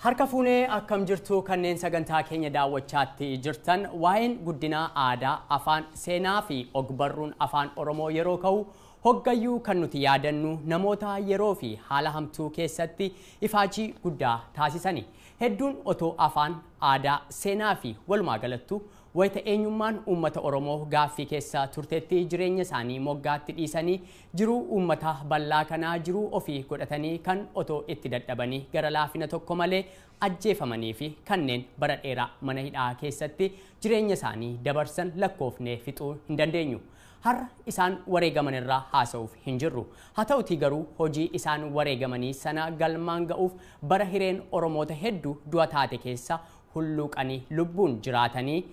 Harka fuunee akkam jirtu kanneen sagantaa keenya daawwachaatti jirtan waa'een guddina aadaa, afaan, seenaa fi ogbarruun afaan Oromoo yeroo ka'u hoggayyuu kan nuti yaadannu namoota yeroo fi haala hamtuu keessatti ifaajii guddaa taasisani. Hedduun otoo afaan, aadaa, seenaa fi walumaa galattu wayita eenyummaan uummata Oromoo gaaffii keessa turtetti jireenya isaanii moggaatti dhiisanii jiruu uummata bal'aa kanaa jiruu ofii godhatanii kan otoo itti dadhabanii gara laafina tokko malee ajjeefamanii fi kanneen bara dheeraa mana hidhaa keessatti jireenya isaanii dabarsan lakkoofnee fixuu hin dandeenyu. Har'a isaan wareegaman irraa haasa'uuf hin jirru. Haa ta'utii garuu hojii isaan wareegamanii sana galmaan ga'uuf bara hireen Oromoota hedduu du'a taate keessa hulluuqanii lubbuun jiraatanii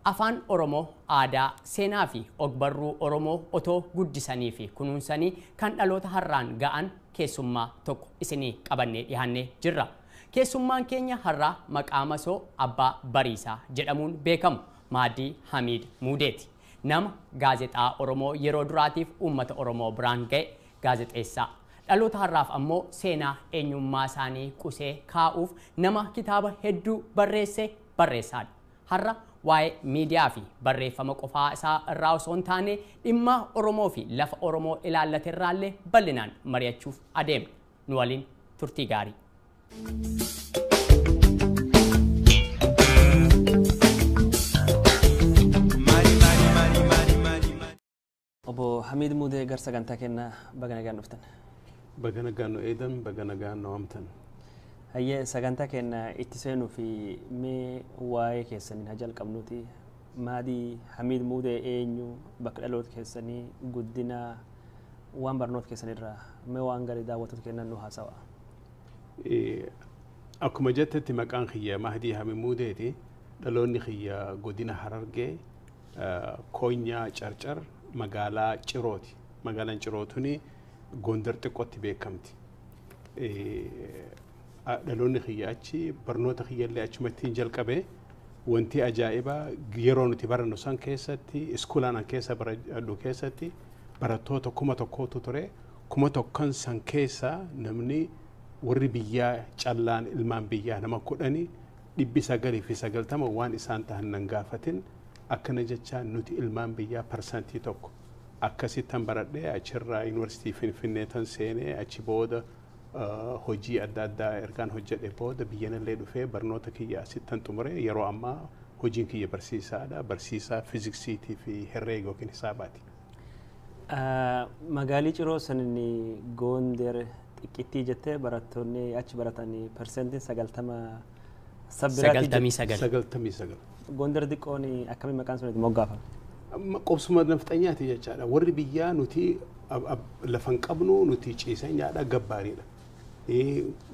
afaan Oromoo, aadaa, seenaa fi ogbarruu Oromoo otoo guddisanii fi kunuunsanii kan dhaloota har'aan ga'an keessummaa tokko isinii qabannee dhiyaannee jirra. Keessummaan keenya har'aa maqaa masoo Abbaa Bariisaa jedhamuun beekamu Maadii Hamiid Muudeeti. Nama gaazexaa Oromoo yeroo duraatiif uummata Oromoo biraan ga'e gaazexeessaa. Dhaloota har'aaf ammoo seenaa eenyummaa isaanii qusee kaa'uuf nama kitaaba hedduu barreesse barreessaadha. Har'a waa'ee miidiyaa fi barreeffama qofaa isaa irraa osoo hin taane dhimma Oromoo fi lafa Oromoo ilaallate irraallee bal'inaan mari'achuuf adeemna. Nu waliin turtii gaarii. Obbo Hamiid Muudee gara sagantaa keenyaa baga nagaan dhuftan. Baga nagaan nu eedan, baga nagaan nu waamtan. Hayyee sagantaa keenya itti seenuu fi mee waa'ee keessanii haa jalqabnuuti. Maadii Hamiid Muudee eenyu, bakka dhaloota keessanii, guddina waan barnoota keessanirraa mee waan gaarii daawwattoota keenyaan nu haasawa. Akkuma jettetti maqaan kiyya Mahdii Hamiid Muudeeti. Dhaloonni kiyya godina Harargee, Koonyaa Carcar, magaalaa Cirooti. Magaalaan Ciroo tuni Gondar xiqqootti beekamti. Dhaloonni kiyya achi barnoota kiyyallee achumatti hin jalqabe. Wanti ajaa'ibaa yeroo nuti barannu san keessatti iskuulaan an keessa baradhu keessatti barattoota 1000 ture. 1000 san keessa namni warri biyyaa callaan ilmaan biyyaa nama 10 990 waan isaan tahan nan gaafatin akkana jechaa nuti ilmaan biyyaa 1% akkasittan baradhee achirraa yuunivarsiitii Finfinnee tan seenee achi booda hojii adda addaa ergaan hojjedhe booda biyyanallee dhufee barnoota kiyya asittan xumure. Yeroo ammaa hojiin kiyya barsiisaadha. Barsiisaa fiiziksiitii fi herreega yookiin hisaabaati. Magaalii Ciroo sanin Gondar xiqqittii jettee barattoonni achi baratanii 90% sabbiraatti. 99. 99. Gondar xiqqoon akkamiin maqaan sun itti moggaafame? Qobsuma nafxanyaati jechaadha. Warri biyyaa nuti lafa hin qabnu, nuti ciisanyaadha, gabbaariidha.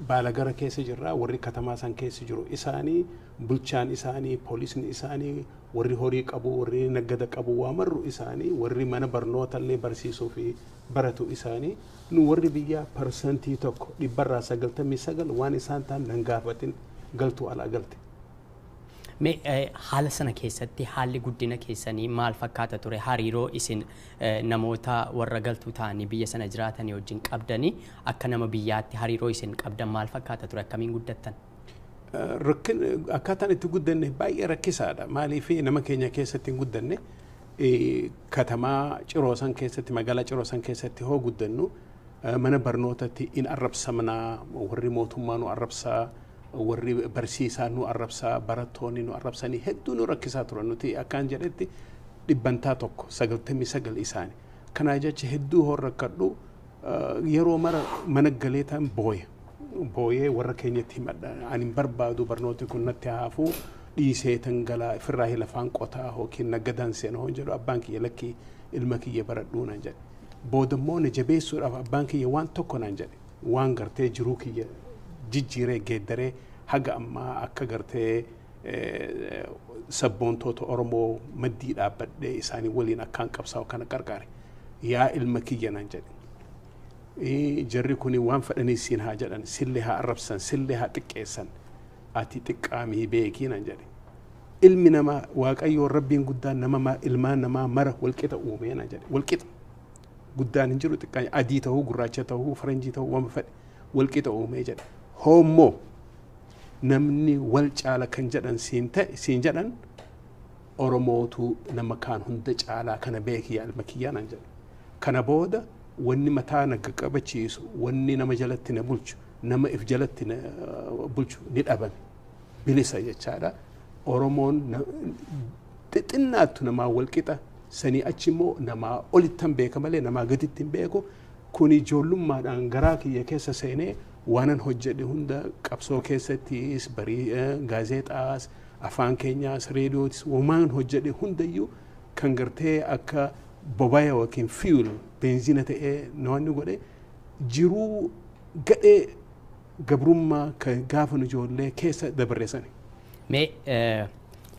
Baalagara keessa jirra, warri katamaa san keessa jiru isaanii, bulchaan isaanii, poolisni isaanii, warri horii qabu, warri naggada qabu, waa marru isaanii, warri mana barnoota illee barsiisuu fi baratu isaanii, nu warri biyyaa 1% 99% waan isaan ta'an nan gaafatin galtuu alaa galte. Mee haala sana keessatti haalli guddina keessanii maal fakkaata ture? Hariiroo isin namoota warra galtuu ta'anii biyya sana jiraatanii wajjin qabdanii akka nama biyyaatti hariiroo isin qabdan maal fakkaata ture? Akkamiin guddattan? Akkaataan itti guddanne baay'ee rakkisaadha. Maaliif nama keenya keessatti hin guddanne katamaa Ciroosan keessatti magaalaa Ciroosan keessatti hoo guddannu mana barnootatti in arrabsamnaa, warri mootummaa nu arrabsaa, warri barsiisaa nu arrabsaa, barattoonni nu arrabsanii hedduu nu rakkisaa turan. Nuti akkaan jedhetti 1% 99 isaani. Kanaa jecha hedduu hoo rakkadhu yeroo mara mana galeetaan booya. Booyee warra keenyatti himadha. Ani hin barbaadu barnooti kun natti haafuu dhiisee tan galaa ofirraa lafaan qotaa yookiin naggadaan seena hoon jedhu abbaan kiyya lakkii ilma kiyya baradhuu naan jedhe. Boodammoo na jabeessuudhaaf abbaan kiyya waan tokko naan jedhe. Waan gartee jiruu kiyya jijjiiree geeddaree haga ammaa akka gartee sabboontoota Oromoo maddii dhaabbadhee isaanii waliin akkaan qabsaa'u kana qarqaare. Yaa ilma kiyya naan jedhe. Jarri kun waan fedhanii siin haa jedhan, sillee haa arrabsan, sillee haa xiqqeessan, ati xiqqaamii beekii naan jedhe. Ilmi namaa Waaqayyoon Rabbiin guddaan nama ilmaan namaa mara walqixa uumee naan jedhe. Walqixa. Guddaan hin jiru xiqqaan adii ta'uu, gurraacha ta'uu, faranjii ta'uu waan fedhe walqixa uumee jedhe. Hoommoo Namni wal caala kan jedhan siin ta'e siin jedhan, Oromootu nama kaan hunda caalaa kana beeki, yaa ilma kiyyaa, naan jedhe. Kana booda wanni mataa na qabachiisu, wanni nama jalatti na bulchu, nama if jalatti na bulchu ni dhabame. Bilisa jechaadha. Oromoon xixinnaattu namaa wal qixa, sanii achi immoo namaa olittan beeka malee namaa gaditti hin beeku. Kun ijoollummaadhaan garaa kiyya keessa seenee waanan hojjedhe hunda, qabsoo keessattis, barii gaazexaas, afaan keenyaas, reediyootis, waan hojjedhe hundayyuu kan gartee akka bobaya yookiin fuel, beenzina ta'ee namoonni godhe jiruu gadhee gabrummaa kan gaafa nu ijoollee keessa dabarreessani. Mee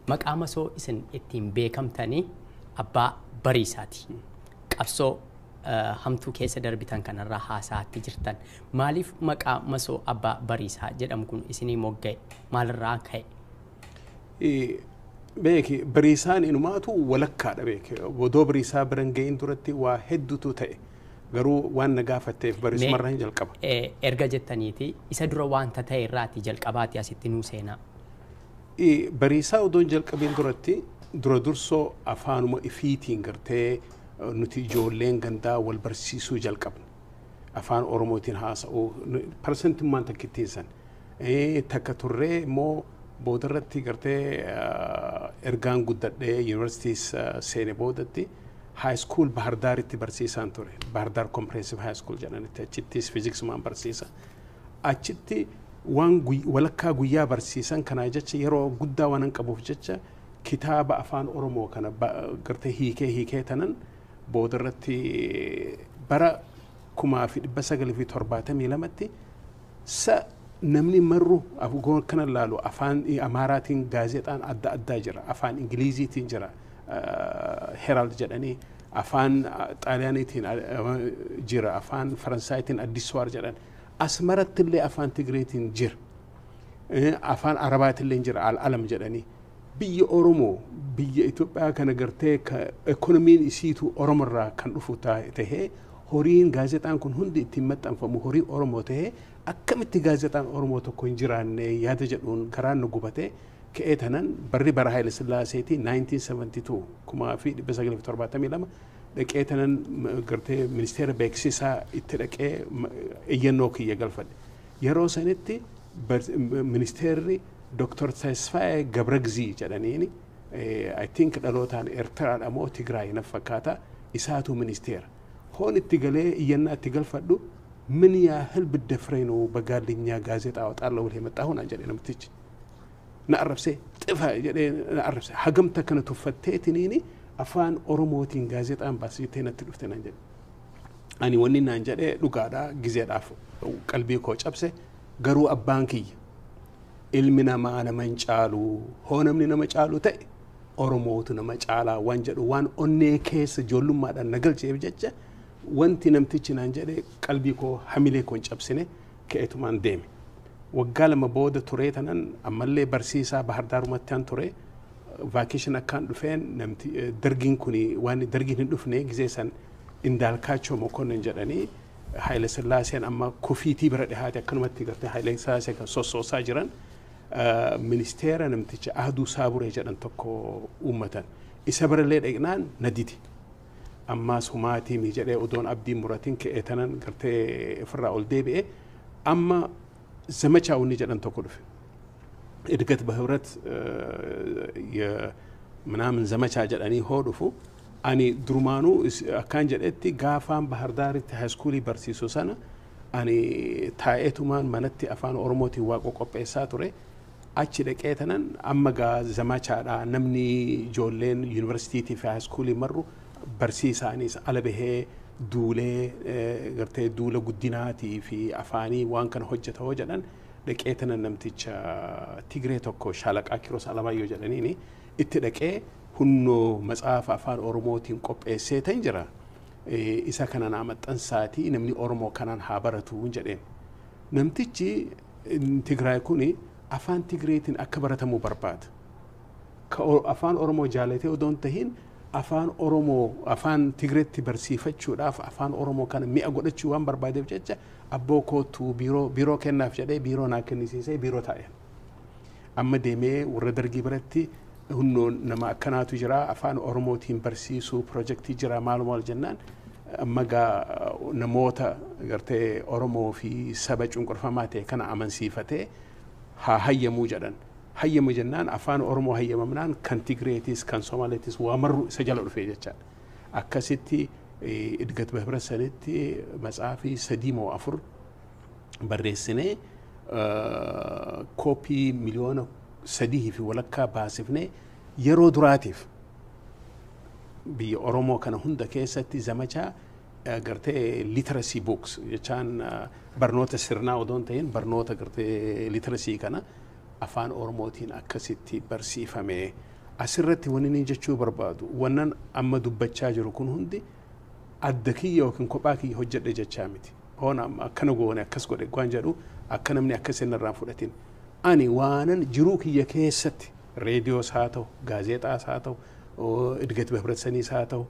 maqaa masoo isin ittiin beekamtanii Abbaa Bariisaati. Qabsoo hamtuu keessa darbitan kanarraa haasaatti jirtan. Maaliif maqaa masoo Abbaa Bariisaa jedhamu kun isinii mogga'e? Maalirraa ka'e? Beeki, Bariisaan inumaatu walakkaadha beeki. Odoo Bariisaa biran ga'iin duratti waa hedduutu ta'e. Garuu waan na gaafatteef bariisumarraa hin jalqaba. Erga jettaniiti isa dura wanta ta'e irraati jalqabaati asitti nuu seenaa. Bariisaa odoon jalqabiin duratti dura dursoo afaanuma ifiitiin gartee nuti ijoolleen gandaa wal barsiisuu jalqabne. Afaan Oromootiin haasa'uu parsantummaan takkittiin san. Takka turree immoo boodarratti gartee ergaan guddadhee yuunivarsiitiis seene boodatti high school Bahardaaritti barsiisaan ture. Bahardaar Comprehensive High School jedhanitti achittis fiiziksummaan barsiisa. Achitti waan walakkaa guyyaa barsiisan kanaa jecha yeroo guddaa waan hin qabuuf jecha kitaaba afaan Oromoo kana gartee hiikee hiikee tanan boodarratti bara 1972tti sa namni marru kana laalu afaan Amaaraatiin gaazexaan adda addaa jira, afaan Ingiliziitiin jira, Herald jedhanii, afaan Xaaliyaaniitiin jira, afaan Faransaayitiin Addiswaar jedhan, Asmaratti illee afaan Tigreetiin jira, afaan Arabaatillee jira, Al-Alam jedhanii. Biyya Oromoo, biyya Itoophiyaa kana gartee ekonomiin isiitu Oromorraa kan dhufu tahee, horiin gaazexaan kun hundi ittiin maxxanfamu horii Oromoo tahee, akkamitti gaazexaan Oromoo tokko hin jiraanne yaada jedhuun karaan nu gubatee ka'ee tanan barri bara Haayile Sillaaseetii 1972, 1972, dhaqee tanan gartee ministeera beeksisaa itti dhaqee iyyannoo kiyya galfadhe. Yeroo sanitti ministeerri Dr. Tesfaye Gabragzii jedhaniini, I think dhalootaan Eertiraadha moo Tigraay na fakkaata, isaatu ministeera. Hoon itti galee iyyannaa itti galfadhu, ምን ያህል ብትደፍረኝ ነው በጋልኛ ጋዜጣ አወጣለሁ ብለህ የመጣኸው naan jedhe namtichi. Na arrabsee, xifa jedhee na arrabse. Hagamta kana tuffatteetiniini afaan Oromootiin gaazexaan baasitee natti dhufte naan jedhe. Ani wanni naan jedhee dhugaadha, gizeedhaaf qalbii koo cabse, garuu abbaan kiyya ilmi namaa nama hin caalu, hoo namni nama caalu ta'e Oromootu nama caalaa waan jedhu waan onnee keessa ijoollummaadhaan na galcheef jecha wanti namtichi naan jedhe qalbii koo, hamilee koo hin cabsine, ka'eetumaan deeme. Waggaa 2 booda turee tanan ammallee barsiisaa Bahardaarumatti an ture. Vacation akkaan dhufeen namti dargiin kun, waan dargiin hin dhufne gizee san, Indaalkaachoo Mokonnin jedhanii, Haayile Sillaaseen amma kufiitii bira dhihaate, akkanumatti gartee Haayile Sillaasee kan sossoosaa jiran, ministeera namticha Ahduu Saaburee jedhan tokko uummatan. Isa birallee dhaqnaan na didi. Ammaas humaatii mi jedhee odoon abdii muratiin ka'ee tanan gartee ofirraa ol deebi'e. Amma ዘመቻ ውኒ jedhan tokko dhufe. እድገት በህብረት ምናምን ዘመቻ jedhanii hoo dhufu, ani durumaanuu akkaan jedhetti gaafaan Bahardaaritti high schoolii barsiisu sana ani taa'eetumaan manatti afaan Oromootiin waa qopheessaa ture. Achi dhaqee tanan amma gaa zamachaadha, namni ijoolleen yuunivarsiitii fi high schoolii marru barsiisaanis ala bahee duulee gartee duula guddinaatii fi afaanii waan kana hojjeta hoo jedhan, dhaqee tanan namticha Tigree tokko Shaalaqaa Kiroos Alamaayyoo jedhaniini itti dhaqee, hunnoo matsaafa afaan Oromootiin qopheessee tan jira. Isa kana naa maxxansaatii namni Oromoo kanaan haa baratu jedheen. Namtichi Tigraay kuni afaan Tigreetiin akka baratamuu barbaada. Ka afaan Oromoo jaalatee odoo hin tahin afaan Oromoo afaan Tigreetti barsiifachuudhaaf afaan Oromoo kana mi'a godhachuu waan barbaadeef jecha, abboo kootuu biiroo biiroo kennaaf jedhee biiroo naa kennisiisee biiroo taa'e. Amma deemee warra dargii biratti hunnoon nama akkanaatu jira, afaan Oromootiin barsiisuu pirojektii jira, maal maal jennaan, amma gaa namoota gartee Oromoo fi saba cunqurfamaa ta'e kana amansiifatee haa hayyamuu jedhan. Hayyamu jennaan afaan Oromoo hayyamamnaan kan Tigreetis kan Somaaleetis waa marru isa jala dhufe jechaadha. Akkasitti Idgat Bahibrat sanitti matsaafii 3 moo 4 barreessinee, kooppii 3.5 miliyoona baasifnee, yeroo duraatiif biyya Oromoo kana hunda keessatti zamachaa gartee literacy books jechaan, barnoota sirnaa odoo hin ta'in barnoota gartee literacy kana afaan Oromootiin akkasitti barsiifame. Asirratti wanni inni jechuu barbaadu, wannan amma dubbachaa jiru kun hundi adda kiyya yookiin kophaa kiyya hojjedhe jechaa miti. Hoon amma akkana goone, akkas godhe waan jedhu akka namni akkas hin irraan fudhatin. Ani waanan jiruu kiyya keessatti reediyoos haa ta'u, gaazexaas haa ta'u, Idgat Bahibrat saniis haa ta'u,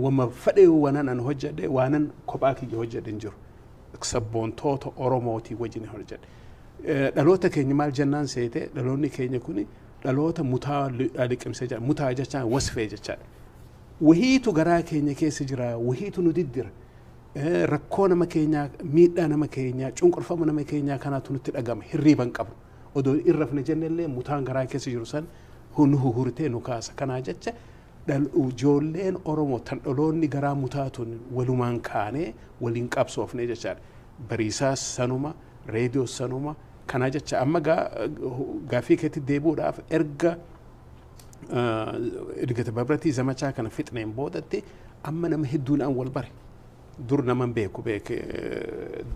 wama fedhe waanan an hojjedhe, waanan kophaa kiyya hojjedhe hin jiru. Sabboontoota Oromootii wajjin hojjedhe. Dhaloota keenya maal jennaan seete, dhaloonni keenya kuni dhaloota mutaa liqimsee jira. Mutaa jechaan wasfee jechaadha. Wahiitu garaa keenya keessa jira, wahiitu nu diddira. Rakkoo nama keenyaa, miidhaa nama keenyaa, cunqurfama nama keenyaa kanaatu nutti dhagama, hirriiba hin qabu. Odoo hin rafne jennellee mutaan garaa keessa jiru san nu huhurtee nu kaasa. Kanaa jecha ijoolleen Oromoo tan dhaloonni garaa mutaatuun walumaan kaanee waliin qabsoofne jechaadha. Bariisaas sanuma, reediyoos sanuma. Kanaa jecha amma gaaffii keetti deebi'uudhaaf, erga Idgata Babratii zamachaa kana fixneen boodatti amma nama hedduun an wal bare. Dur nama beeku beeke,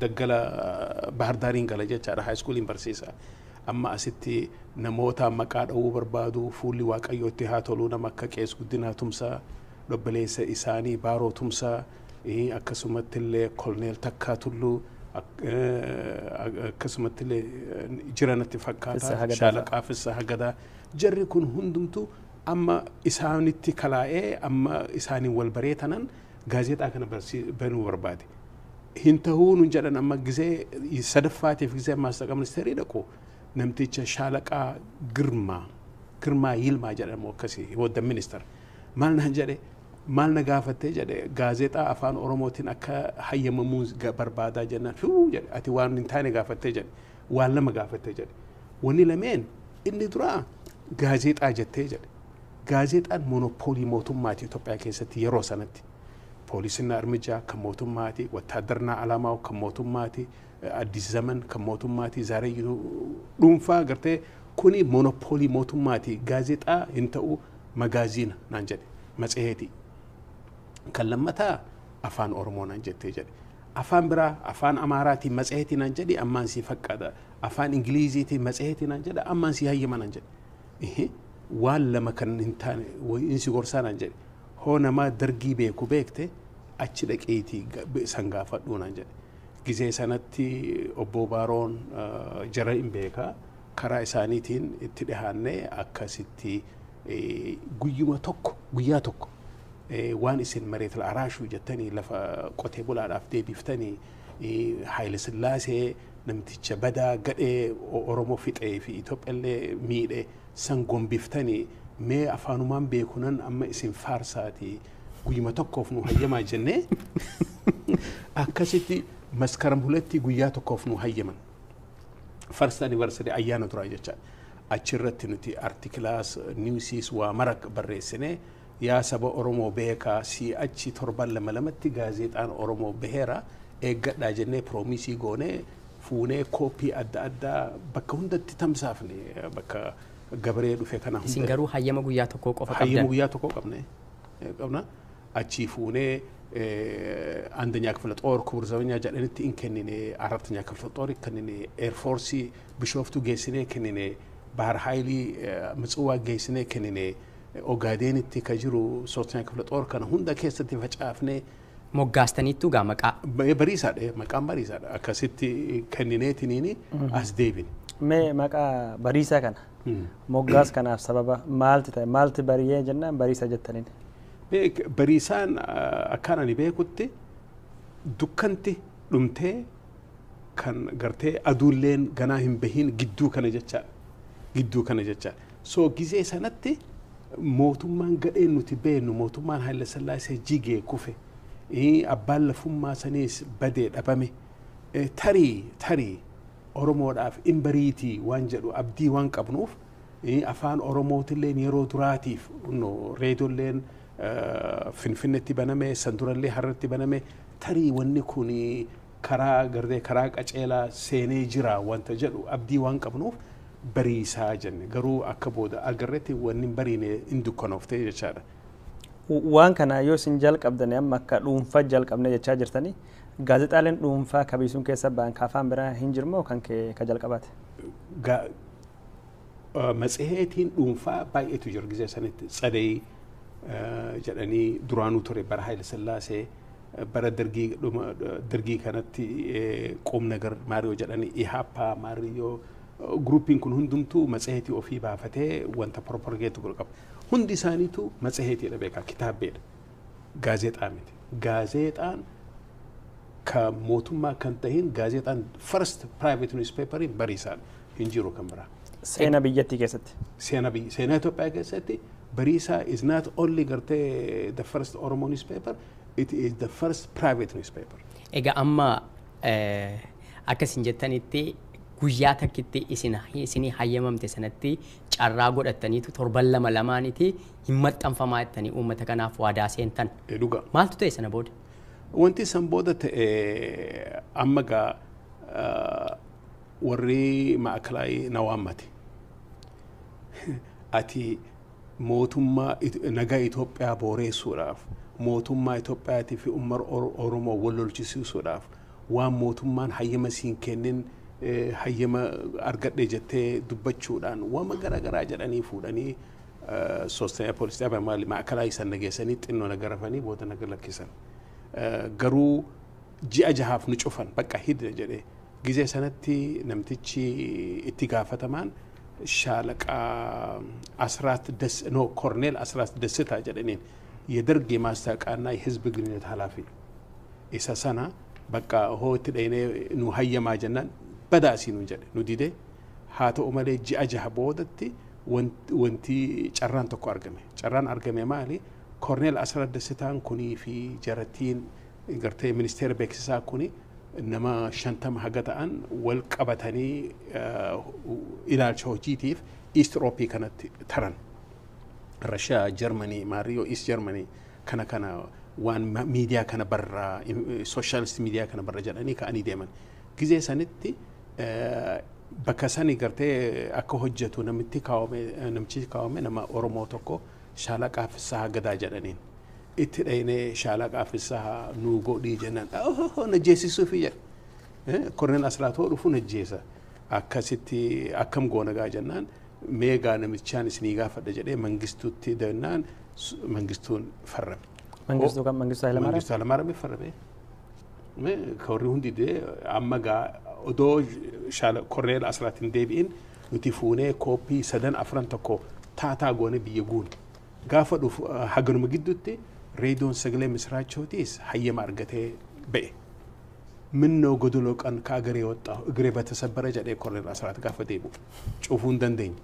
daggala Bahardaariin gala jechaadha, high schooliin barsiisa. Amma asitti namoota maqaa dha'uu barbaadu, fuulli Waaqayyootti haa tolu, nama akka Qees Guddinaa Tumsaa, obboleessa isaanii Baaroo Tumsaa, akkasumatti illee Koloneel Takkaa Tulluu, akkasumatti illee jira natti fakkaata, Shaalaqaa Fissaa Hagadaa, jarri kun hundumtuu amma isaanitti kalaa'ee, amma isaaniin wal baree tanan gaazexaa kana banuu barbaade. Hin tahuu nun jedhan. Amma gizee sadaffaatiif gizee maastaqa ministeerii dhaqu namticha Shaalaqaa Girmaa, Girmaa Yilmaa jedhamu akkasii wadda minister, maal naan jedhe, maal na gaafattee jedhe, gaazexaa afaan Oromootiin akka hayyamamuu barbaadaa jennaan, fiuu jedhe, ati waan hin taane gaafattee jedhe, waan lama gaafattee jedhe. Wanni lameen inni duraa gaazexaa jettee jedhe. Gaazexaan monopoolii mootummaati Itoophiyaa keessatti yeroo sanatti. Poolisina Armijaa kan mootummaati, Wattaadarnaa Alaamaa kan mootummaati, Addis Zaman kan mootummaati, Zaareyyuu dhuunfaa gartee kuni monopoolii mootummaati. Gaazexaa hin ta'u, magaaziina naan jedhe, matseetii. Kan lammataa afaan Oromoo naan jettee jedhe. Afaan biraa afaan Amaaraatiin matseetii naan jedhi, ammaan sii faqqada. Afaan Ingiliziitiin matseetii naan jedha, ammaan sii hayyama naan jedhe. Waan lama kan hin taane insi gorsaa naan jedhe. Hoo nama dargii beeku beekte achi dhaqeetii san gaafadhuu naan jedhe. Gizee sanatti obbo Baaroon jara hin beekaa, karaa isaaniitiin itti dhihaannee akkasitti guyyuma tokko, guyyaa tokko, waan isin mareet araashuu jettanii lafa qotee bulaadhaaf deebiftanii, Haayile Sillaasee namticha badaa gadhee Oromoo fixee fi Itoophiyaallee miidhe san gombiftanii, mee afaanumaan beekunan amma isin faarsaatii guyyuma tokkoof nu hayyamaa jennee, akkasitti Maskaram 2tti guyyaa tokkoof nu hayyaman. First anniversary ayyaana duraa jechaadha. Achirratti nuti articleaas, newsiis waa mara barreessinee, yaa saba Oromoo beekaa, si'achi torban lama lamatti gaazexaan Oromoo baheera, eeggadhaa jennee promise goonee fuunee kooppii adda addaa bakka hundatti tamsaafne, bakka gabaree dhufe kana hunda. Isin garuu hayyama guyyaa tokkoo qofa qabdan. Hayyama guyyaa tokkoo qabne qabna. Achii fuunee አንደኛ ክፍለ ጦር ክቡር ዘበኛ jedhanitti in kennine, አራተኛ ክፍለ ጦር kennine, air force Bishooftuu geessinee kennine, ባህር haayilii Mitsawaa geessinee kennine, Ogaadenitti ka jiru ሶስተኛ ክፍለ ጦር kana hunda keessatti facaafnee. Moggaastaniittu gaa maqaa. Bariisaadha, maqaan Bariisaadha, akkasitti kennineetiniini as deebine. Mee maqaa Bariisaa kana moggaas kanaaf sababa maalti ta'e, maalti bariyee jennaan Bariisa jettaniin? Beek, Bariisaan akkaan ani beekutti dukkanti dhumtee kan gartee aduulleen ganaa hin bahin gidduu kana jechaadha. Gidduu kana jecha. So gizee sanatti mootummaan gadheen nuti beeknu, mootummaan Haayile Sillaasee jigee kufe. Abbaan lafummaa saniis badee dhabame. Tarii Oromoodhaaf in bariitii waan jedhu abdii waan qabnuuf, afaan Oromootilleen yeroo duraatiif reediyoolleen Finfinneetti baname, sandurallee Harartti baname, tarii wanni kun karaa gardee karaa qaceelaa seenee jira wanta jedhu abdii waan qabnuuf bariisaa jenne. Garuu akka booda agarreetti wanni hin bariine hin dukkanooftee jechaadha. Waan kana yoo isin jalqabdani, amma akka dhuunfaa jalqabne jechaa jirtanii, gaazexaaleen dhuunfaa kabiisuun keessa ba'an ka afaan biraa hin jirmoo kan kee ka jalqabaate? Matseetiin dhuunfaa baay'eetu jira gizee sanitti. Tsadee jedhanii duraanuu ture bara Haayile Sillaasee, bara Dargii, Dargii kanatti Qoom Nagar Maariyoo jedhanii, Ihaappaa Maariyoo, groupiin kun hundumtuu matseetii ofii baafatee wanta propagate godhu qaba. Hundi isaaniitu matseetiidha beekaa, kitaabbeedha. Gaazexaa miti. Gaazexaan ka mootummaa kan tahin, gaazexaan first private newspaper Bariisaan, hin jiru kan biraa. Seenaa biyyattii keessatti. Seenaa biyya, seenaa Itoophiyaa keessatti Bariisaa is not only gartee the first Oromo newspaper, it is the first private newspaper. Egaa amma akka isin jettanitti guyyaa takkitti isin isinii hayyamamte sanatti carraa godhattaniitu torban lama lamaaniti hin maxxanfamaa jettanii uummata kanaaf waadaa seentan. Dhugaa. Maaltu ta'e sana booda? Wanti san booda ta'e, amma gaa warri maakalaayii na waammate. Ati mootummaa nagaa Itoophiyaa booreessuudhaaf, mootummaa Itoophiyaatii fi uummata Oromoo wal lolchisiisuudhaaf, waan mootummaan hayyama siin kennin hayyama argadhe jettee dubbachuudhaan waan garaagaraa jedhanii fuudhanii ሶስተኛ ፖሊስ ጣቢያ maakalaayii san nageessanii xinnoo na garafanii booda na lakkisan. Garuu ji'a 6f nu cufan, bakka hidda jedhee. Gizee sanatti namtichi itti gaafatamaan Shaalaqaa Asraat ደስ no ኮርኔል አስራት ደስታ jedhaniin, የደርግ የማስታወቂያና የህዝብ ግንኙነት ኃላፊ isa sana bakka hoo itti dhaynee nu hayyamaa jennaan badaasii nu jedhe, nu dide. Haa ta'u malee ji'a 6 boodatti wanti carraan tokko argame. Carraan argame maali? Korneel Asraat Dassitaan kunii fi jarattiin gartee ministeera beeksisaa kuni nama 50 haga ta'an wal qabatanii ilaalcha hojiitiif East Europe kanatti taran. Rashaa, Germany, Maariyoo, East Germany kana waan miidiyaa kana barraa, socialist miidiyaa kana barra jedhanii ka'anii deeman. Gizee sanitti bakka sani gartee akka hojjetu namitti kaawwame, namichi kaawwame nama Oromoo tokko, Shaalaqaa Fissahaa Gadaa jedhaniin. Itti dhaynee Shaalaqaa Fissahaa nuu godhii jennaan, na jeesisuufi jedhe. Korneel Asraatoo dhufu na jeesa. Akkasitti akkam goona gaa jennaan, meegaa namichaan isinii gaafadha jedhee Mangistuutti jennaan, Mangistuun farrame. Mangistuu kan Mangistuu Hayilamaariyaam? Mangistuu Hayilamaariyaam farrame. Ka warri hundi dee amma gaa odoo Korneel Asraat hin deebi'in nuti fuunee kooppii sadan afran tokko taataa goone biyya guune. Gaafa dhufu haganuma gidduutti reediyoon Sagalee Misiraachootiis hayyama argatee ba'e. ምነው ጎዶሎ ቀን ከአገሬ ወጣሁ እግሬ በተሰበረ jedhee Korneel Asraat gaafa deebi'u cufuu hin dandeenye.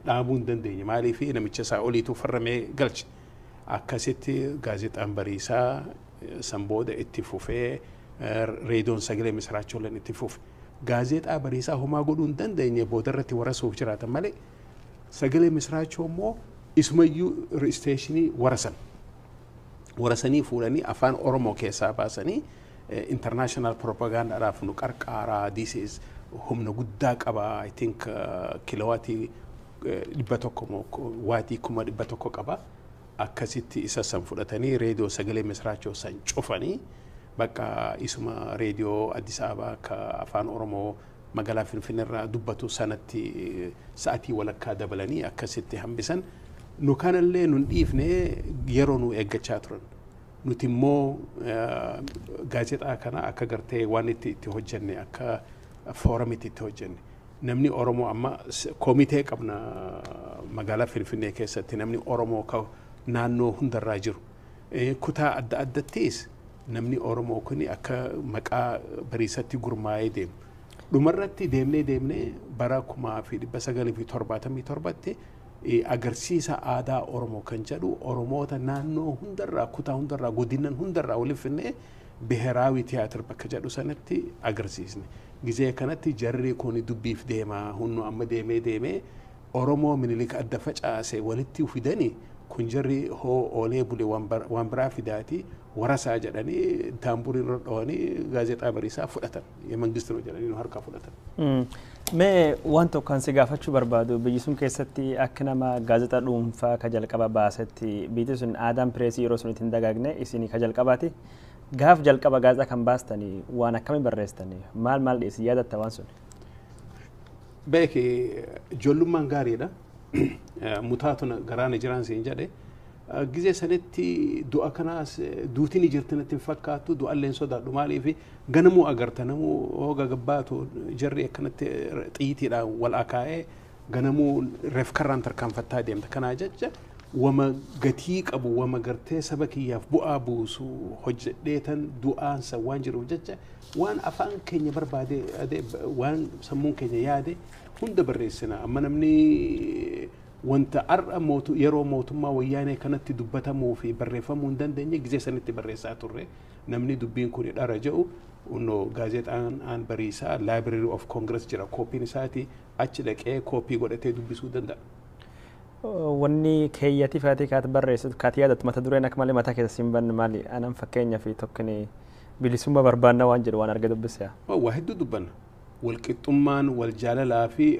Dhaabuu hin dandeenye. Maaliif? Namicha isaa oliitu farramee galche. Akkasitti gaazexaan Bariisaa san booda itti fufee, reediyoon Sagalee Misiraachooleen itti fufe. Gaazexaa Bariisaa homaa godhuu hin dandeenye, booda irratti warasuuf jiraatan malee. Sagalee Misiraachoo immoo isumayyuu isteeshinii warasan. Warasanii fuudhanii afaan Oromoo keessaa baasanii international propagandaadhaaf nu qarqaaraa, this is humna guddaa qaba, I think kilowaatii 100 moo waatii 100,000 qaba. Akkasitti isa san fudhatanii reediyoo Sagalee Misiraachoo san cufanii, bakka isuma reediyoo Addis Ababaa ka afaan Oromoo magaalaa Finfinneerraa dubbatu sanatti sa'atii walakkaa dabalanii akkasitti hambisan. Nu kanallee nun dhiifne, yeroo nu eeggachaa turan. Nuti immoo gaazexaa kana akka gartee waan itti hojjenne, akka foorumitti itti hojjenne. Namni Oromoo amma komitee qabna magaalaa Finfinnee keessatti, namni Oromoo ka naannoo hundarraa jiru. Kutaa adda addattis namni Oromoo kun akka maqaa Bariisatti gurmaa'ee deemu. Dhumarratti deemnee deemnee bara 1977tti agarsiisa aadaa Oromoo kan jedhu Oromoota naannoo hundarraa, kutaa hundarraa, godinan hundarraa waliif finnee Biheraawi Tiyaatir bakka jedhu sanatti agarsiisne. Gizee kanatti jarri kun dubbiif deemaa hunnu amma deemee deemee Oromoo Minilik adda facaase walitti fidanii kun jarri hoo oolee bule waan biraa fidaati warasaa jedhanii taamburii irra dhawanii gaazexaa Bariisaa fudhatan. Mangisti nu jedhanii nu harkaa fudhatan. Mee waan tokko kan si gaafachuu barbaadu, biyyi sun keessatti akka nama gaazexaa dhuunfaa ka jalqaba baasetti, biyyi sun aadaan pireesii yeroo sun ittiin dagaagne, isin ka jalqabaati. Gaaf jalqaba gaazexaa kan baastanii waan akkamii barreessitanii, maal maal dhiyeessi yaadatta waan sun? Beeki, ijoollummaan gaariidha. Mutaatu garaana jiraan siin jedhe. Gizee sanitti du'a kanaas duutiin jirti natti hin fakkaattu, du'allee hin sodaadhu, maaliif ganamuu agarta namuu hooga gabbaatu jarri akkanatti xiyyiitiidhaan wal akaa'ee ganamuu reefkarraan tarkaanfattaa deemta. Kanaa jecha wama gatii qabu, wama gartee saba kiyyaaf bu'aa buusu hojjedheetan du'aansa waan jiruuf jecha waan afaan keenya barbaade, waan sammuun keenya yaade hunda barreessina. Amma namni wanta har'a yeroo mootummaa Wayyaanee kanatti dubbatamuu fi barreeffamuu hin dandeenye gizee sanitti barreessaa turre. Namni dubbiin kun dhara jedhu unno gaazexaan aan Bariisaa Library of Congress jira, kooppiin isaati achi dhaqee kooppii godhatee dubbisuu danda'a. Wanni keeyyati faatee kaati barreessitu kaati yaadattu, mata dureen akka malee mataa keessa siin banne maali? Anan fakkeenya fi tokkini bilisummaa barbaanna waan jedhu waan arge dubbise. Waa hedduu dubbanna. Walqixxummaan, wal jaalalaa fi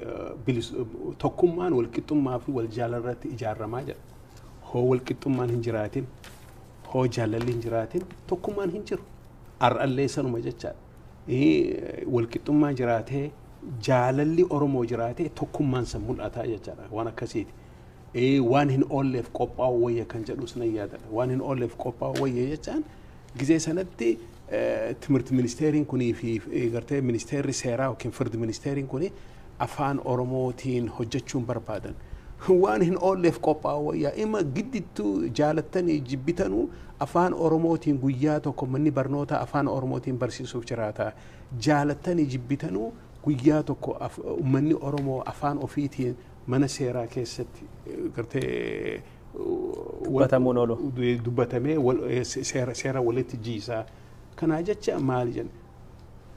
tokkummaan walqixxummaa fi wal jaalala irratti ijaaramaa jedha. Hoo walqixxummaan hin jiraatin, hoo jaalalli hin jiraatin, tokkummaan hin jiru. Har'allee sanuma jechaadha. Walqixxummaan jiraatee, jaalalli Oromoo jiraatee, tokkummaan san mul'ataa jechaadha, waan akkasiiti. Waan hin oolleef qophaa'u wayya kan jedhus nan yaadadha. Waan hin oolleef qophaa'u wayya jechaan gizee sanatti timirti ministeeriin kunii fi gartee ministeerri seeraa yookiin firdi ministeeriin kuni afaan Oromootiin hojjechuun barbaadan. Waan hin oolleef qophaa'u wayyaa, ima giddittuu jaalattanii jibbitanuu afaan Oromootiin guyyaa tokko manni barnoota afaan Oromootiin barsiisuuf jiraata. Jaalattanii jibbitanuu guyyaa tokko uummanni Oromoo afaan ofiitiin mana seeraa keessatti gartee dubbatamuun oolu. Dubbatamee seera walitti jiisaa. Kanaa jecha maali jenna?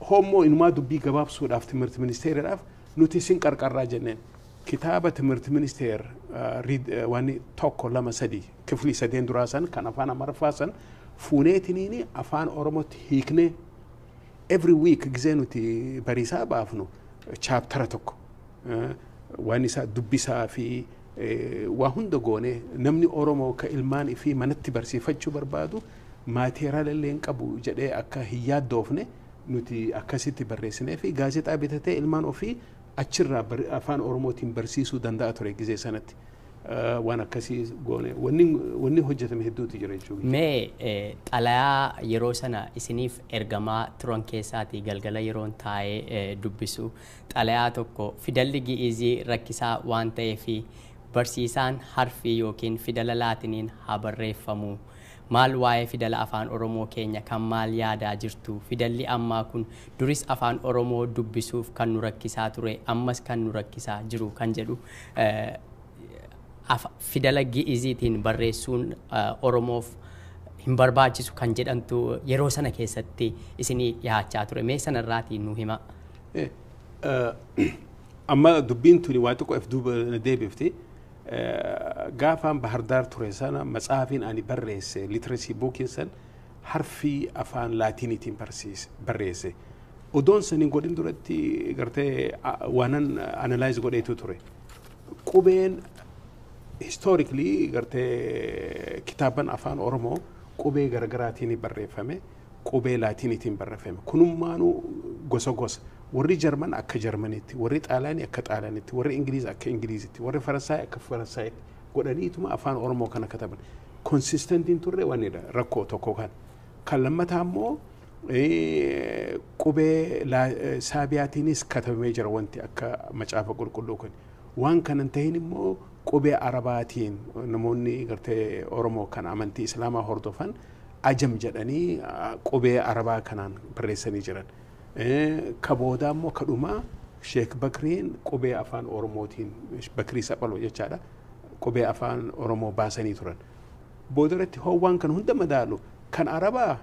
Hoommoo inumaa dubbii gabaabsuudhaaf timirti ministeeriidhaaf nuti isin qarqarraa jenneen. Kitaaba timirti ministeer waan 1, 2, 3 kiflii sadeen duraa san kan afaan Amaariffaa san fuuneetiniini afaan Oromootti hiiknee every week gizee nuti Bariisaa baafnu chaptera tokko waan isaa dubbisaa fi waa hunda goonee namni Oromoo ka ilmaan fi manatti barsiifachuu barbaadu maateeraala illee hin qabu jedhee akka hin yaaddoofne nuti akkasitti barreessinee fi gaazexaa bitatee ilmaan ofii achirraa afaan Oromootiin barsiisuu danda'a ture gizee sanatti. Waan akkasii goone, wanni hojjetame hedduutu jira jechuudha. Mee xalayaa yeroo sana isiniif ergamaa turan keessaatii galgala yeroon taa'ee dubbisu xalayaa tokko, fidalli Gi'izii rakkisaa waan ta'eef barsiisaan harfii yookiin fidala Laatiniin haa barreeffamu. Maal waa'ee fidala afaan Oromoo keenya kan maal yaadaa jirtu? Fidalli ammaa kun duris afaan Oromoo dubbisuuf kan nu rakkisaa ture, ammas kan nu rakkisaa jiru kan jedhu, fidala Gi'iziitiin barreessuun Oromoof hin barbaachisu kan jedhamtu yeroo sana keessatti isinii dhiyaachaa ture. Mee sanarraatii nu hima. Amma dubbiin tuni waa xiqqoo if duuba na deebifti. Gaafaan Bahardaar ture sana matsaafiin ani barreesse, literacy bookiin san, harfii afaan Laatiiniitiin barreesse. Odoon san hin godhin duratti gartee waanan analyze godheetu ture. Qubeen historically gartee kitaaban afaan Oromoo qubee garaagaraatiin barreeffame, qubee Laatiiniitiin barreeffame. Kunummaanuu gosa gosa. Warri Jarman akka Jarmanitti, warri Xaalaanii akka Xaalaanitti, warri Ingiliiz akka Ingiliizitti, warri Faransaay akka Faransaaitti godhaniituma afaan Oromoo kana kataban. Consistentiin turre wannidha rakkoo tokko kan. Kan lammataa immoo qubee Saabiyaatiinis katabamee jira wanti akka Macaafa Qulqulluu kun. Waan kana hin tahin immoo qubee Arabaatiin namoonni gartee Oromoo kan amantii Islaamaa hordofan ajam jedhanii qubee Arabaa kanaan barreessanii jiran. Ka boodaa immoo kadhumaa Sheek Bakriin qubee afaan Oromootiin, Bakrii Saphaloo jechaadha, qubee afaan Oromoo baasanii turan. Booda irratti hoowwan kan hunda madaalu kan Arabaa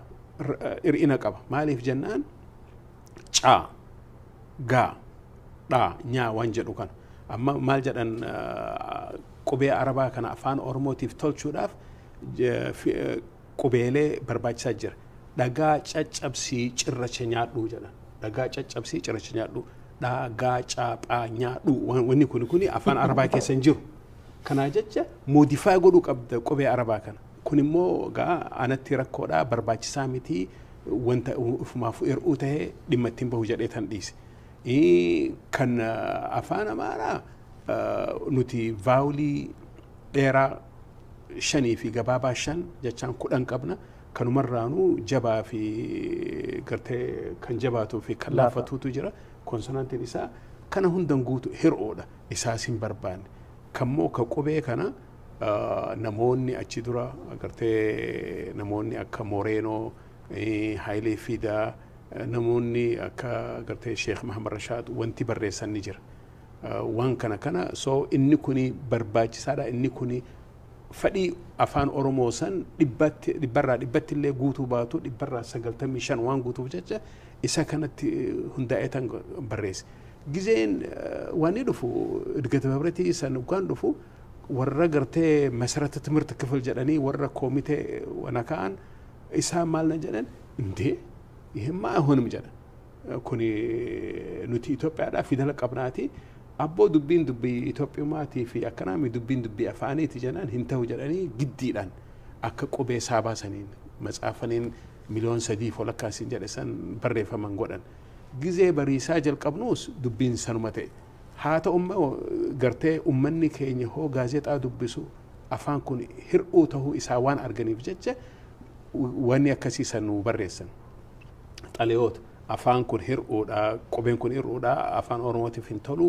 hir'ina qaba. Maaliif jennaan caa, gaa, dhaa, nyaa waan jedhu kana. Amma maal jedhan, qubee Arabaa kana afaan Oromootiif tolchuudhaaf qubeelee barbaachisaa jira. Dhagaa caccabsii cirracha nyaadhuu jedhan. Dhagaa caccabsii cirracha nyaadhuu. Dhaa, gaa, caa, phaa, nyaadhuu. Wanni kuni afaan Arabaa keessa hin jiru. Kanaa jecha modify godhuu qabda qubee Arabaa kana. Kun immoo gaa anatti rakkoodhaa, barbaachisaa miti, wanta ufumaaf hir'uu tahee dhimma ittiin bahu jedhee tan dhiise. Kan afaan Amaaraa nuti vowelii dheeraa shanii fi gabaabaa shan jechaan 10 qabna. Kanumarraanuu jabaa fi gartee kan jabaatuu fi kan laafatuutu jira. Konsonantiin isaa kana hundan guutu hir'uudha. Isaas hin barbaanne. Kammoo ka qubee kana namoonni achi dura gartee namoonni akka Moreenoo, Hayilee Fidaa, namoonni akka gartee Sheekh Mahamad Rashaad wanti barreessan ni jira. Waan kana so inni kuni barbaachisaadha, inni kuni fedhii afaan Oromoo san dhibbatti dhibbarraa dhibbatti illee guutuu baatu 95% waan guutuuf jecha isa kanatti hundaa'ee tan barreesse. Gizeen waan inni dhufu Idgata Babratii san waan dhufu warra gartee masarata ትምህርት ክፍል jedhanii warra koomitee wana ka'an isaan maal na jedhan, እንዴ ይሄማ አይሆንም jedhan. Kuni nuti Itoophiyaadhaa fidala qabnaati. Abboo, dubbiin dubbii Itoophiyummaatii fi akkanaami, dubbiin dubbii afaaniiti jennaan hin ta'u jedhanii giddiidhaan akka qubee saabaa saniin matsaafaniin 3.5 miliyoon siin jedhe san barreeffaman godhan. Gizee bariisaa jalqabnuus dubbiin sanuma ta'e. Haa ta'u immoo gartee uummanni keenya hoo gaazexaa dubbisu afaan kun hir'uu ta'uu isaa waan arganiif jecha wanni akkasii san nu barreessan. Xalayoota afaan kun hir'uudha, qubeen kun hir'uudha, afaan Oromootiif hin tolu,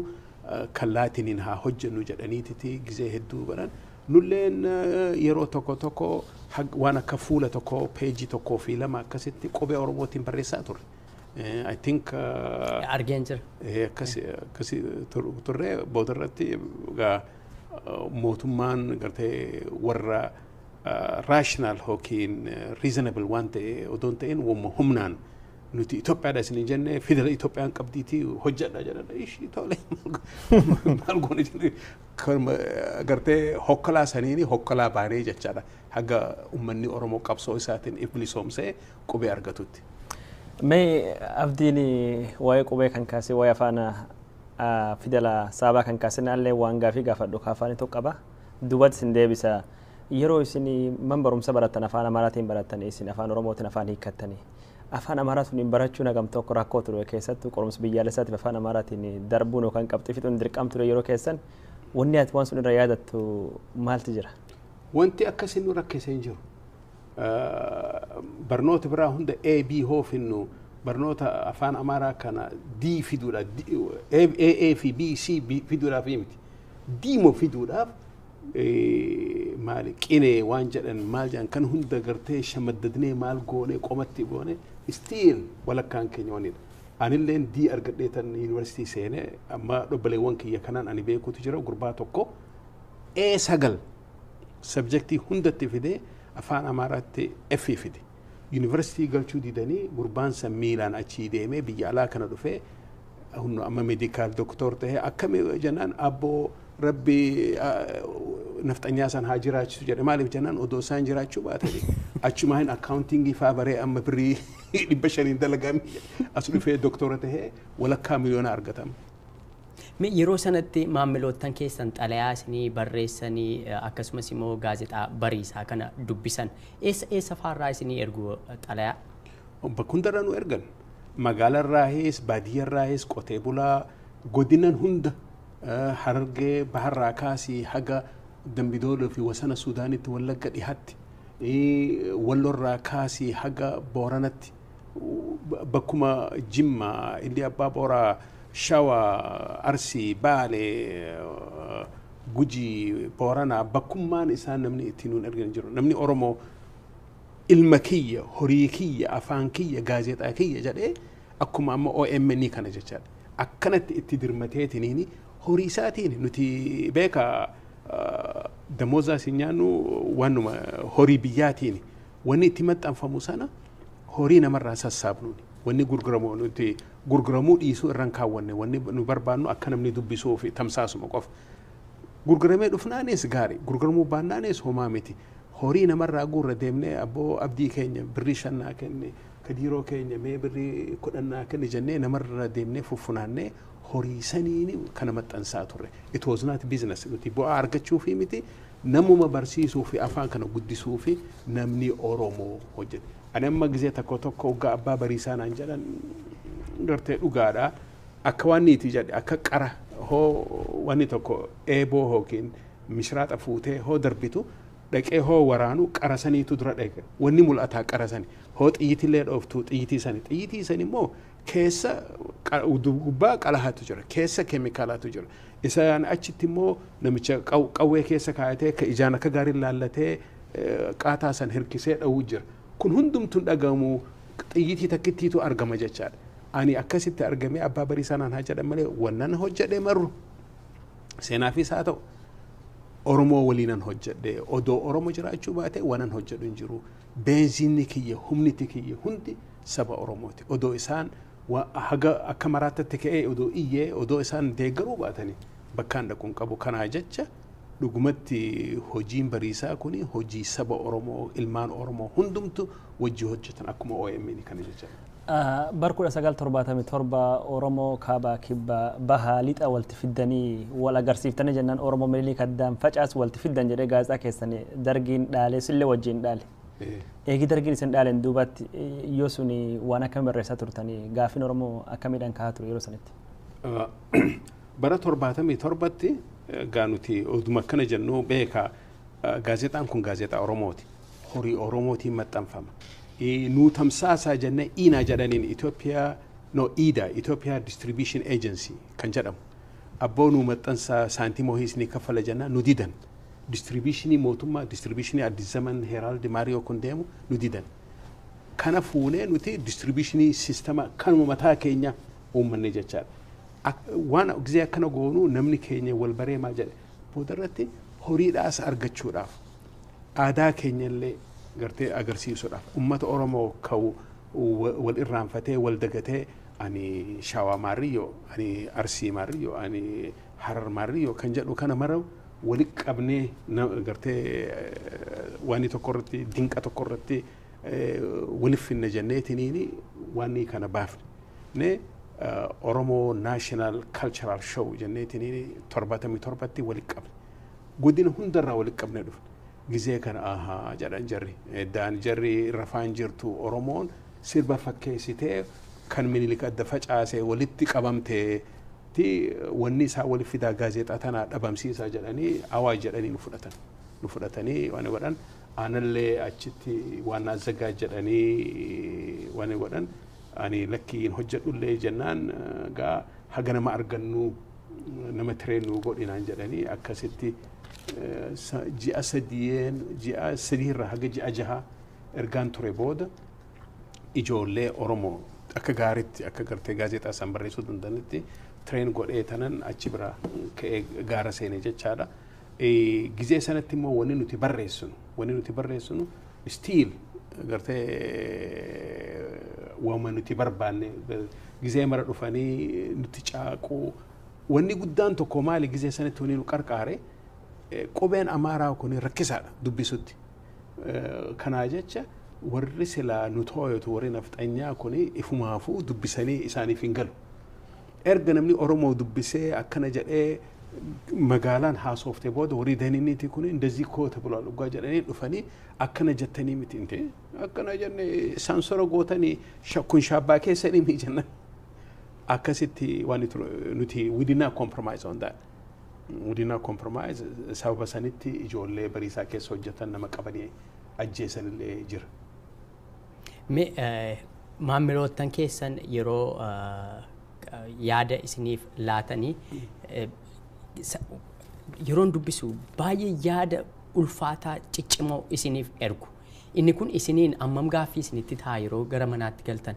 kan laatiniin haa hojjennu jedhaniititi gizee hedduu godhan. Nulleen yeroo tokko tokko waan akka fuula tokko, peejii tokkoo fi lama akkasitti qubee Oromootiin barreessaa turre. I think Argeen jira. Akkasi turre. Boodarratti egaa mootummaan gartee warra rational yookiin reasonable waan ta'e odoo hin ta'in wamma humnaan nuti Itoophiyaadha isin jenne, fidala Itoophiyaan qabdiitii hojjedha jedhan. Ishii tole, maal goone jenne, gartee hokkolaa saniini hokkolaa baanee jechaadha haga uummanni Oromoo qabsoo isaatiin if bilisoomsee qubee argatutti. Mee Abdiin, waa'ee qubee kan kaasee, waa'ee afaan fidala saabaa kan kaasee naallee waan gaafii gaafadhu ka afaanii tokko qaba. Duubatti isin deebisa. Yeroo isin man barumsa barattan afaan Amaaraatiin barattan, isin afaan Oromootiin afaan hiikkattanii. Afaan Amaaraatiin barachuun hagam tokko rakkoo ture? Keessattuu qorumsa biyyaalessaatiif afaan Amaaraatiin darbuun yookaan qabxii fixuun dirqam ture yeroo keessan, wanni ati waan sun irra yaadattu maaltu jira? Wanti akkasii nu rakkisee hin jiru. Barnoota biraa hunda A, B hoo finnu, barnoota afaan Amaaraa kana D fiduudha. A, A fi B, C, B fiduudhaaf miti. D moo fiduudhaaf maali qinee waan jedhan maal jedhan kan hunda gartee shamaddadnee maal goone qomatti goone, still walakkaan keenya wanidha. Anilleen D argadhee tan yuunivarsiitii seenee. Amma dhobbaleewwan kiyya kanaan ani beekutu jira, gurbaa tokko A 9 subjectii hundatti fidee afaan Amaaraatti F fide. Yuunivarsiitii galchuu didanii gurbaan san miilaan achii deemee biyya alaa kana dhufee hunno amma medical doctor ta'ee. Akkami jennaan, abboo rabbi nafxanyaa san haa jiraachisu jedhe. Maaliif jennaan, odoo isaan jiraachuu baatanii achumaa hin accountingii faa baree amma birrii 500n dalagame, as dhufee doktora tahee walakkaa miliyoona argatama. Mee yeroo sanatti maamiloottan keessan xalayaa isinii barreessanii akkasumas immoo gaazexaa bariisaa kana dubbisan eessa eessa faarraa isinii ergu xalayaa? Bakka hundarraa nu ergan. Magaalarraahis, baadiyyarraahis, qotee bulaa godinan hunda, Harargee baharraa kaasii haga Dambidooloo fi wasana Suudaanitti, Wallagga dhihaatti, Wallorraa kaasii haga Booranatti, bakkuma Jimmaa, Illi Abbaa Booraa, Shawaa, Arsii, Baalee, Gujii, Booranaa, bakkummaan isaan namni ittiin nuun ergan jiru. Namni Oromoo ilma kiyya, horii kiyya, afaan kiyya, gaazexaa kiyya jedhee Akkuma amma OMN kana jechaadha. Akkanatti itti dirmateetiniini horii isaatiin nuti beeka damoozaa si nyaannu waanuma horii biyyaatiin wanni itti maxxanfamu sana horii namarraa sassaabnuuni. Wanni gurguramu nuti gurguramuu dhiisuu irraan kaawwanne wanni nu barbaannu akka namni dubbisuu fi tamsaasuma qofa. Gurguramee dhufnaanis gaarii, gurguramuu baannaanis homaa miti. Horii namarraa guurra deemnee abboo abdii keenya birrii 5 naa kenne, kadiiroo keenya mee birrii 10 naa kenne jennee namarra deemnee fuffunaannee horii saniin kana maxxansaa turre. It was not business. Nuti bu'aa argachuu fi miti, namuma barsiisuu fi afaan kana guddisuu fi namni Oromoo hojjete. Ani amma gizee tokko tokko hoggaa abbaa bariisaa naan jedhan gartee dhugaadha. Akka waan niitii jedhe akka qara hoo wanni tokko eeboo yookiin mishiraaxa fuutee hoo darbitu dhaqee hoo waraanu qara saniitu dura dhaqe. Wanni mul'ataa qara sani. Hoo xiyyitillee dhooftu xiyyitii sani. Xiyyitii sani immoo keessa gubbaa qalahaatu jira. Keessa keemikaalaatu jira. Isaan achitti immoo namicha qawwee keessa kaayatee ka ijaan akka gaariin laallatee qaataa san hirkisee dha'uu jira. Kun hundumtuun dhagahamu xiyyitii takkittiitu argama jechaadha. Ani akkasitti argamee abbaa bariisaa naan haa jedhan malee wannan hojjedhee marru seenaafis haa ta'u Oromoo waliinan hojjedhe odoo Oromoo jiraachuu baate waanan hojjedhu hin jiru. Beenziinni kiyya humniti kiyya hundi saba Oromooti. Odoo isaan haga akka maraatatti ka'ee odoo iyyee odoo isaan deeggaruu baatanii bakkaan dhaquun qabu. Kanaa jecha dhugumatti hojiin bariisaa kuni hojii saba Oromoo ilmaan Oromoo hundumtu wajji hojjetan akkuma OMN kana jecha. Bar 1977 Oromoo kaabaa kibbaa bahaa lixa walti fiddanii wal agarsiiftanii jennaan Oromoo Minilik addaan facaas walti fiddan jedhee gaazexaa keessan dargiin dhaalee sillee wajjin dhaale. Eegi dargiin isin dhaaleen duubatti yoo suni waan akkamii barreessaa turtanii gaaffiin Oromoo akkamiidhaan kahaa ture yeroo sanitti? Bara 77tti gaa nuti oduma akkana jennu beekaa gaazexaan kun gaazexaa Oromooti. Horii Oromootiin maxxanfama. Nu tamsaasaa jennee iinaa jedhaniin Itoophiyaa no iida Itoophiyaa Distribution Agency kan jedhamu. Abboo nu maxxansaa saantimoo hiisni kaffala jennaa nu didan. Distributionii mootummaa distributionii Addis Zaman Herald Maariyoo kun deemu nu didan. Kana fuunee nuti distributionii sistema kanuma mataa keenya uummanne jechaadha. Waan gisee akkana goonuu namni keenya wal baree maal jedhe boodarratti horiidhaas argachuudhaaf aadaa keenyallee gartee agarsiisuudhaaf uummata Oromoo ka'u wal irraanfatee wal dagatee ani Shawaa Maariyyoo ani Arsii Maariyyoo ani Harar Maariyyoo kan jedhu kana mara wali qabnee gartee waan tokko irratti dinqa tokko irratti walif finne jenneetiniini waan kana baafne. Ne Oromoo National Cultural Show jenneetiniini 77tti wali qabne. Godina hundarraa wali qabne dhufne. Gizee kana ahaa jedhan jarri. Daan jarri rafaan jirtu Oromoon sirba fakkeessitee kan Minilik adda facaasee walitti qabamtee ti wanni isaa wali fidaa gaazexaa tanaa dhabamsiisaa jedhanii awaaj jedhanii nu fudhatan. Nu fudhatanii waan godhan aanallee achitti waan azzagaa jedhanii waan godhan ani lakkiin hojjedhullee jennaan gaa haga nama argannu nama tireenuu godhinaan jedhanii akkasitti ji'a sadiyeen ji'a sadii irraa haga ji'a jaha ergaan ture booda ijoollee Oromoo akka gaariitti akka gartee gaazexaa isaan barreessuu danda'anitti tireen godhee tanan achi bira ka'ee gaara seene jechaadha. Gizee sanatti immoo wanni nuti barreessinu stiil gartee waama nuti barbaanne gizee mara dhufanii nuti caaquu wanni guddaan tokko maali gizee sanatti wanni nu qarqaare qubeen Amaaraa kun rakkisaadha dubbisutti. Kanaa jecha warri silaa nu tooyatu warri nafxanyaa kun ifumaafuu dubbisanii isaaniif hin galu. Erga namni Oromoo dubbisee akkana jedhee magaalaan haasooftee booda warri daniiniiti kun እንደዚህ እኮ ተብሏል dhugaa jedhanii dhufanii akkana jettanii miti inte akkana jenne saansora gootanii kun shaabbaa keessanii mi jenna akkasitti waan nuti we did not compromise on that. We did not compromise sababa sanitti ijoollee bariisaa keessa hojjetan nama qabanii ajjeesanillee jira. Mee maamiloottan keessan yeroo yaada isiniif laatanii yeroon dubbisu baay'ee yaada ulfaataa ciccimoo isiniif ergu. Inni kun isiniin ammam gaaffii isinitti ta'a yeroo gara manaatti galtan?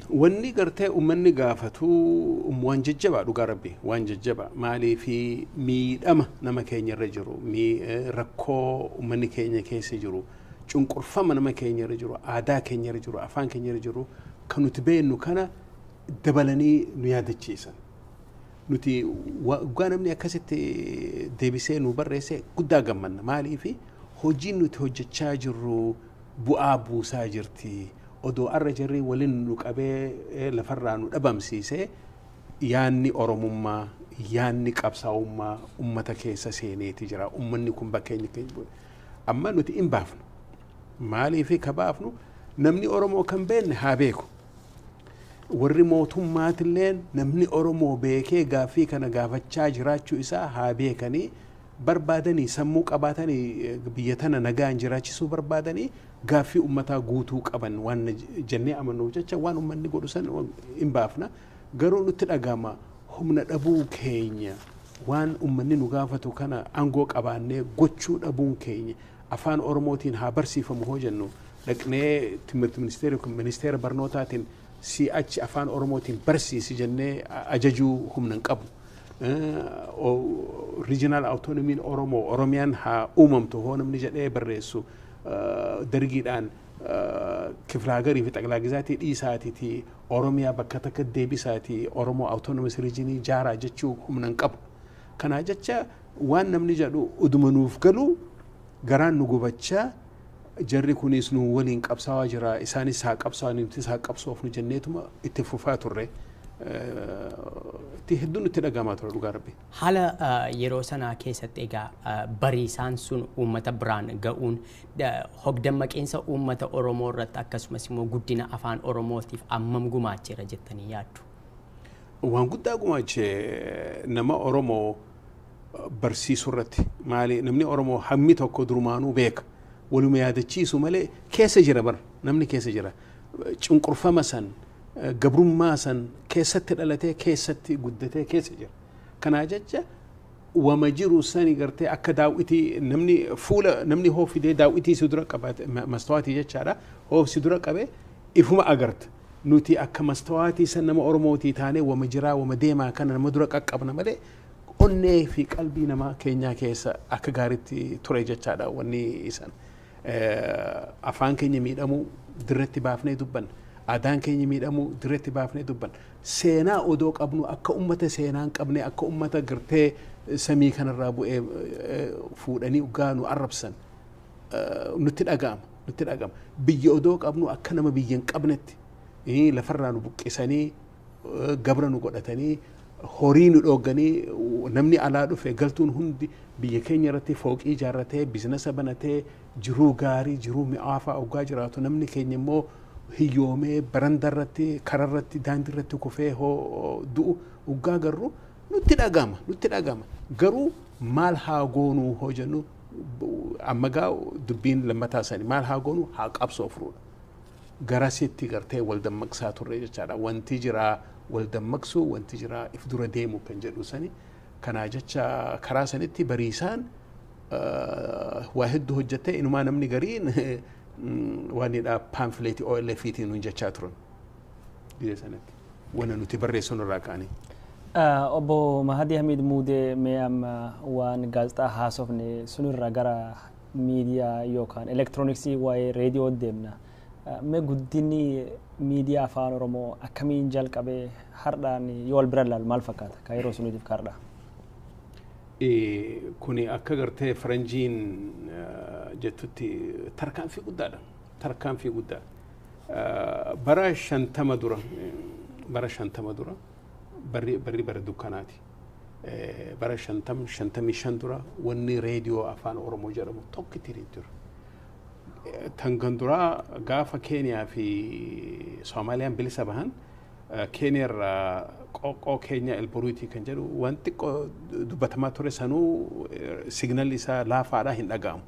Wanni gartee uummanni gaafatu waan jajjabaa, dhugaa rabbi waan jajjabaa. Maaliifi miidhama nama keenya irra jiru, rakkoo uummanni keenya keessa jiru, cunqurfama nama keenya irra jiru, aadaa keenya irra jiru, afaan keenya irra jiru kan nuti beeknu kana dabalanii nu yaadachiisan. Nuti waggaa namni akkasitti deebisee nu barreesse guddaa gammanna. Maaliifi hojiin nuti hojjechaa jirru bu'aa buusaa jirti. Odoo arra jarri waliin nu qabee lafarraa nu dhabamsiisee, yaanni Oromummaa, yaanni qabsaa'ummaa ummata keessa seeneeti jira. Ummanni kun bakka keenya amma nuti hin baafnu. Maaliifi ka baafnu namni Oromoo kan beekne haa beeku. Warri mootummaatilleen namni Oromoo beekee gaaffii kana gaafachaa jiraachuu isaa haa beekanii, barbaadanii sammuu qabaatanii biyya tana nagaan jiraachisuu barbaadanii gaaffii ummataa guutuu qaban waan jennee amannuuf jecha waan ummanni godhu san hin baafna. Garuu nutti dhagama humna dhabuu keenya, waan ummanni nu gaafatu kana aangoo qabaannee gochuu dhabuun keenya. Afaan Oromootiin haa barsiifamu hoo jennu, dhaqnee timirti ministeera yookiin ministeera barnootaatiin si achi afaan Oromootiin barsiisi jennee ajajuu humna hin qabu. Regional autonomiin Oromoo, Oromiyaan haa uumamtu hoo namni jedhee barreessu, dargiidhaan kiflaagarii fi xaqilaa gizaatii dhiisaatiiti Oromiyaa bakka takka deebisaatii Oromoo autonomous regionii jaaraa jechuu humna hin qabu. Kanaa jecha waan namni jedhu uduma nuuf galu garaan nu gubachaa, jarri kunis nu waliin qabsaawaa jira, isaanis haa qabsaa'an, nutis haa qabsoofnu jenneetuma itti fufaa turre. Itti hedduun nutti dhagahamaa ture, dhugaa rabbi. Haala yeroo sanaa keessatti egaa bariisaan sun uummata biraan ga'uun hogdammaqeensa uummata Oromoo irratti akkasumas immoo guddina afaan Oromootiif ammam gumaacheera jettanii yaaddu? Waan guddaa gumaachee nama Oromoo barsiisuu irratti. Maali, namni Oromoo hammi tokko durumaanuu beeka. Waluma yaadachiisu malee keessa jira bara, namni keessa jira. Cunqurfama san, gabrummaa san keessatti dhalatee keessatti guddatee keessa jira. Kanaa jecha wama jiru sani gartee akka daawwitii namni fuula namni hoo fidee daawwitii si dura qabate, mastawaatii jechaadha, hoo si dura qabe ifuma agarta. Nuti akka mastawaatii san nama Oromootii taanee wama jiraa wama deemaa kana nama dura qaqqabna malee onnee fi qalbii nama keenyaa keessa akka gaariitti ture jechaadha wanni isan. Afaan keenya miidhamuu dirratti baafnee dubbanna. Aadaan keenya miidhamuu dirratti baafnee dubbanna. Seenaa odoo qabnu akka ummata seenaa hin qabne, akka ummata gartee samii kanarraa bu'ee fuudhanii dhugaa nu arrabsan nutti dhaga'ama. Nutti dhaga'ama. Biyya odoo qabnu akka nama biyya hin qabnetti lafarraa nu buqqisanii, gabra nu godhatanii, horii nu dhoogganii, namni alaa dhufe galtuun hundi biyya keenya irratti fooqii ijaarratee, bizinasa banatee, jiruu gaarii, jiruu mi'aafaa oggaa jiraatu, namni keenya immoo hiyyoomee baranda irratti, karaa irratti, daandii irratti kufee hoo du'u oggaa garuu nutti dhagama, nutti dhagama. Garuu maal haa goonuu hoo jennu, amma gaa dubbiin lammataa sani maal haa goonuu, haa qabsoofruudha. Garasitti gartee wal dammaqsaa turre jechaadha. Wanti jiraa wal dammaqsuu, wanti jiraa if dura deemu kan jedhu sani. Kanaa jecha karaa sanitti bariisaan waa hedduu hojjetee, inumaa namni gariin waan paamfileetii OLF-tiin nuun jechaa turan. Biyya sanatti. Wanna nuti barreessinu irraa ka'anii. Obbo Mahadii Hamid Muudee, mee amma waan gaazexaa haasofne sunirraa gara miidiyaa yookaan elektirooniksii waa'ee reediyoo deemna. Mee guddinni miidiyaa afaan Oromoo akkamiin jalqabee, hardhaan yoo wal bira ilaalu maal fakkaata? Kan yeroo suniitiif ka hardhaa? Kuni akka gartee faranjiin jettutti tarkaanfii guddaadha. Tarkaanfii guddaa. Bara 50 dura, bara 50 dura barri bara dukkanaati. Bara 50, 55 dura wanni reediyoo afaan Oromoo jedhamu tokkitti hin jiru. Tan duraa gaafa Keeniyaa fi Soomaaliyaan bilisa bahan, Keeniyaa irraa qoqqoo keenya Elboruutii kan jedhu waan xiqqoo dubbatamaa ture, sanuu signalli isaa laafaadhaa hin dhaga'amu.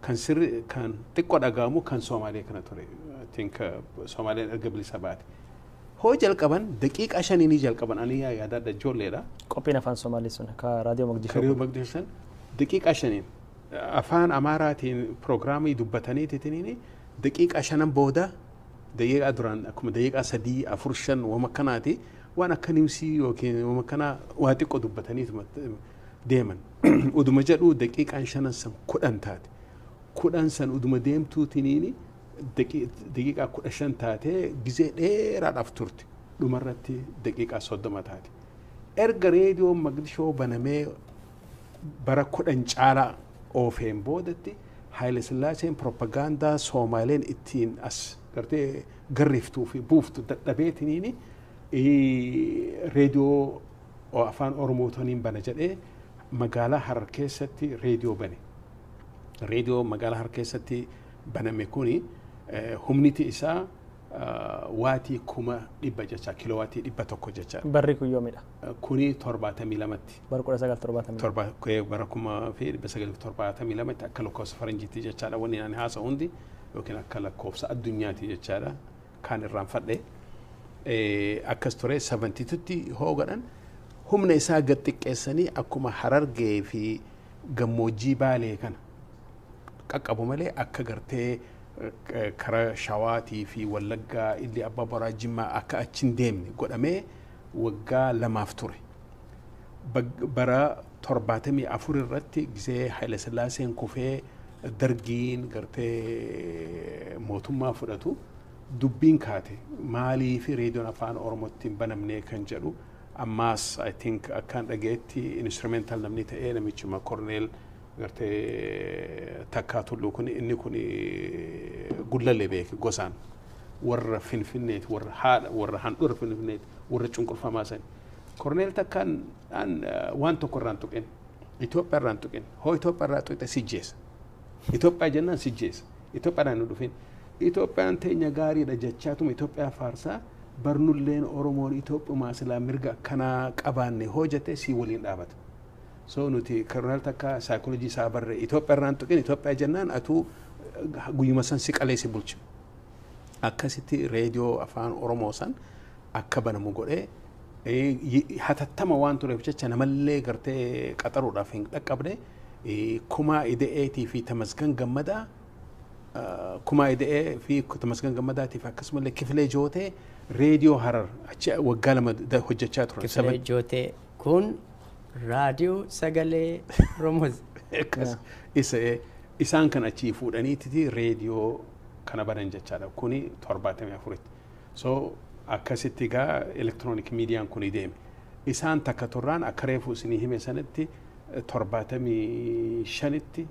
Kan sirri kan xiqqoo dhaga'amu kan Soomaaliyaa kana ture. I think Soomaaliyaan erga bilisa baate. Hoo jalqaban daqiiqaa shanii jalqaban, ani yaadadha, ijoolleedha. Qophiin afaan Somaalii sun ka raadiyoo Moqdishoo. Raadiyoo Moqdishoo san daqiiqaa shaniin afaan Amaaraatiin piroogiraamii dubbatanii titiniini daqiiqaa shanan booda Daqiiqaa duraan akkuma daqiiqaa 3, 4, 5 wama kanaati waan akka newsii yookiin wama kanaa waa xiqqoo dubbataniituma deeman. Uduma jedhu daqiiqaan 5 san 10 taate. 10 san uduma deemtuutiniini daqiiqaa 15 taatee gizee dheeraadhaaf turte. Dhumarratti daqiiqaa 30 taate. Erga reediyoon Moqdishoo banamee bara 10 caalaa oofeen boodatti Haayile Sillaaseen propagaandaa Soomaaleen ittiin as gartee garriftuu fi buuftu dadhabeetiniini reediyoo afaan Oromootaniin bana jedhee magaalaa Harar keessatti reediyoo bane. Reediyoo magaalaa Harar keessatti baname kuni humniti isaa waatii 100,000 jecha, kiilowaatii 100 jecha. Barri kun yoomidha? Kuni 72tti. Bara 1972. Torba bara 1972tti akka lakkoofsa faranjiitti jechaadha wanni ani haasa'u hundi yookiin akka lakkoofsa addunyaati jechaadha kaan irraanfadhe. Akkas ture 72tti hoo godhan humna isaa gad xiqqeessanii akkuma Harargee fi gammoojjii Baalee kana qaqqabu malee akka gartee kara Shawaatii fi Wallaggaa illee Abbaa Boraa Jimmaa akka achi hin deemne godhamee waggaa 2 ture. Bara 74 irratti gisee Haayile Sillaaseen kufee dargiin gartee mootummaa fudhatu dubbiin kaate maalii fi reediyoon afaan Oromootti hin banamne kan jedhu ammaas I think akkaan dhageetti instrumental namni ta'ee namichuma Korneel gartee Takkaa Tulluu kun inni kun Gullallee beeke gosaan warra Finfinneeti warra haadha warra handhuura Finfinneeti warra cunqurfamaa sani. Korneel Takkaan waan tokko irraan tuqin Itoophiyaa irraan tuqin hoo Itoophiyaa irraa tuqxe si jeessa. Itoophiyaa jennaan si jeessa. Itoophiyaadhaan nu dhufin. Itoophiyaan teenya gaariidha jechaatuma Itoophiyaa faarsaa barnulleen Oromoon Itoophiyaa silaa mirga akkanaa qabaanne hoo jette si waliin dhaabata. So nuti Korneel Takkaa saayikoolojii isaa barree Itoophiyaa irraan tuqin Itoophiyaa jennaan atuu guyyuma san si qalee si bulcha. Akkasitti reediyoo afaan Oromoo san akka banamu godhee hatattama waan tureef jecha namallee gartee qaxaruudhaaf hin dhaqqabne Kumaa Ida'eetii fi Tamasgan Gammadaa Kumaa Ida'ee fi Tamasgan Gammadaatiif akkasumallee Kifilee Jootee reediyoo Harar achi waggaa 2 hojjechaa turan. Kifilee Jootee kun raadiyoo sagalee Oromoo. Isaan kan achii fuudhaniititi reediyoo kana banan jechaadha. Kuni 74tti. So akkasitti egaa elektiroonik miidiyaan kuni deeme. Isaan takka turraan akka reefu isinii hime sanatti 75tti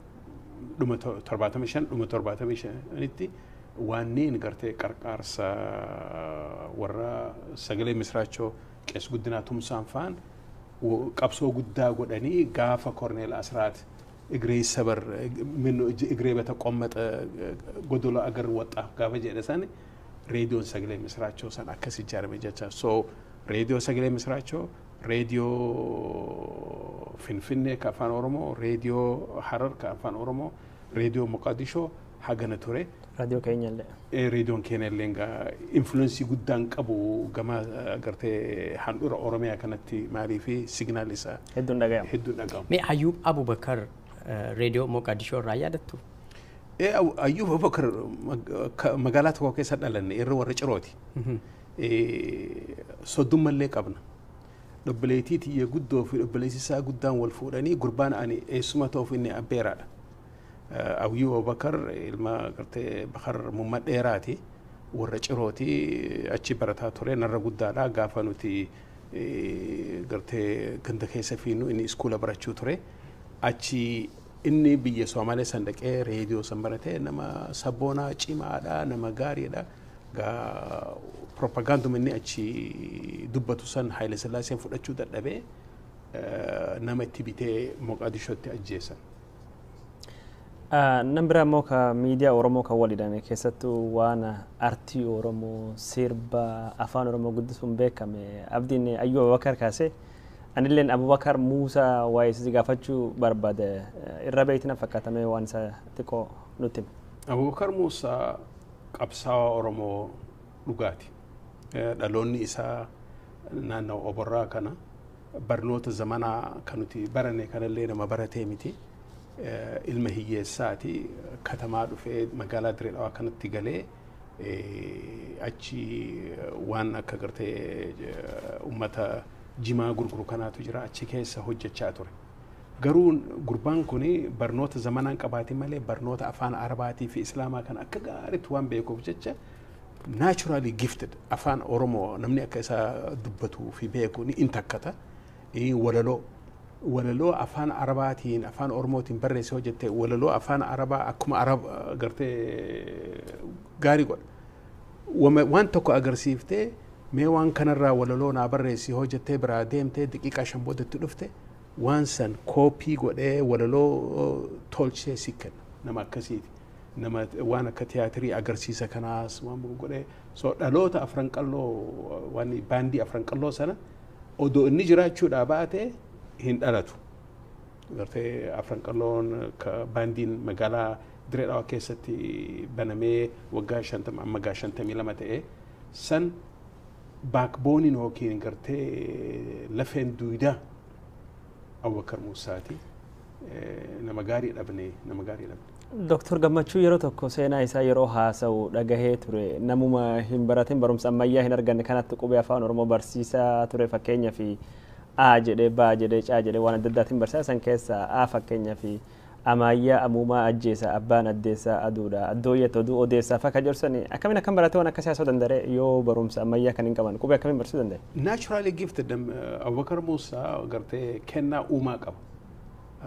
dhuma 75 dhuma 75tti waanneen gartee qarqaarsa warra sagalee Misiraachoo Qees Guddinaa Tumsaan fa'aan qabsoo guddaa godhanii gaafa Korneel Asraat እግሬ ይሰበር ምን እግሬ በተቆመጠ ጎዶሎ አገር ወጣ gaafa jedhe san reediyoon sagalee Misiraachoo san akkas ijaarame jecha. So reediyoo sagalee Misiraachoo, reediyoo Finfinnee ka afaan Oromoo, reediyoo Harar ka afaan Oromoo, reediyoo Moqadishoo hagana ture. Raadiyoo keenya illee. Reediyoon keenya illee egaa influensii guddaan qabu gama gartee handhuura Oromiyaa kanatti maalii fi signaal isaa. Hedduun dhaga'amu. Hedduun dhaga'amu. Mee Ayyuub Abubakar reediyoo Moqadishoo irraa yaadattu? Ayyuub Abubakar magaalaa tokko keessa dhalanne irra warra Cirooti. Soddummallee qabna. Obboleettii tiyya guddoo fi obboleessi isaa guddaan wal fuudhanii gurbaan ani eessuma ta'uuf inni abbeeraadha. Ayyuub Abubakar ilma gartee Bakar Mumma Dheeraati. Warra Cirooti achi barataa ture narra guddaadha gaafa nuti gartee ganda keessa fiinnu inni iskuula barachuu ture. Achi inni biyya Soomalee san dhaqee reediyoo san baratee nama sabboonaa cimaadha nama gaariidha. Gaa propagaanduma inni achi dubbatu san Haayile Sillaaseen fudhachuu dadhabee nama itti bitee Moqadishootti ajjeesan. Nan biraa immoo ka miidiyaa Oromoo kan waliidhaan keessattuu waan artii Oromoo sirba afaan Oromoo guddisuun beekame Abdiin Ayyuu Abubakar kaasee anilleen Abubakar Muusaa waa'ee si gaafachuu barbaade irra beektina fakkaatamee waan isa xiqqoo nutti hime. Abubakar Muusaa qabsaa'aa Oromoo dhugaati. Dhaloonni isaa naannoo Oborraa kana barnoota zamanaa kan nuti baranne kanallee nama baratee miti. Ilma hiyyeessaati katamaa dhufee magaalaa Dirree Dhawaa kanatti galee Achi waan akka gartee uummata jimaa gurguru kanaatu jira, achi keessa hojjechaa ture. Garuu gurbaan kun barnoota zamanaan qabaate malee barnoota afaan Arabaatii fi Islaamaa kan akka gaariitti waan beekuuf jecha naturally gifted. Afaan Oromoo namni akka isaa dubbatuu fi beeku ni intakkata. Walaloo afaan Arabaatiin afaan Oromootiin barreessee hojjette, walaloo afaan Arabaa akkuma Arab gartee gaarii godha. Waan tokko agarsiiftee, "Mee waan kanarraa walaloo naa barreessi" hojjettee biraa deemtee, daqiiqaa 5 boodatti dhufte, waan san koopii godhee walaloo tolchee si kenna. Nama akkasiiti. Nama waan akka tiyaatirii agarsiisa kanaas waan godhee, so dhaloota Afran Qalloo, waan baandii Afran Qalloo sana odoo inni jiraachuudhaa baate hin dhalatu. Gartee Afran Qalloon baandiin magaalaa Diree Dhawaa keessatti banamee waggaa 50, amma gaa 52 ta'e san, backboneiin yookiin gartee lafeen duudaa Abubakar Muusaati. Nama gaarii dhabne, nama gaarii dhabne. Dooktor Gammachuu yeroo tokko seenaa isaa yeroo haasa'u dhagahee ture. Namuma hin baratin, barumsa ammayyaa hin arganne kanatti qubee afaan Oromoo barsiisaa ture. Fakkeenyaa fi A jedhee, B jedhee, C jedhee waan adda addaatiin barsiisaa san keessa A fakkeenyaa fi amaayyaa amuumaa ajjeesa abbaan addeessaa aduudha addooyyatti oduu odeessaa fakka jedhu sani akkamiin akkam baratee waan akkasii haasa'uu danda'e? Yoo barumsa ammayyaa kan hin qaban qubee akkamiin barsiisuu danda'e? Naturally gifted. Abubakar Muusaa gartee kennaa uumaa qaba.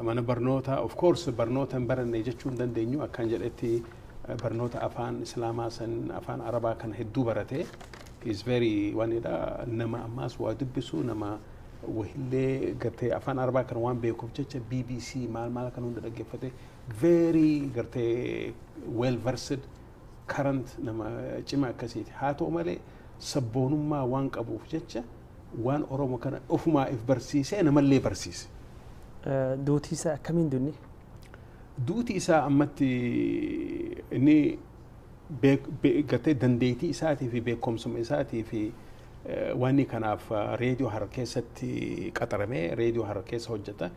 Mana barnoota, of course, barnoota hin baranne jechuu hin dandeenyu. Akkan jedhetti barnoota afaan Islaamaa san, afaan Arabaa kan hedduu barate. Is very wanidha, nama ammaas waa dubbisu, nama wahillee gartee afaan Arabaa kan waan beekuuf jecha BBC maal maal kan hunda dhaggeeffate, very gartee well versed, current, nama cima akkasiiti. Haa ta'u malee sabboonummaa waan qabuuf jecha waan Oromoo kana ofumaa if barsiisee namallee barsiise. Duutii isaa akkamiin dunni? Duuti isaa ammatti inni gartee dandeettii isaatii fi beekumsuma isaatii fi wanni kanaaf reediyoo Harar keessatti qaxaramee reediyoo Harar keessa hojjeta.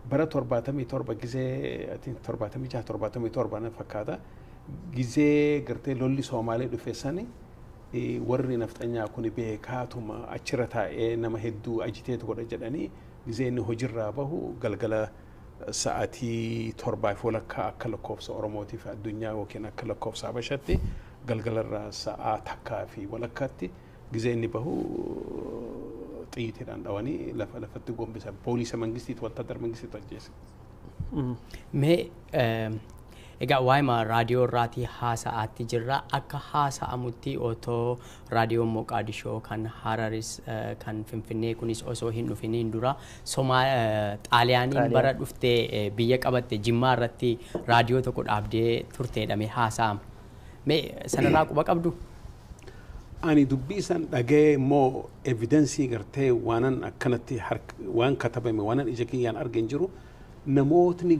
Bara 77 gizee, 76, 77 na fakkaata. Gizee gartee lolli Soomaalee dhufe sani, warri nafxanyaa kun beekaatuma achirra taa'ee nama hedduu ajiteetu godha jedhanii, gizee inni hojiirraa bahu galgala sa'aatii 7:30 akka lakkoofsa Oromootiif addunyaa yookiin akka lakkoofsa Habashatti galgalarraa sa'aa 1:30tti gizee inni bahu xiyyiitiidhaan dhawanii lafa lafatti gombisan. Poolisa mangistiitu, wattaadara mangistiitu ajjeese. Mee egaa waa'ima raadiyoo irraatii haasa'aatti jirra. Akka haasa'amutti otoo raadiyoon Moqaadishoo kan Hararis kan Finfinnee kunis osoo hin dhufiniin dura Somaa Xaaliyaaniin bara dhuftee biyya qabatte Jimmaa irratti raadiyoo tokko dhaabdee turteedhame haasa'ama. Mee sanarraa quba qabdu? Ani dubbii san dhagee immoo evidence gartee waanan akkanatti waan katabame waanan ija kiyyaan arge hin jiru. Namootni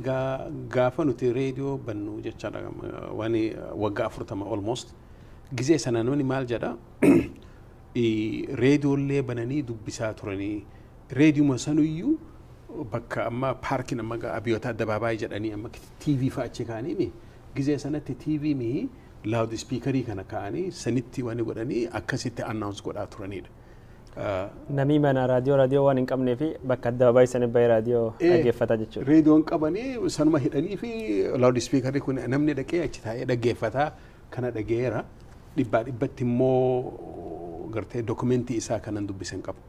gaafa nuti reediyoo bannu jechaadha, waan waggaa 40 almost, gizee sana namni maal jedha, reediyoollee bananii dubbisaa turanii, reediyuma sanuyyuu bakka amma paarkiin amma Abiyoota addabaabaayii jedhanii amma TV fa'a achi kaa'anii, gizee sanatti TV mihi loud speakerii kana kaa'anii sanitti waan godhanii akkasitti announce godhaa turanidha. Namni mana raadiyoo waan hin qabnee fi bakka addabaabaayii sanii bahee raadiyoo dhaggeeffata jechuudha. Reediyoon qabanii sanuma hidhanii fi loud speakerii kun namni dhaqee achi taa'ee dhaggeeffataa kana dhageera. Dhibbaa dhibbatti immoo gartee dokumentii isaa kanan dubbisan qabu.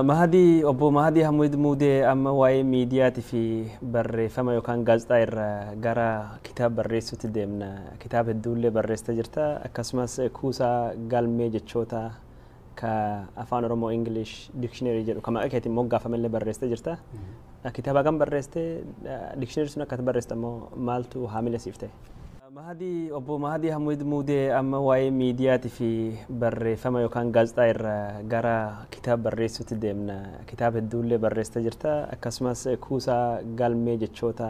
Mahadii, obbo Mahadii Hamuud Muudee, amma waa'ee miidiyaatii fi barreeffama yookaan gaazexaa irraa gara kitaaba barreessuutti deemna. Kitaaba hedduullee barreessitee jirta. Akkasumas kuusaa galmee jechoota ka afaan Oromoo English Dictionary jedhu ka maqaa keetiin moggaafamellee barreessitee jirta. Kitaaba kam barreessitee? Dictionary sun akka barreessite immoo maaltu haamila siif ta'e? Mahadii, obbo Mahadii Hamuud Muudee, amma waa'ee miidiyaatii fi barreeffama yookaan gaazexaa irraa gara kitaaba barreessuutti deemna. Kitaaba hedduullee barreessitee jirta. Akkasumas kuusaa galmee jechoota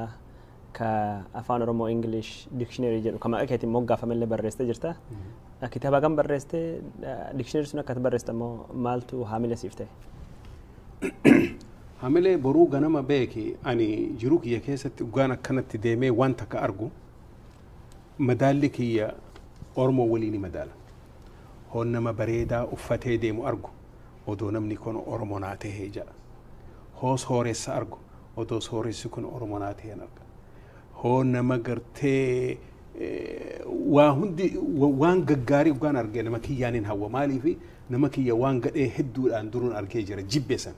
ka afaan Oromoo English Dictionary jedhu ka maqaa keetiin moggaafamellee barreessitee jirta. Kitaaba kam barreessitee? Dictionary sun akka barreessite immoo maaltu haamila siif ta'e? Haamilee boruu ganama beeki, ani jiruu kiyya keessatti dhugaan akkanatti deemee waan takka argu madaalli kiyya Oromoo waliin ni madaala. Hoon nama bareedaa uffatee deemu argu odoo namni kun Oromoo naa tahee jedha. Hoo sooressa argu odoo sooressi kun Oromoo naa tahee arga. Hoo nama gartee waa hundi waan gaggaarii dhugaan argee nama kiyyaaniin hawwa maaliifi nama kiyya waan gadhee hedduudhaan duruun argee jira jibbe san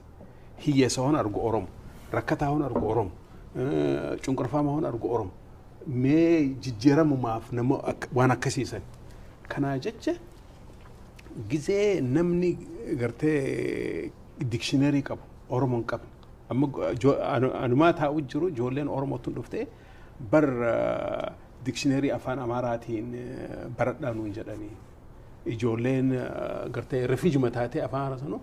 hiyyeessa hon argu Oromo rakkataa hon argu Oromo cunqurfamaa hon argu Oromo mee jijjiiramumaaf nama waan akkasiisan kanaa jecha gizee namni gartee dikshiinarii qabu Oromo hin qabne amma anumaa taa'u jiru ijoolleen Oromootti dhuftee bar dikshiinarii afaan Amaaraatiin baradhaa nuun jedhanii ijoolleen gartee refiijuma taatee afaan Amaaraa sanu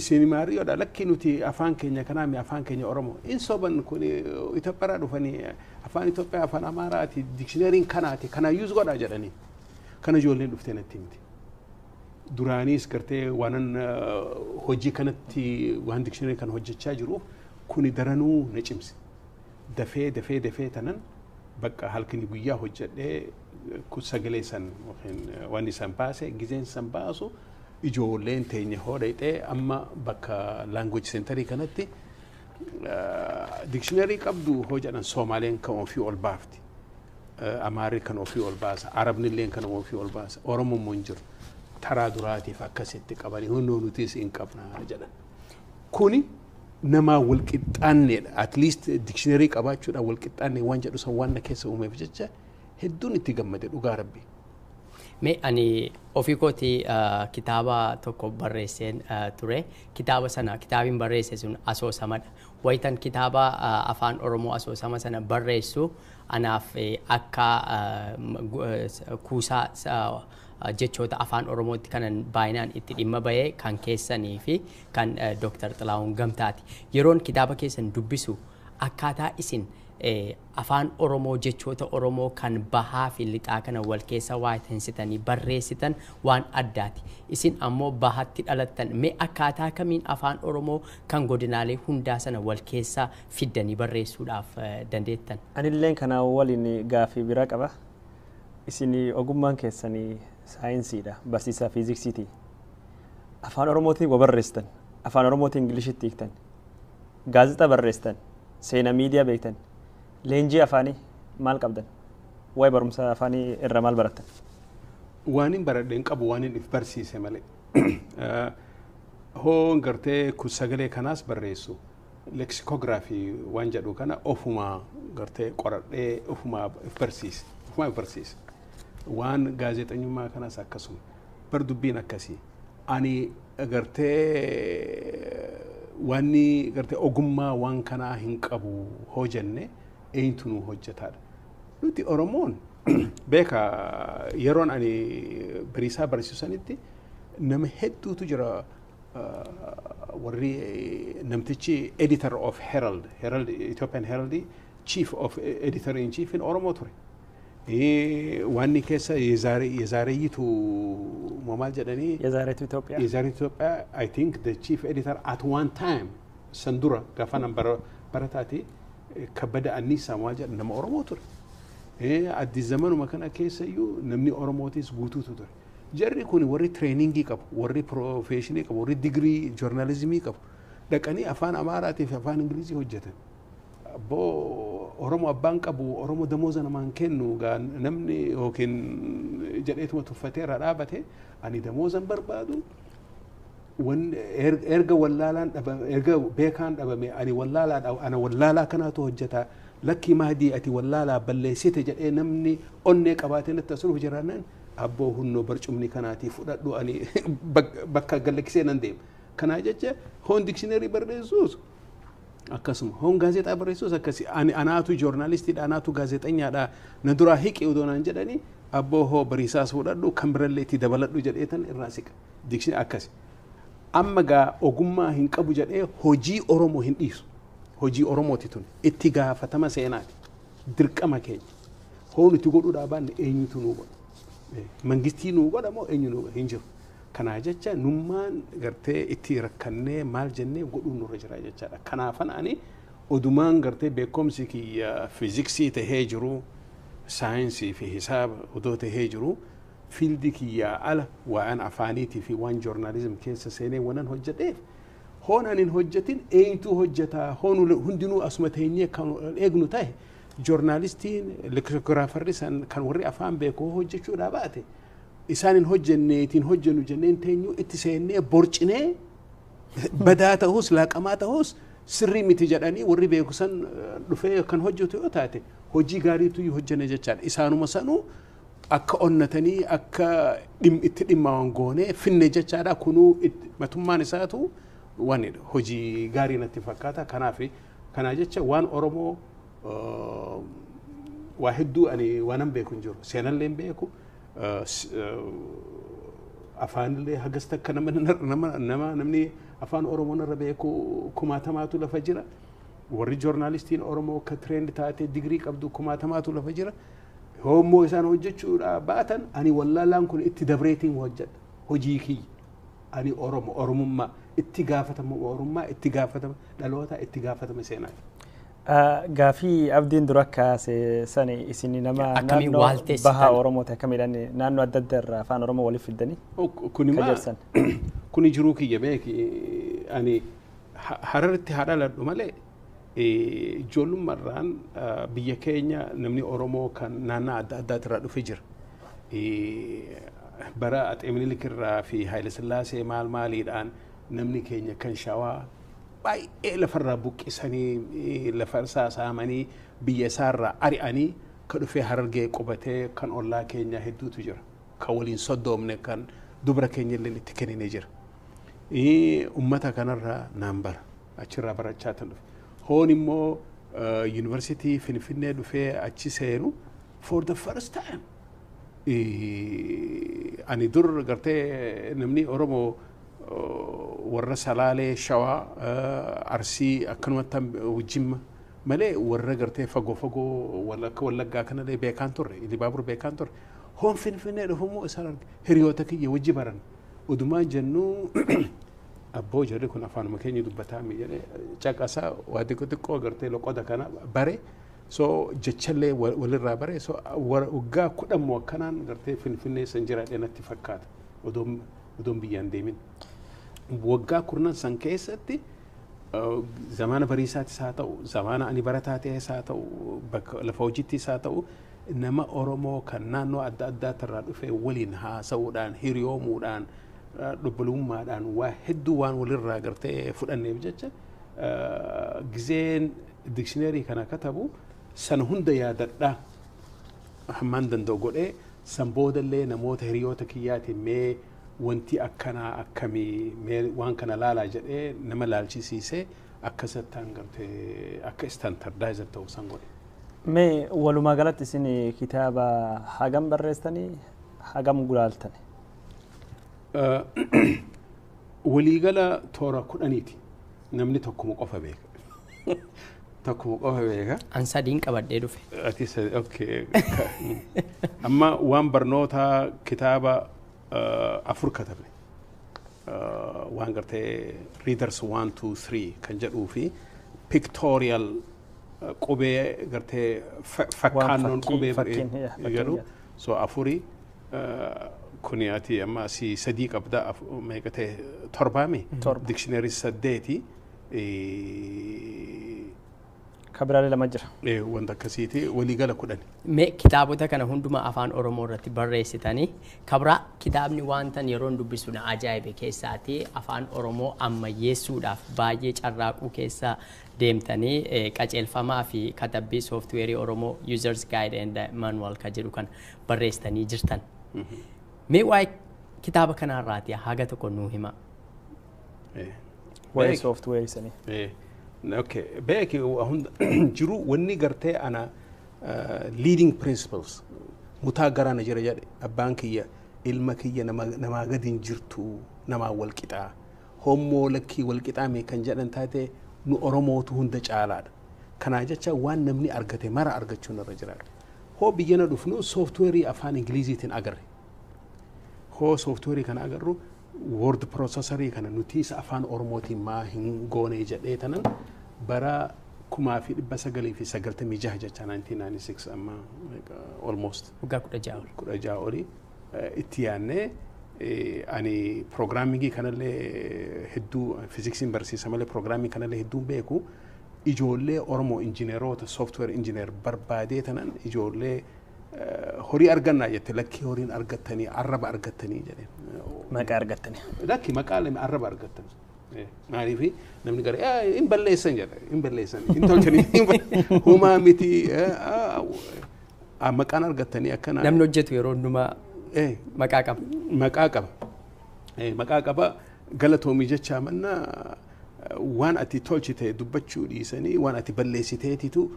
isin maariyoodha lakki nuti afaan keenya kanaa mi afaan keenya Oromoo in soban kun Itoophiyaarraa dhufanii afaan Itoophiyaa afaan Amaaraati dikshiinariin kanaati kanaa yuuz godhaa jedhanii kana ijoolleen dhuftee natti himti. Duraaniis gartee waanan hojii kanatti waan dikshiinarii kana hojjechaa jiruuf kuni daranuu na cimse. Dafee dafee dafee tanan bakka halkanii guyyaa hojjedhee sagalee san waan isaan baase gizeen san baasu ijoolleen teenya hoo dhayxee amma bakka language centerii kanatti dikshiinarii qabdu hoo jedhan Soomaaleen kan ofii ol baafti. Amaarri kan ofii ol baasa, Arabnilleen kan ofii ol baasa, Oromoon immoo hin jiru. Taraa duraatiif akkasitti qabanii hunduu nutis hin qabna jedhan. Kuni namaa wal qixxaanneedha. At least dikshiinarii qabaachuudhaan wal qixxaanne waan jedhu san waan na keessa uumeef jecha hedduun itti gammade dhugaa rabbi. Mee ani ofii kootii kitaaba tokko barreesseen ture. Kitaaba sana kitaabiin barreesse sun asoosamadha. Wayitan kitaaba afaan Oromoo asoosama sana barreessu anaaf akka kuusaa jechoota afaan Oromootti kanan baay'inaan itti dhimma bahee kan keessanii fi kan Dr. Xilahuun Gamtaati. Yeroon kitaaba keessan dubbisu akkaataa isin afaan Oromoo jechoota Oromoo kan bahaa fi lixaa kana wal keessa waa taasisanii barreessitan waan addaati. Isin ammoo bahatti dhalattan mee akkaataa kamiin afaan Oromoo kan godinaalee hundaa sana wal keessa fiddanii barreessuudhaaf dandeettan? Anilleen kana waliin gaaffii biraa qaba. Isin ogummaan keessanii saayinsiidha, barsiisaa fiiziksiiti. Afaan Oromootiin waa barreessitan, afaan Oromootiin Ingiliishitti hiiktan, gaazexaa barreessitan, seenaa miidiyaa beektan. Leenjii afaanii maal qabdan? Waa'ee barumsa afaanii irraa maal barattan? Waan hin baradhe hin qabu waan hin if barsiise malee. Hoo gartee kun sagalee kanaas barreessu leksikoogiraafii waan jedhu kana ofumaa gartee qoradhee ofumaa if barsiise. Ofumaa if barsiise. Waan gaazexeessummaa kanas akkasuma. Bar dubbiin akkasii. Ani gartee wanni gartee ogummaa waan kanaa hin qabu hoo jenne eenyutu nu hojjetaadha. Nuti Oromoon beeka yeroon ani bariisaa barsiisanitti nama hedduutu jira warri namtichi editor of Herald, Herald Ethiopian Herald chief of editor in chief in Oromoo ture. Wanni keessa የዛሬይቱ maal jedhanii የዛሬቱ ኢትዮጵያ የዛሬቱ ኢትዮጵያ I think the chief editor at one time san dura gaafa nan barataati kabbada anniisaa maal jedhan nama Oromoo ture. Addis zamanuma kana keessa iyyuu namni Oromootis guutuutu ture. Jarri kun warri tireeningii qabu, warri piroofeeshinii qabu, warri digirii joornaalizimii qabu dhaqanii afaan Amaaraatii fi afaan Ingilizii hojjetan. Abboo Oromoo abbaan qabu Oromoo damooza namaan kennu gaa namni yookiin jedheetuma tuffatee irraa dhaabate ani damoozan barbaadu erga wallaalaan dhabame erga beekaan dhabame ani wallaalaa ana wallaalaa kanaatu hojjeta lakkii mahdii ati wallaalaa balleessite jedhee namni onnee qabaatee natti as dhufu jiraannaan abboo hunnoo barcumni kanaatii fudhadhu ani bakka gallakkisee nan deema. Kanaa jecha hoon dikshiinarii barreessuus akkasuma hoon gaazexaa barreessuus akkasi ani anaatu joornaalistiidha anaatu gaazexanyaadha na duraa hiqi odoo naan jedhanii abboo hoo bariisaas fudhadhu kan birallee itti dabaladhu jedheetan irraa siqa dikshiinii akkasi. Amma gaa ogummaa hin qabu jedhee hojii Oromoo hin dhiisu. Hojii Oromooti tun itti gaafatama seenaati. Dirqama keenya. Hoo nuti godhuudhaa baanne eenyutu nuu godha? Mangistii nuu godha moo eenyu nuu godha? Hin jiru. Kanaa jecha nummaan gartee itti rakkannee maal jennee godhuun nurra jira jechaadha. Kanaafan ani odumaan gartee beekumsi kiyya fiiziksii tahee jiru Saayinsii fi hisaaba odoo tahee jiru, field kiyyaa ala waan afaaniitii fi waan journalism keessa seenee wanan hojjedheef, hoon ani hin hojjetin eenyutu hojjetaa? Hoon hundinuu asuma teenyee kan eegnu ta'e, journalistiin, lexicographerri san kan warri afaan beeku hojjechuudhaa baate, isaan hin hojjenneetiin hojjennu jenneen teenyuu itti seennee borcinee, badaa ta'us laaqamaa ta'us, sirrii miti jedhanii warri beeku san dhufee kan hojjetu yoo taate, hojii gaariitu hojjenne jechaadha. Isaanuma sanuu akka onnatanii akka itti dhimma goonee finne jechaadha. Kunuu matummaan isaatu waan hojii gaarii natti fakkaata. Kanaaf kanaa jecha waan Oromoo waa hedduu ani waanan beeku hin jiru. Seenallee hin beeku. Afaanillee hagas takka nama namni afaan Oromoo narra beeku kumaatamaatu lafa jira. Warri journalistiin Oromoo akka trained taate digirii qabdu kumaatamaatu lafa jira. Hoommoo isaan hojjechuudha baatan, ani wallaalaan kun itti dabreetiin hojjedha. Hojii kiyya. Ani Oromo, Oromummaa itti gaafatama, Oromummaa itti gaafatama, dhaloota itti gaafatama seenaati. Gaafii Abdiin dura kaase sani, isin nama Akkamiin naannoo waalteessitan? baha Oromooti, akkamiidhaan naannoo adda addaa irraa afaan Oromoo waliif fiddanii Kuni maa kajeelsan? Kuni jiruu kiyya beeki. Ani Hararitti haa dhaladhu malee, ijoollummaarraan biyya keenya namni Oromoo kan naannoo adda addaati irraa dhufe jira. Bara Axee Minilik irraa fi Haayile Sillaasee maal maaliidhaan namni keenya kan Shawaa baay'ee lafarraa buqqisanii, lafa isaa saamanii, biyya isaarraa ari'anii, ka dhufee Harargee qubatee kan ollaa keenya hedduutu jira. Kan waliin soddoomne, kan dubra keenya illee itti kenninee jira. Ummata kanarraa naan bara achirraa barachaa tan dhufe. Hoon immoo yuunivarsiitii Finfinnee dhufee achi seenu, for the first time ani dur gartee namni Oromoo warra Salaalee, Shawaa, Arsii, akkanumatti Jimma malee, warra gartee fagoo fagoo akka Wallaggaa kanallee beekaan turre, Ilibaabur beekaan turre. Hoon Finfinnee dhufummoo isaan arge, hiriyoota kiyya wajji baran. Odumaan jennuu, abboo jarri kun afaanuma keenya dubbataa mi jedhee caqasaa, waa xiqqoo xiqqoo gartee loqoda kana bare, so jechallee walirraa bare. So waggaa 10 moo akkanaan gartee Finfinnee san jiraadhe natti fakkaata odoon biyyaan deemin. Waggaa 10 san keessatti zamaana bariisaatis haa ta'u, zamaana ani barataa ta'es haa ta'u, bakka lafa hojiittis haa ta'u, nama Oromoo kan naannoo adda addaatirraa dhufe waliin haasa'uudhaan, hiriyoomuudhaan, obbolummaadhaan waa hedduu waan walirraa gartee fudhanneef jecha, gizeen dictionary kana katabu sana hunda yaadadhaa hammaan danda'u godhee, san boodallee namoota hiriyoota kiyyaatiin mee wanti akkanaa akkamii, mee waan kana laalaa jedhee nama laalchisiisee, akkasattaan gartee akka standardize ta'u san godhe. Mee walumaa galatti isin kitaaba hagam barreessitanii, hagam gulaaltani? Waliigala toora 10ti. Namni tokkuma qofa beeka. Tokkuma qofa beeka. An sadiin qabadhee dhufe. Ati okay. Amma waan barnootaa kitaaba afur katabne. Waan gartee readers 1 2 3 kan jedhuu fi pictorial, qubee gartee fakkaannoon qubee jedhu. So afurii kuni, ati amma asii sadii qabda, meeqa ta'e, torbaami? Dictionary saddeeti. Kabiraalee lama jira. Wanta akkasiiti, waliigala 10. Mee kitaabota kana hundumaa afaan Oromoo irratti barreessitanii, kabraa kitaabni waantan yeroon dubbisu na ajaa'ibe keessaati afaan Oromoo ammayyeessuudhaaf baay'ee carraaquu keessa deemtanii, qajeelfamaa fi katabbii sooftiweerii Oromoo, Users Guide and Manual ka jedhu kana barreessitanii jirtan. Mee waa'ee kitaaba kanarraati haga tokko nuu hima. Waa'ee sooftiweerii sanii. Okay, beeki jiru wanni gartee ana leading principles mutaa garaana jira jedhe abbaan kiyya: ilma kiyya, namaa gadi hin jirtu, namaa wal qixaa, hommoo lakkii wal qixaame kan jedhan taate, nu Oromootu hunda caalaadha. Kanaa jecha waan namni argate mara argachuun irra jira. Hoo biyyana dhufnu sooftiweerii afaan Ingiliziitiin agarre. Hoo sooftiweerii kana agarru, word processorii kana nuti isa afaan Oromootiin maa hin goone jedhee tanan bara 1996 jecha 1996 amma almost Waggaa 16 ol. 16 olii itti yaadnee ani programmingii kanallee hedduu fiiziksiin barsiisa malee programming kanallee hedduun beeku ijoollee Oromoo injineeroota software engineer barbaadee tanan ijoollee horii argannaa jette lakkii horiin argattanii arraba argattanii jedheen. Maqaa argattanii. Lakki maqaa lama arraba argattan. Maaliif namni gara hin balleessan jedha hin balleessan hin tolchanii humaa miti maqaan argattanii akkana. Namni hojjetu yeroo hundumaa maqaa qaba. Maqaa qaba. Maqaa qaba galatoomii jecha mannaa waan ati tolchite dubbachuu dhiisanii waan ati balleessiteetitu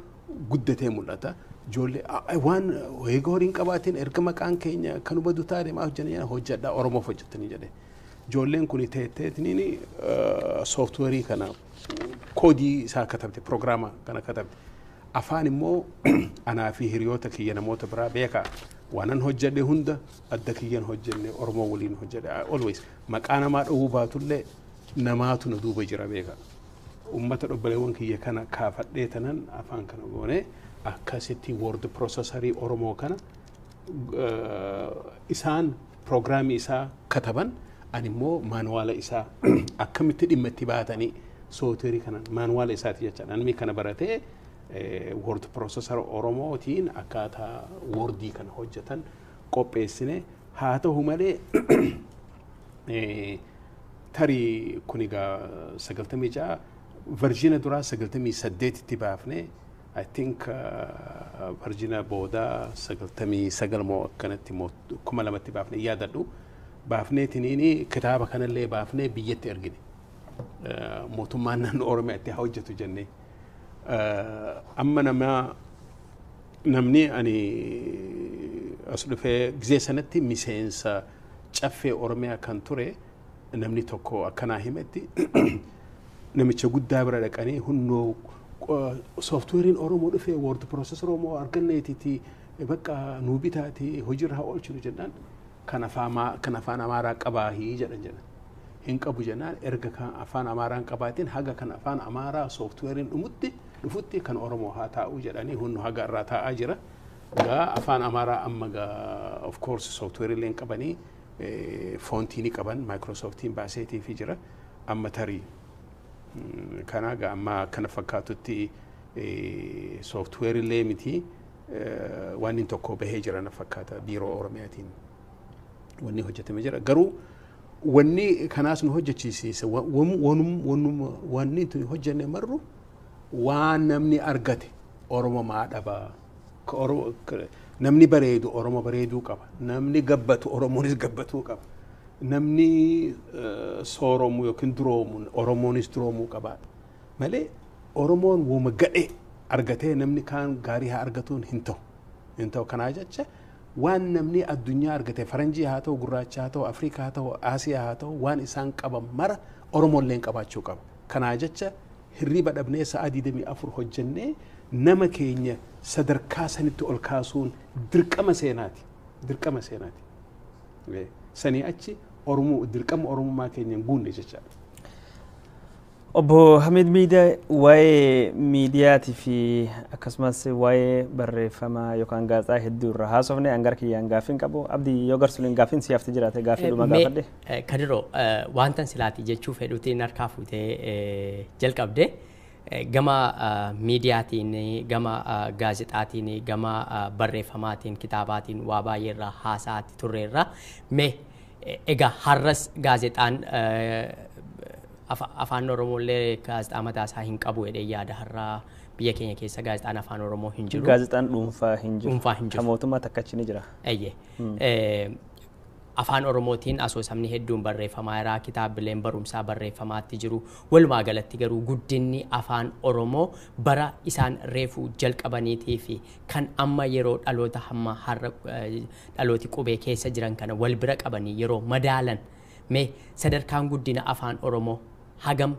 guddatee mul'ata. Ijoollee waan eega horiin qabaatiin erga maqaan keenya kan hubatu taate maaf hojjanna hojjedhaa Oromoof hojjettanii jedhe. Ijoolleen kun teetteetiniin sooftuweerii kana koodii isaa katabte piroogiraama kana katabte. Afaan immoo anaa fi hiriyoota kiyya namoota biraa beekaa waanan hojjedhe hunda adda kiyyan hojjenne Oromoo waliin hojjedhe always maqaa namaa dhowwuu baatullee namaatu na duuba jira beekaa. Uummata dhobbaleewwan kiyya kana kaafadhee tanan afaan kana goonee akkasitti word processorii Oromoo kana isaan piroogiraamii isaa kataban ani immoo maanuwaala isaa akkamitti dhimma itti baatanii sooftiweerii kana maanuwaala isaati jechaadha. Namni kana baratee word processor Oromootiin akkaataa wordii kana hojjetan qopheessine haa ta'u malee tarii kun egaa 96 version duraa 98tti baafne I think version boodaa 99 moo akkanatti moo 2000tti baafne yaadadhu baafneetiniini kitaaba kanallee baafnee biyyatti ergine mootummaan naannoo Oromiyaatti haa hojjetu jennee amma nama namni ani as dhufee gizee sanatti miseensa caffee Oromiyaa kan ture namni tokko akkanaa himetti namicha guddaa bira dhaqanii hunnoo sooftuweeriin Oromoo dhufee word processor Oromoo arganneetiti bakka nuu bitaati hojiirra haa oolchinu jennaan kan afaan Amaaraa qabaahii jedhan jedhan. Hin qabu jennaan erga kan afaan Amaaraan qabaatiin haga kan afaan Amaaraa sooftuweeriin dhumutti dhufutti kan Oromoo haa taa'u jedhanii hunnu haga irraa taa'aa jira. Gaa afaan Amaaraa amma gaa of course sooftuweerii illee hin qabanii foontii ni qaban Microsoftiin baaseetii fi jira amma tarii kana gaa amma akkana fakkaatutti sooftuweerii illee miti waan inni tokko bahee jira na fakkaata biiroo Oromiyaatiin wanni hojjetame jira garuu wanni kanaas nu hojjechiisiise wanni nuti hojjenne marru waan namni argate Oromo maa dhabaa namni bareedu Oromo bareeduu qaba namni gabbatu Oromoonis gabbatuu qaba namni sooromu yookiin duroomu Oromoonis duroomuu qaba malee Oromoon woma gadhee argatee namni kaan gaarii haa argatuun hin ta'u hin ta'u kanaa jecha waan namni addunyaa argate faranjii haa ta'u gurraacha haa ta'u Afrikaa haa ta'u Asiyaa haa ta'u waan isaan qaban mara Oromoolleen qabaachuu qaba kanaa jecha hirriba dhabnee sa'a 24 hojjennee nama keenya sadarkaa sanitti ol kaasuun dirqama seenaati dirqama seenaati sanii achi Oromoo dirqama Oromummaa keenya hin guunne jechaadha. Obbo Hamid Miidiyaa waa'ee miidiyaatii fi akkasumas waa'ee barreeffamaa yookaan gaazexaa hedduu irra haasofne hangar kiyyaan gaaffiin qabu. Abdii yoo garsuun gaaffiin si hafte jiraate gaaffii dhuma gaafadhe. Kadiroo wantan silaatii jechuu fedhuutiin harkaa fuutee jalqabde gama miidiyaatiin gama gaazexaatiin gama barreeffamaatiin kitaabaatiin waa baay'ee irraa haasaatti turreerra. Mee egaa har'as gaazexaan afaan Oromoo illee gaazexaa mataa isaa hin qabu jedhee yaada har'aa biyya keenya keessa gaazexaan afaan Oromoo hin jiru. Gaazexaan dhuunfaa hin jiru. Dhuunfaa hin jiru. Kan mootummaa takka achi ni jira. Eeyyee. Afaan Oromootiin asoosamni hedduun barreeffamaa jira kitaabileen barumsaa barreeffamaatti jiru. Walumaa galatti garuu guddinni afaan Oromoo bara isaan reefuu jalqabaniitii fi kan amma yeroo dhaloota hamma har'a dhalooti qubee keessa jiran kana wal bira qabanii yeroo madaalan mee sadarkaan guddina afaan Oromoo hagam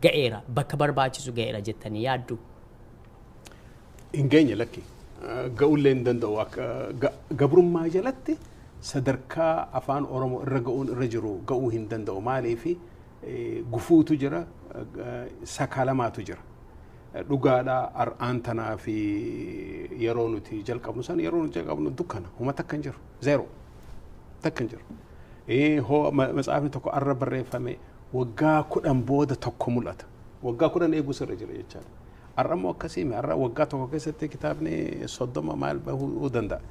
ga'eera bakka barbaachisu ga'eera jettanii yaaddu? Hin geenye lakki ga'uullee hin danda'u akka gabrummaa jalatti sadarkaa afaan Oromoo irra ga'uun irra jiru ga'uu hin danda'u maaliif gufuutu jira sakaalamaatu jira. Dhugaadha, har'aan tanaa fi yeroo nuti jalqabnu san, yeroo nuti jalqabnu dukkana, huma takka hin jiru, zeero takka hin jiru. Hoo matsaafni tokko arra barreeffame, waggaa 10 booda tokko mul'ata. Waggaa 10 eeguu sirra jira jechaadha. Har'a immoo akkasii, har'a waggaa tokko keessatti kitaabni 30 maal bahuu danda'a.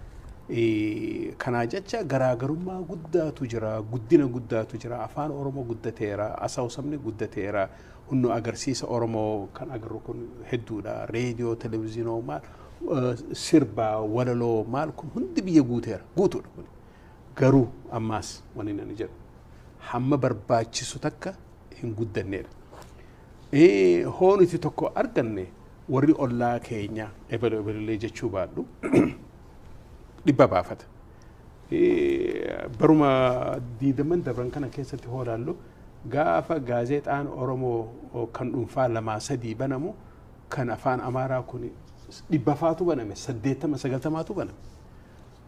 Kanaa jecha garaagarummaa guddaatu jira, guddina guddaatu jira, afaan Oromoo guddateera, asoosamni guddateera, hunno agarsiisa Oromoo kan agarru kun hedduudha, reediyoo, televezyiinoo, maal, sirba, walaloo, maal kun hundi biyya guuteera, guutuudha kun. Garuu ammaas wanni ani jedhu hamma barbaachisu takka hin guddanneedha. Hoo nuti tokko arganne, warri ollaa keenya ebelu ebelullee jechuu baadhu dhibba baafata. Baruma 20n dabran kana keessatti hoo ilaallu, gaafa gaazexaan Oromoo kan dhuunfaa lamaa sadii banamu, kan afaan Amaaraa kun dhibba faatu baname, 80 90tu baname.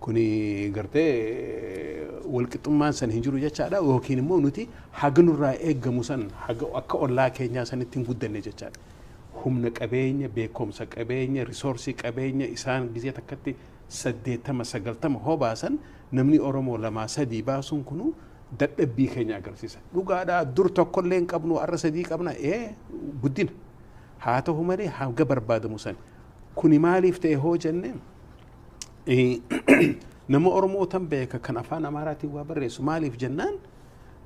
Kuni gartee walqixxummaan san hin jiru jechaadha, yookiin immoo nuti haga nurraa eeggamu san, haga akka ollaa keenyaa sanitti hin guddanne jechaadha. Humna qabeenya, beekumsa qabeenya, resource qabeenya isaan gizee takkatti 80 90 hoo baasan, namni Oromoo lamaa sadii baasuun kunu dadhabbii keenya agarsiisa. Dhugaadhaa, dur tokkollee hin qabnu, har'a sadii qabna, ee guddina. Haa ta'u malee haga barbaadamu san. Kuni maaliif ta'e hoo jenne, nama Oromoo tan beeka kan afaan Amaaraatiin waa barreessu, maaliif jennaan,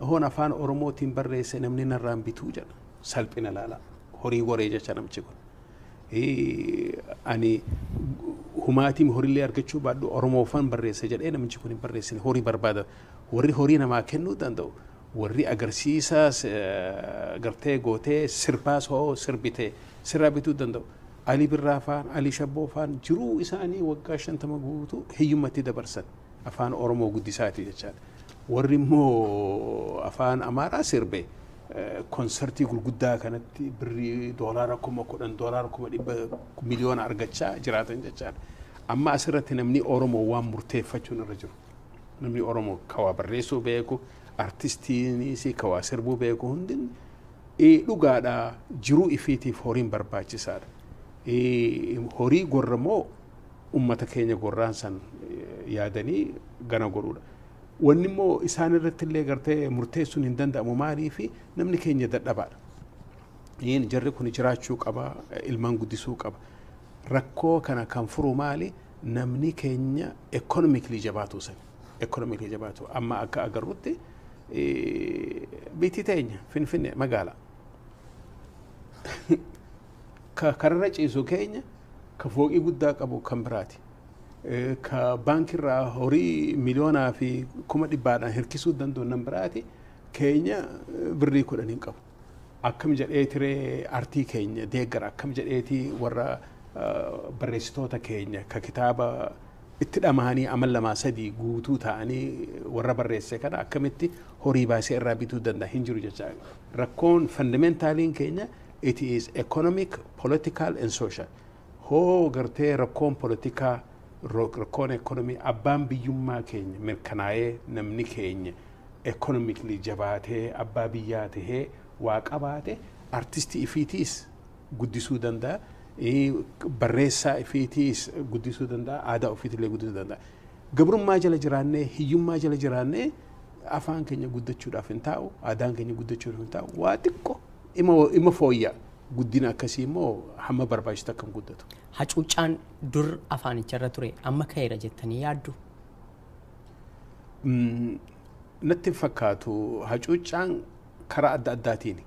hoon afaan Oromootiin barreesse namni narraan bituu jedha. Salphina laala. Horii goree jecha namichi kun. Ani humaatiin horiillee argachuu baadhu Oromoofan barreesse jedhee namichi kun hin barreessine, horii barbaada. Warri horii namaa kennuu danda'u, warri agarsiisa gartee gootee sirbaas hoo sirbite sirraa bituu danda'u. Alii Birraa faan, Alii Shabboo faan jiruu isaanii waggaa 50 guutuu hiyyummatti dabarsan afaan Oromoo guddisaati jechaadha. Warri immoo afaan Amaaraa sirbe konsartii gurguddaa kanatti birrii $10,000, $100,000, miliyoona argachaa jiraatan jechaadha. Amma asirratti namni Oromoo waan murteeffachuun irra jiru. Namni Oromoo kawaa barreessuu beeku, artistiinis kawaa sirbuu beeku hundi, dhugaadha, jiruu ifiitiif horiin barbaachisaadha. Horii gorramoo ummata keenya gorraan san yaadanii gana godhuudha. Wanni immoo isaan irratti illee gartee murteessuun hin danda'amu, maaliifi namni keenya dadhabaadha. Jarri kun jiraachuu qaba, ilmaan guddisuu qaba. Rakkoo kana kan furu maali? Namni keenya economically jabaatu sani. Economically jabaatu. Amma akka agarrutti biyyi teenya Finfinnee magaalaa. Ka kararra ciisu keenya, ka fooqii guddaa qabu kan biraati. Ka baankirraa horii miliyoonaa fi kuma dhibbaadhaan hirkisuu danda'u nan biraati. Keenya birrii 10 hin qabu. Akkam jedhee tiree artii keenya deeggara, akkam jedheetii warra barreessitoota keenya ka kitaaba itti dhamahanii amal lamaa sadii guutuu ta'anii warra barreesse kana akkamitti horii baasee irraa bituu danda'a? Hin jiru jecha. Rakkoon fundamentaliin keenya, it is economic, political and social. Hoo gartee rakkoon politikaa, rakkoon ekonomii, abbaan biyyummaa keenya mirkanaa'ee, namni keenya economically jabaatee abbaa biyyaa tahee waa qabaate, artistii ifiitiis guddisuu danda'a. Barreessaa ifiitiis guddisuu danda'a. Aadaa ofiitillee guddisuu danda'a. Gabrummaa jala jiraannee, hiyyummaa jala jiraannee, afaan keenya guddachuudhaaf hin taa'u, aadaan keenya guddachuudhaaf hin taa'u, waa xiqqoo ima fooyya'a. Guddina akkasii immoo hamma barbaachisu akka hin guddatu. Hacuuccaan dur afaanicharra ture amma ka'eera jettanii yaaddu? Natti hin fakkaatu, hacuuccaan karaa adda addaatiin.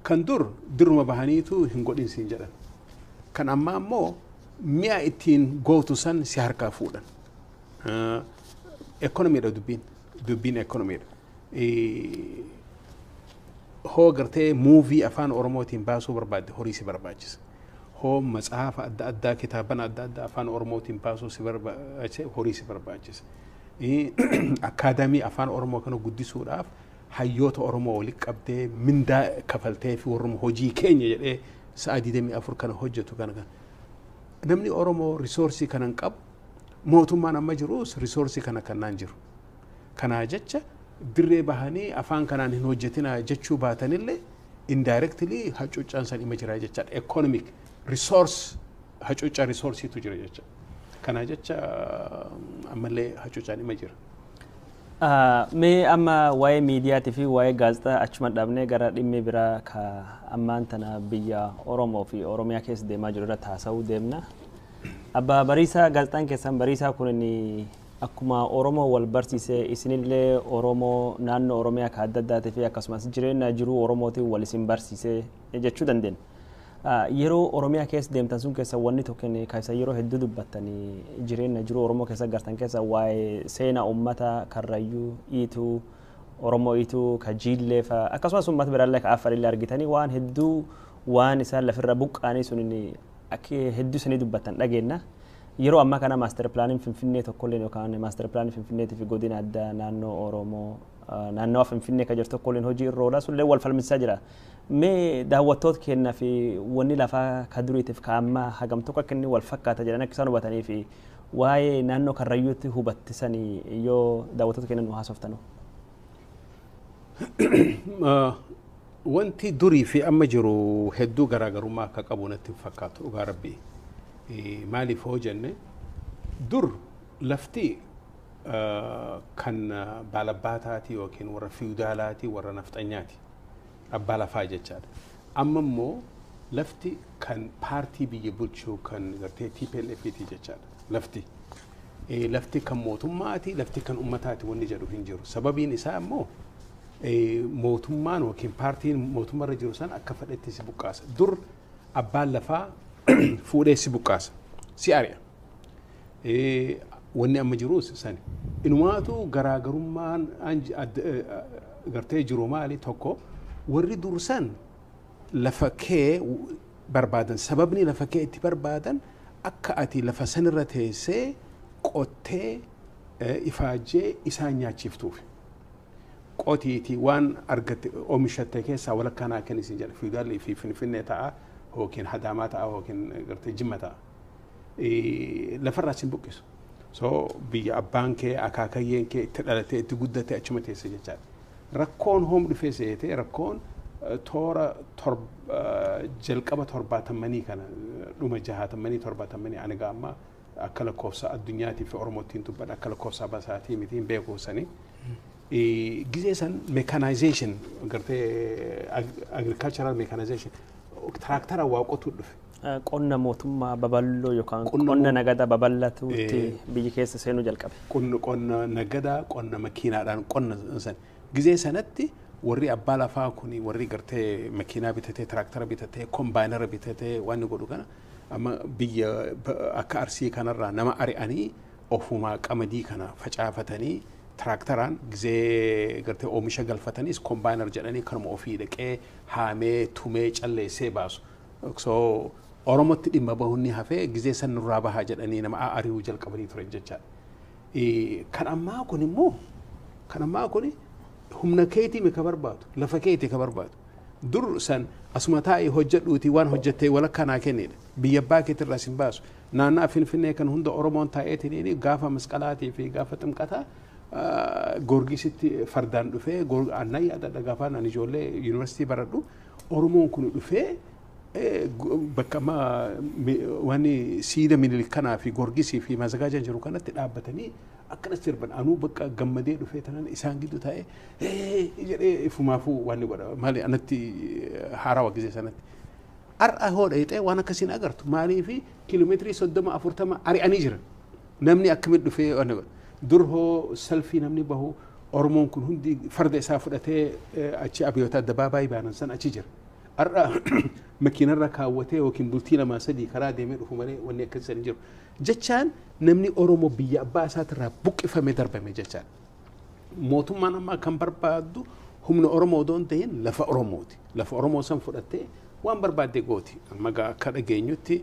Kan dur diruma bahaniitu hin godhin siin jedhan. Kan ammaa immoo mi'a ittiin gootu san si harkaa fuudhan. Ekonomiidha dubbiin. Dubbiin ekonomiidha. Hoo gartee movie afaan Oromootiin baasuu barbaadde, horii si barbaachisa. Hoo matsaafa adda addaa, kitaaban adda addaa afaan Oromootiin baasuu si barbaachise, horii si barbaachisa. Akaadaamii afaan Oromoo kana guddisuudhaaf hayyoota Oromoo walitti qabdee mindaa kafaltee fi warruma hojii keenya jedhee sa'a 24 kana hojjetu kana kana. Namni Oromoo resource kana hin qabu, mootummaan amma jirus resource kana kannaan jiru. Kanaa jecha dirree bahanii afaan kanaan hin hojjetina jechuu baatanillee Indirectly hacuuccaan san ima jira jechaadha. Economic resource hacuuccaa resourceiitu jira jecha. Kana jecha ammallee hacuuccaan ima jira. Mee amma waa'ee miidiyaatii fi waa'ee gaazexaa achuma dhaabnee gara dhimmi biraa ka ammaan tana biyya Oromoo fi Oromiyaa keessa deemaa jiru irratti haasa'uu deemna. Abbaa Bariisaa, gaazexaan keessan Bariisaa kun akkuma Oromoo wal barsiisee, isinillee Oromoo naannoo Oromiyaa ka adda addaatii fi akkasumas jireenya jiruu Oromootiin wal isin barsiisee jechuu dandeenya. Yeroo Oromiyaa keessa deemtan sun keessa wanni tokko kan isa yeroo hedduu dubbattanii jireenya jiruu Oromoo keessa gartan keessa waa'ee seenaa uummata Karrayyuu, Iituu, Oromoo Iituu, ka Jiillee fa'a, akkasumas uummata biraallee ka Affarillee argitanii waan hedduu waan isaan lafirra buqqaanii sun akka hedduu isanii dubbattan dhageenna. Yeroo ammaa kana master planiin Finfinnee tokkolleen yookaan master planiin Finfinneetii fi godina addaa naannoo Oromoo naannawa Finfinnee kan jirtu tokkolleen hojii irra oolaa sullee wal falmisiisaa jira. Mee daawwattoota keenyaa fi wanni lafaa ka duriitiif ka ammaa hagam tokko akka inni wal fakkaata jedhan akka isaan hubatanii fi waa'ee naannoo Karrayyuutti hubattisanii yoo daawwattoota keenya nu haasoftanu. Wanti durii fi amma jiru hedduu garaagarummaa akka qabu natti hin fakkaatu, dhugaa rabbii. Maaliif hoo jenne, dur lafti kan baalabbaataati yookiin warra fiwdaalaati, warra nafxanyaati, abbaa lafaa jechaadha. Amma immoo lafti kan paartii biyya bulchuu kan gartee TPLFiti jechaadha lafti. Lafti kan mootummaati, lafti kan ummataati wanni jedhu hin jiru. Sababiin isaa immoo mootummaan yookiin paartiin mootummaarra jiru san akka fedhetti si buqqaasa. Dur abbaan lafaa fuudhee si buqqaasa, si ari'a. Wanni amma jirus sani. Inumaatu garaagarummaan gartee jiru maali? Tokko, warri dursan lafa kee barbaadan, sababni lafa kee itti barbaadan akka ati lafa sanirra teessee qottee ifaajjee isaan nyaachiftuuf. Qotiitii waan argatte oomishatte keessaa walakkaa naa kenni isin jedha. Fiidaalli fi Finfinnee ta'a yookiin Hadaamaa ta'a yookiin gartee Jimma ta'a. Lafarraa sin buqqisu. So biyya abbaan kee akaakayyeen kee itti dhalatee itti guddate achuma teesse jechaadha. Rakkoon hoom dhufee seetee, rakkoon toora jalqaba 70moonni kana, dhuma 60moonni 70moonni, ani amma akka lakkoofsa addunyaatii fi Oromootiin dubbadha, akka lakkoofsa basaatii miti, hin beeku sanii. Gizee san mechanization gartee agricultural mechanization, tractora waa qotuu dhufe. Qonna mootummaa babal'oo yookaan qonna nagadaa babal'atuutti biyyi keessa seenuu jalqabe. Qonna nagadaa, qonna makiinaadhaan qonna san. Gizee sanatti warri abbaa lafaa kun, warri gartee makiinaa bitatee, tractora bitatee, combinera bitatee waan godhu kana, amma biyya akka Arsii kanarraa nama ari'anii ofumaa qamadii kana facaafatanii tractoraan gizee gartee oomisha galfataniis combiner jedhanii kanuma ofii dhaqee haamee tumee calleessee baasu. So Oromotti dhimma bahuun ni hafee, gizee san nurraa bahaa jedhanii nama ari'uu jalqabanii turan jechaadha. Kan ammaa kun immoo, kan ammaa kun humna keetii ka barbaadu, lafa keetii ka barbaadu. Dur san asuma taa'ee hojjedhuutii waan hojjettee walakkaa naa kennidha. Biyya abbaa keetirraa sin baasu. Naannaa Finfinnee kan hunda Oromoon taa'eetiin gaafa Masqalaatii fi gaafa Ximqataa Goorgisitti fardaan dhufee, annan yaadadha, gaafaan ani ijoollee yuunivarsiitii baradhu Oromoon kun dhufee bakka amma wanni siida Minilik kanaa fi Goorgisii fi Mazagaajaan jiru kanatti dhaabbatanii akkanas sirban. Anuu bakka gammadee dhufee tanan isaan gidduu taa'ee jedhee ifumaafuu waan godha maali anatti haarawaa gisee sanatti. Har'a hoo dheexee waan akkasiin agartu, maaliifi kiiloomeetirii 30 40 ari'anii jiran, namni akkamitti dhufee waan godha. Dur hoo salfii namni bahu Oromoon kun hundi farda isaa fudhatee achi Abiyyoota addabaabaayii baanan san achi jira. Har'a makiinarra kaawwatee yookiin bultii lamaa sadii karaa deemee dhufu malee wanni akkasii san hin jiru. Jechaan namni Oromoo biyya abbaa isaatirraa buqqifamee darbame jechaan. Mootummaan ammaa kan barbaaddu humna Oromoo odoo hin ta'in lafa Oromooti. Lafa Oromoo san fudhattee waan barbaadde gooti. Amma akka dhageenyutti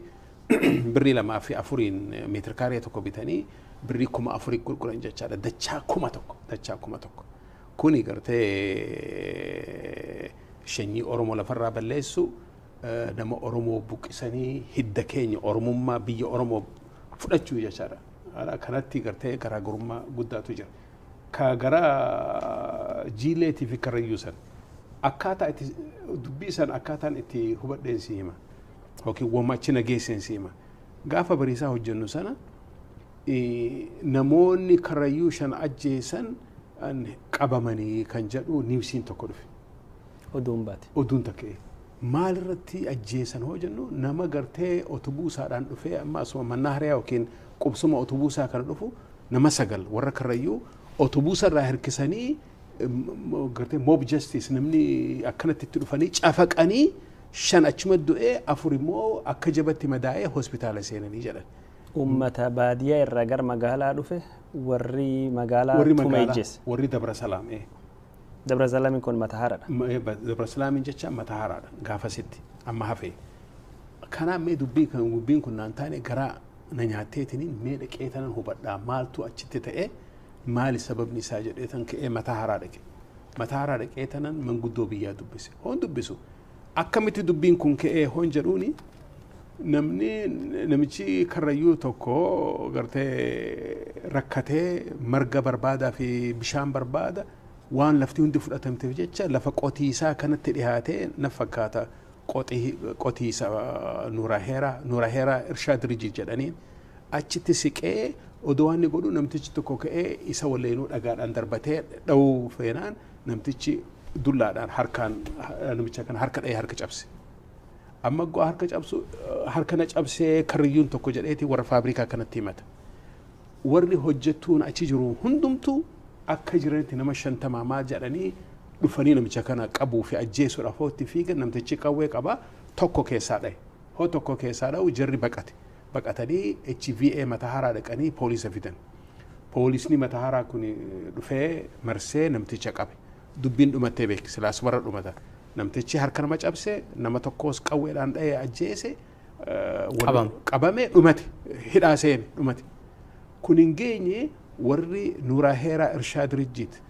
birrii 2 fi 4n meetira kaaree tokko bitanii birrii 4,000 gurguran jechaadha. Dachaa 1000, dachaa 1000. Kuni gartee sanyii Oromoo lafarraa balleessu, nama Oromoo buqqisanii hidda keenya Oromummaa biyya Oromoo fudhachuu jechaadha. Kanatti gartee garaagarummaa guddaatu jira. Ka gara Jiileetii fi Karrayyuu san Akkaataa itti dubbii san akkaataan itti hubadheen si hima. Yookiin wamma achi na geesseen si hima. Gaafa bariisaa hojjennu sana namoonni Karrayyuu shan ajjeesan qabamanii kan jedhu newsiin tokko dhufe. Oduun baate. Oduun takka. Maalirratti ajjeesan hoo jennu, nama gartee otobuusaadhaan dhufee amma asuma mannaariyaa yookiin qubsuma otobuusaa kana dhufu nama sagal warra Karrayyuu otobuusa irraa hirkisanii, gartee mob justice, namni akkanatti itti dhufanii cafaqanii, shan achuma du'ee, afur immoo akka jabatti madaa'ee hospitaala seenanii jedhan. Uummata baadiyyaa irraa gara magaalaa dhufe warri magaalaa warri tume magaalaa ijjeesse. Warri Dabra Salaam. Dabra Salaamiin kun mata haaraadha. Dabra Salaamiin jecha mata haaraadha gaafasitti amma hafee. Kanaaf mee dubbii kan dubbiin kun naan taane, garaa na nyaatteetiniin mee dhaqee tanan hubadhaa, maaltu achitti ta'e, maali sababni isaa jedhee tan ka'ee mataa haraa dhaqe. Mataa haraa dhaqee tanan manguddoo biyyaa dubbise. Hoon dubbisu akkamitti dubbiin kun ka'ee hoon jedhuuni, namni namichi Karrayyuu tokko gartee rakkatee marga barbaadaa fi bishaan barbaada, waan lafti hundi fudhatamteef jecha lafa qotiisaa kanatti dhihaatee na fakkaata, qotiisa Nuuraheeraa Irshaa Dirijit jedhaniin achitti siqee odoo waan inni godhu namtichi tokko ka'ee isa walleenuu dhagaadhaan darbatee dha'uu feenaan namtichi dullaadhaan harkaan namicha kana harka dha'ee harka cabse. Amma go'a harka cabsu, harka na cabsee Karrayyuun tokko jedheeti warra faabrikaa kanatti himata. Warri hojjettuun achi jiru hundumtuu akka jiranitti nama 50 maal jedhanii dhufanii namicha kana qabuu fi ajjeesuudhaaf hoo itti fiigan, namtichi qawwee qaba, tokko keessaa dha'e. Hoo tokko keessaa dha'u jarri baqate. Baqatanii HVA mata haraa dhaqanii poolisa fidan. Poolisni mata haraa kun dhufee marsee namticha qabe. Dubbiin dhumattee beeki, silaas warra dhumata. Namtichi harka nama cabse, nama tokkos qawweedhaan dha'ee ajjeese. Qabame. Qabame, dhumate, hidhaa seene, dhumate. Kun hin geenye, warri Nuuraaheeraa Irshaa Dirijit,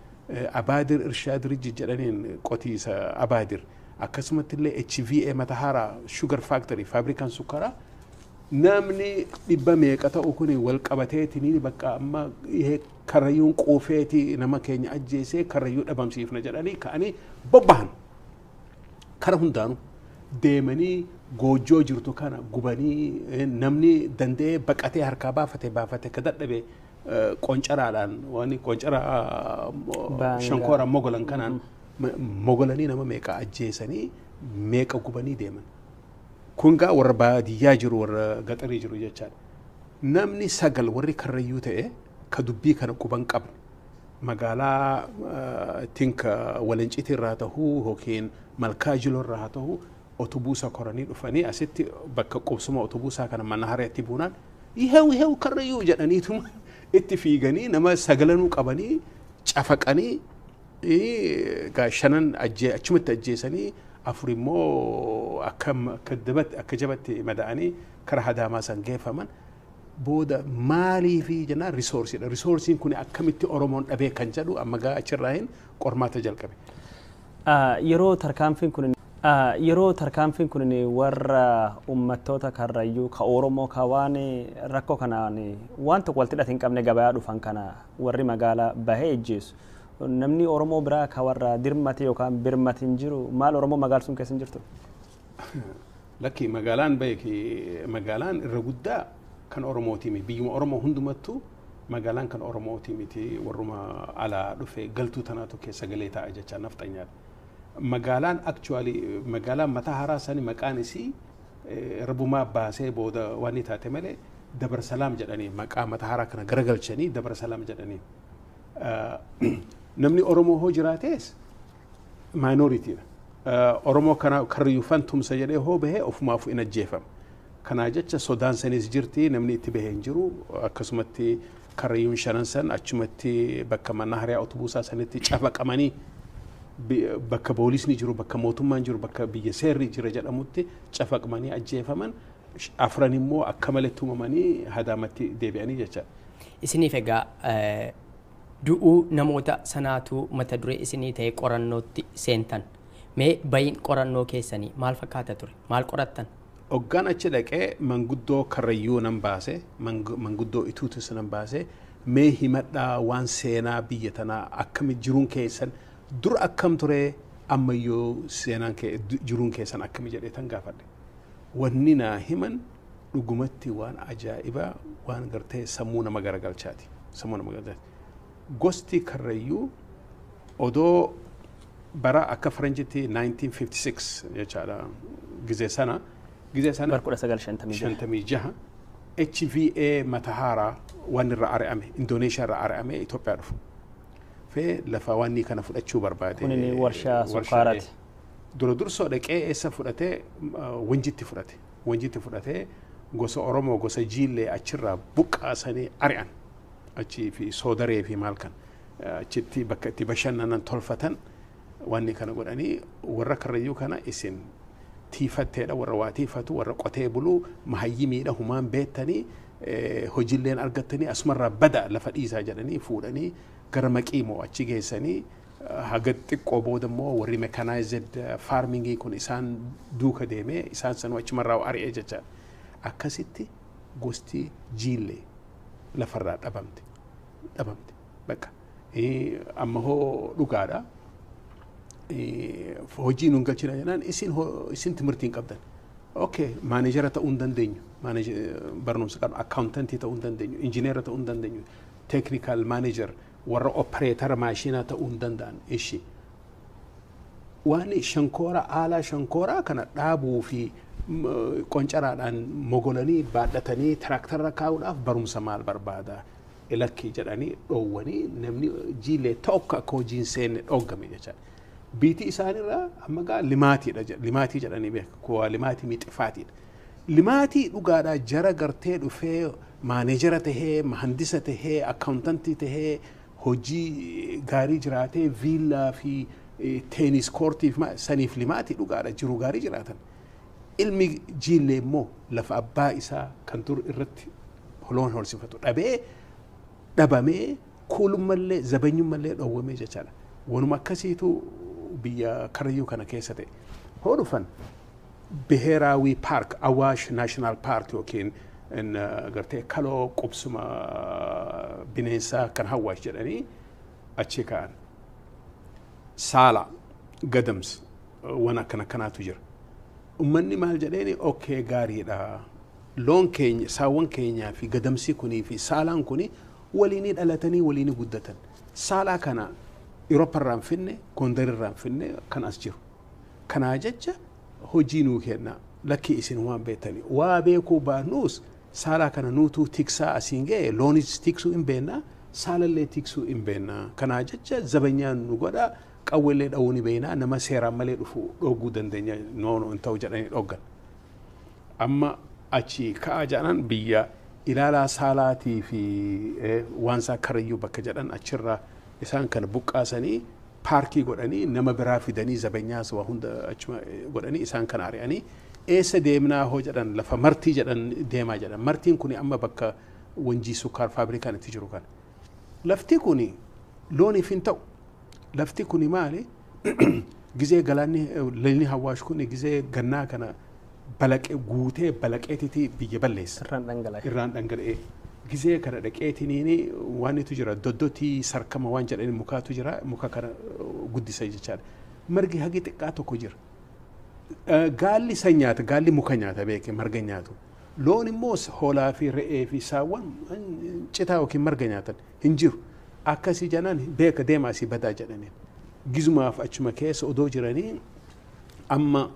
Abaadir Irshaa Dirijit jedhaniin qotiisa Abaadir, akkasumatti illee HVA mata haraa Sugar Factory, faabrikaan sukkaraa, namni dhibba meeqa ta'u kun wal qabateetiin bakka amma Karrayyuun quufeeti nama keenya ajjeesee Karrayyuu dhabamsiifna jedhanii ka'anii bobbahan. Kara hundaanuu deemanii goojjoo jirtu kana gubanii, namni danda'ee baqatee harkaa baafate baafate, ka dadhabe qoncaraadhaan waan qoncaraa shankooraan mogolan kanaan mogolanii nama meeqa ajjeesanii meeqa gubanii deeman. Kun gaa warra baadiyyaa jiru, warra gaxarii jiru jechaadha. Namni sagal warri Karrayyuu ta'e ka dubbii kana quban qabne magaalaa tinka Walancitii irraa tahuu yookiin Malkaa Jiloo irraa haa ta'uu otobuusa koranii dhufanii asitti bakka qubsuma otobuusaa kana mana hareetti buunaan ihew ihew Karrayyuu jedhaniituma itti fiiganii nama sagalanuu qabanii cafaqanii shanan achumatti ajjeesanii, afur immoo akka jabatti mada'anii kara Hadaamaa san geeffaman. Booda maaliifi jennaan resourceiidha. Resourceiin kun akkamitti Oromoon dhabee kan jedhu amma gaa achirraa hin qormaata jalqabe. Yeroo tarkaanfiin kun warra uummattoota Karrayyuu ka Oromoo ka waan rakkoo kanaan waan tokko walitti hidhate hin qabne gabayaa dhufan kana warri magaalaa bahee ejjeessu. Namni Oromoo biraa ka warra dirmate yookaan birmate hin jiru, maal Oromoo magaalaa sun keessa hin jirtu? Lakki, magaalaan beeki, magaalaan irra guddaa kan Oromooti miti. Biyyuma Oromoo hundumattuu magaalaan kan Oromooti miti, warruma alaa dhufe galtuu tanaatu keessa galee ta'a jecha nafxanyaadha. Magaalaan actually magaalaan mataa haraa sani maqaan isii rabbumaa baasee booda waan taate malee Dabra Salaam jedhanii, maqaa mataa haraa kana garagalchanii Dabra Salaam jedhanii. Namni Oromoo hoo jiraates minoritydha. Oromoo kana Karrayyuufan tumsa jedhee hoo bahee ofumaaf hin ajjeefama. Kanaa jecha sodaan sanis jirti, namni itti bahee hin jiru. Akkasumatti Karrayyuun shanan san achumatti bakka mana hariyaa otobuusaa sanitti cafaqamanii, bakka poolisni jiru, bakka mootummaan jiru, bakka biyya seerri jira jedhamutti cafaqamanii ajjeefaman, afran immoo akka malee tumamanii Hadaamatti deebi'anii jecha. Isiniif egaa du'uu namoota sanaatu mata duree isinii ta'e qorannootti seentan. Mee bayin qorannoo keessanii maal fakkaata ture? Maal qorattan? Hoggaan achi dhaqee manguddoo Karrayyuu nan baase, manguddoo Ituutis nan baase, mee himadhaa waan seenaa biyya tanaa, akkami jiruun keessan dur akkam ture, Ammayyoo seenaan kee jiruun keessan akkami jedhee tan gaafadhe. Wanni naa himan dhugumatti waan ajaa'ibaa, waan gartee sammuu nama garagalchaati. Sammuu nama garagalchaati. Gosti Karrayyuu odoo bara akka faranjitti 1956 jechaadha, gizee sana Bara 1956. 56 HVA Matahaaraa waan irra ari'ame, Indoneeshiyaa irra ari'ame Itoophiyaa dhufu. Fee lafa waan kana fudhachuu barbaade. Kunin warshaa sukkaaraati. Dura dursoo dhaqee eessa fudhatee? Wanjitti fudhate. Wanjitti fudhatee gosa Oromoo, gosa Jiillee achirraa buqqaasanii ari'an. Achii fi soodaree fi maal kan achitti bakka itti bashannanan tolfatan. Wanni kana godhanii warra Karrayyuu kana isin tiifatteedha, warra waa tiifatu, warra qotee buluu, mahayyimiidha, humaan beettanii hojiilleen argattanii asumarraa bada, lafa dhiisaa jedhanii fuudhanii gara Maqiimoo achi geessanii. Haga xiqqoo booda immoo warri mechanized farmingii kun isaan duuka deemee isaan sanuu achumarraa ari'ee jechaadha. Akkasitti gosti Jiillee lafarraa dhabamte bakka. Amma hoo dhugaadha. Hojii nuun galchina jennaan isin timirtii hin qabdan. Okay, maanejera ta'uu hin dandeenyu. Barnoomsa qabna, accountantii ta'uu hin dandeenyu, injineera ta'uu hin dandeenyu, technical manager, warra operator maashinaa ta'uu hin danda'an ishi. Waan shankoora aalaa shankooraa kana dhaabuu fi qoncaraadhaan mogolanii baadhatanii tiraaktarra kaa'uudhaaf barumsa maal barbaada? Lakkii jedhanii dhoowwanii namni Jiilee tokko akka hojii hin seenne dhoggame jechaadha. Biitii isaanirraa amma gaa limaatiidha, limaatii jedhanii beeku, kuwaa limaatii mixifaatiidha. Limaatii dhugaadhaa jara gartee dhufee maanejera tahee, mahandisa tahee, accountantii tahee, hojii gaarii jiraatee, viillaa fi tennis courtii fi saniif limaatii dhugaadha jiru gaarii jiraatan. Ilmi Jiillee immoo lafa abbaa isaa kan dur irratti loon horsiifatu dhabee, dhabamee, kuulummallee zabanyummallee dhoowwamee jechaadha. Wanuma akkasiitu biyya Karrayyuu kana keessa ta'e. Hoo dhufan Biheeraawii Paark, Awaash National Park yookiin gartee kaloo qubsuma bineensaa kan Hawaash jedhanii achi ka'an. Saala Gadams waan akkana kanaatu jira. Uummanni maal jedheeni? Okay, gaariidha. Loon keenya, saawwan keenyaa fi gadamsi kunii fi saalaan kuni waliinii dhalatanii waliinii guddatan. Saalaa kana Euroopa irraa hin finne, Gondar irraa hin finne, kan as jiru. Kanaa jecha hojii nuu kenna, lakkii isin waan beektanii. Waa beekuu baannuus saalaa kana nuutuu tiksaa asiin ga'e, loonis tiksuu hin beennaa, saalallee tiksuu hin beennaa. Kanaa jecha zabanyaan nu godhaa, qawweellee dha'uu ni beeknaa, nama seeraan malee dhufu dhooguu dandeenya, no, hin ta'u jedhanii dhoggan. Amma achi ka'aa jedhan, biyya ilaalaa saalaatii fi waan isaa Karrayyuu bakka jedhan achirraa isaan kana buqqaasanii paarkii godhanii, nama biraa fidanii, zabanyaas waa hunda achuma godhanii isaan kana ari'anii. Eessa deemnaa hoo jedhan, lafa Martii jedhan deemaa jedhan. Martiin kun amma bakka Wanjii sukkaar faabrikaan itti jiru kana. Lafti kun looniif hin ta'u. Lafti kun maali? Gizee galaanni lagni Hawaash kun gizee gannaa kana balaqee guutee balaqeetiti biyya balleessa. Irraan dhangala'e. Irraan dhangala'ee. Gizee kana dhaqeetiniin waan itu jira, doddotii sarkama waan jedhani mukaatu jira, muka kana guddisa jechaadha. Margi hagi xiqqaa tokko jira. Gaalli san nyaata, gaalli muka nyaata beeke, marga nyaatu. Loon immoo hoolaa fi re'ee fi saawwan citaa yookiin marga nyaatan hin jiru. Akkasii janaan beeka deemaa asii badaa jedhaniin. Gizumaaf achuma keessa odoo jiranii amma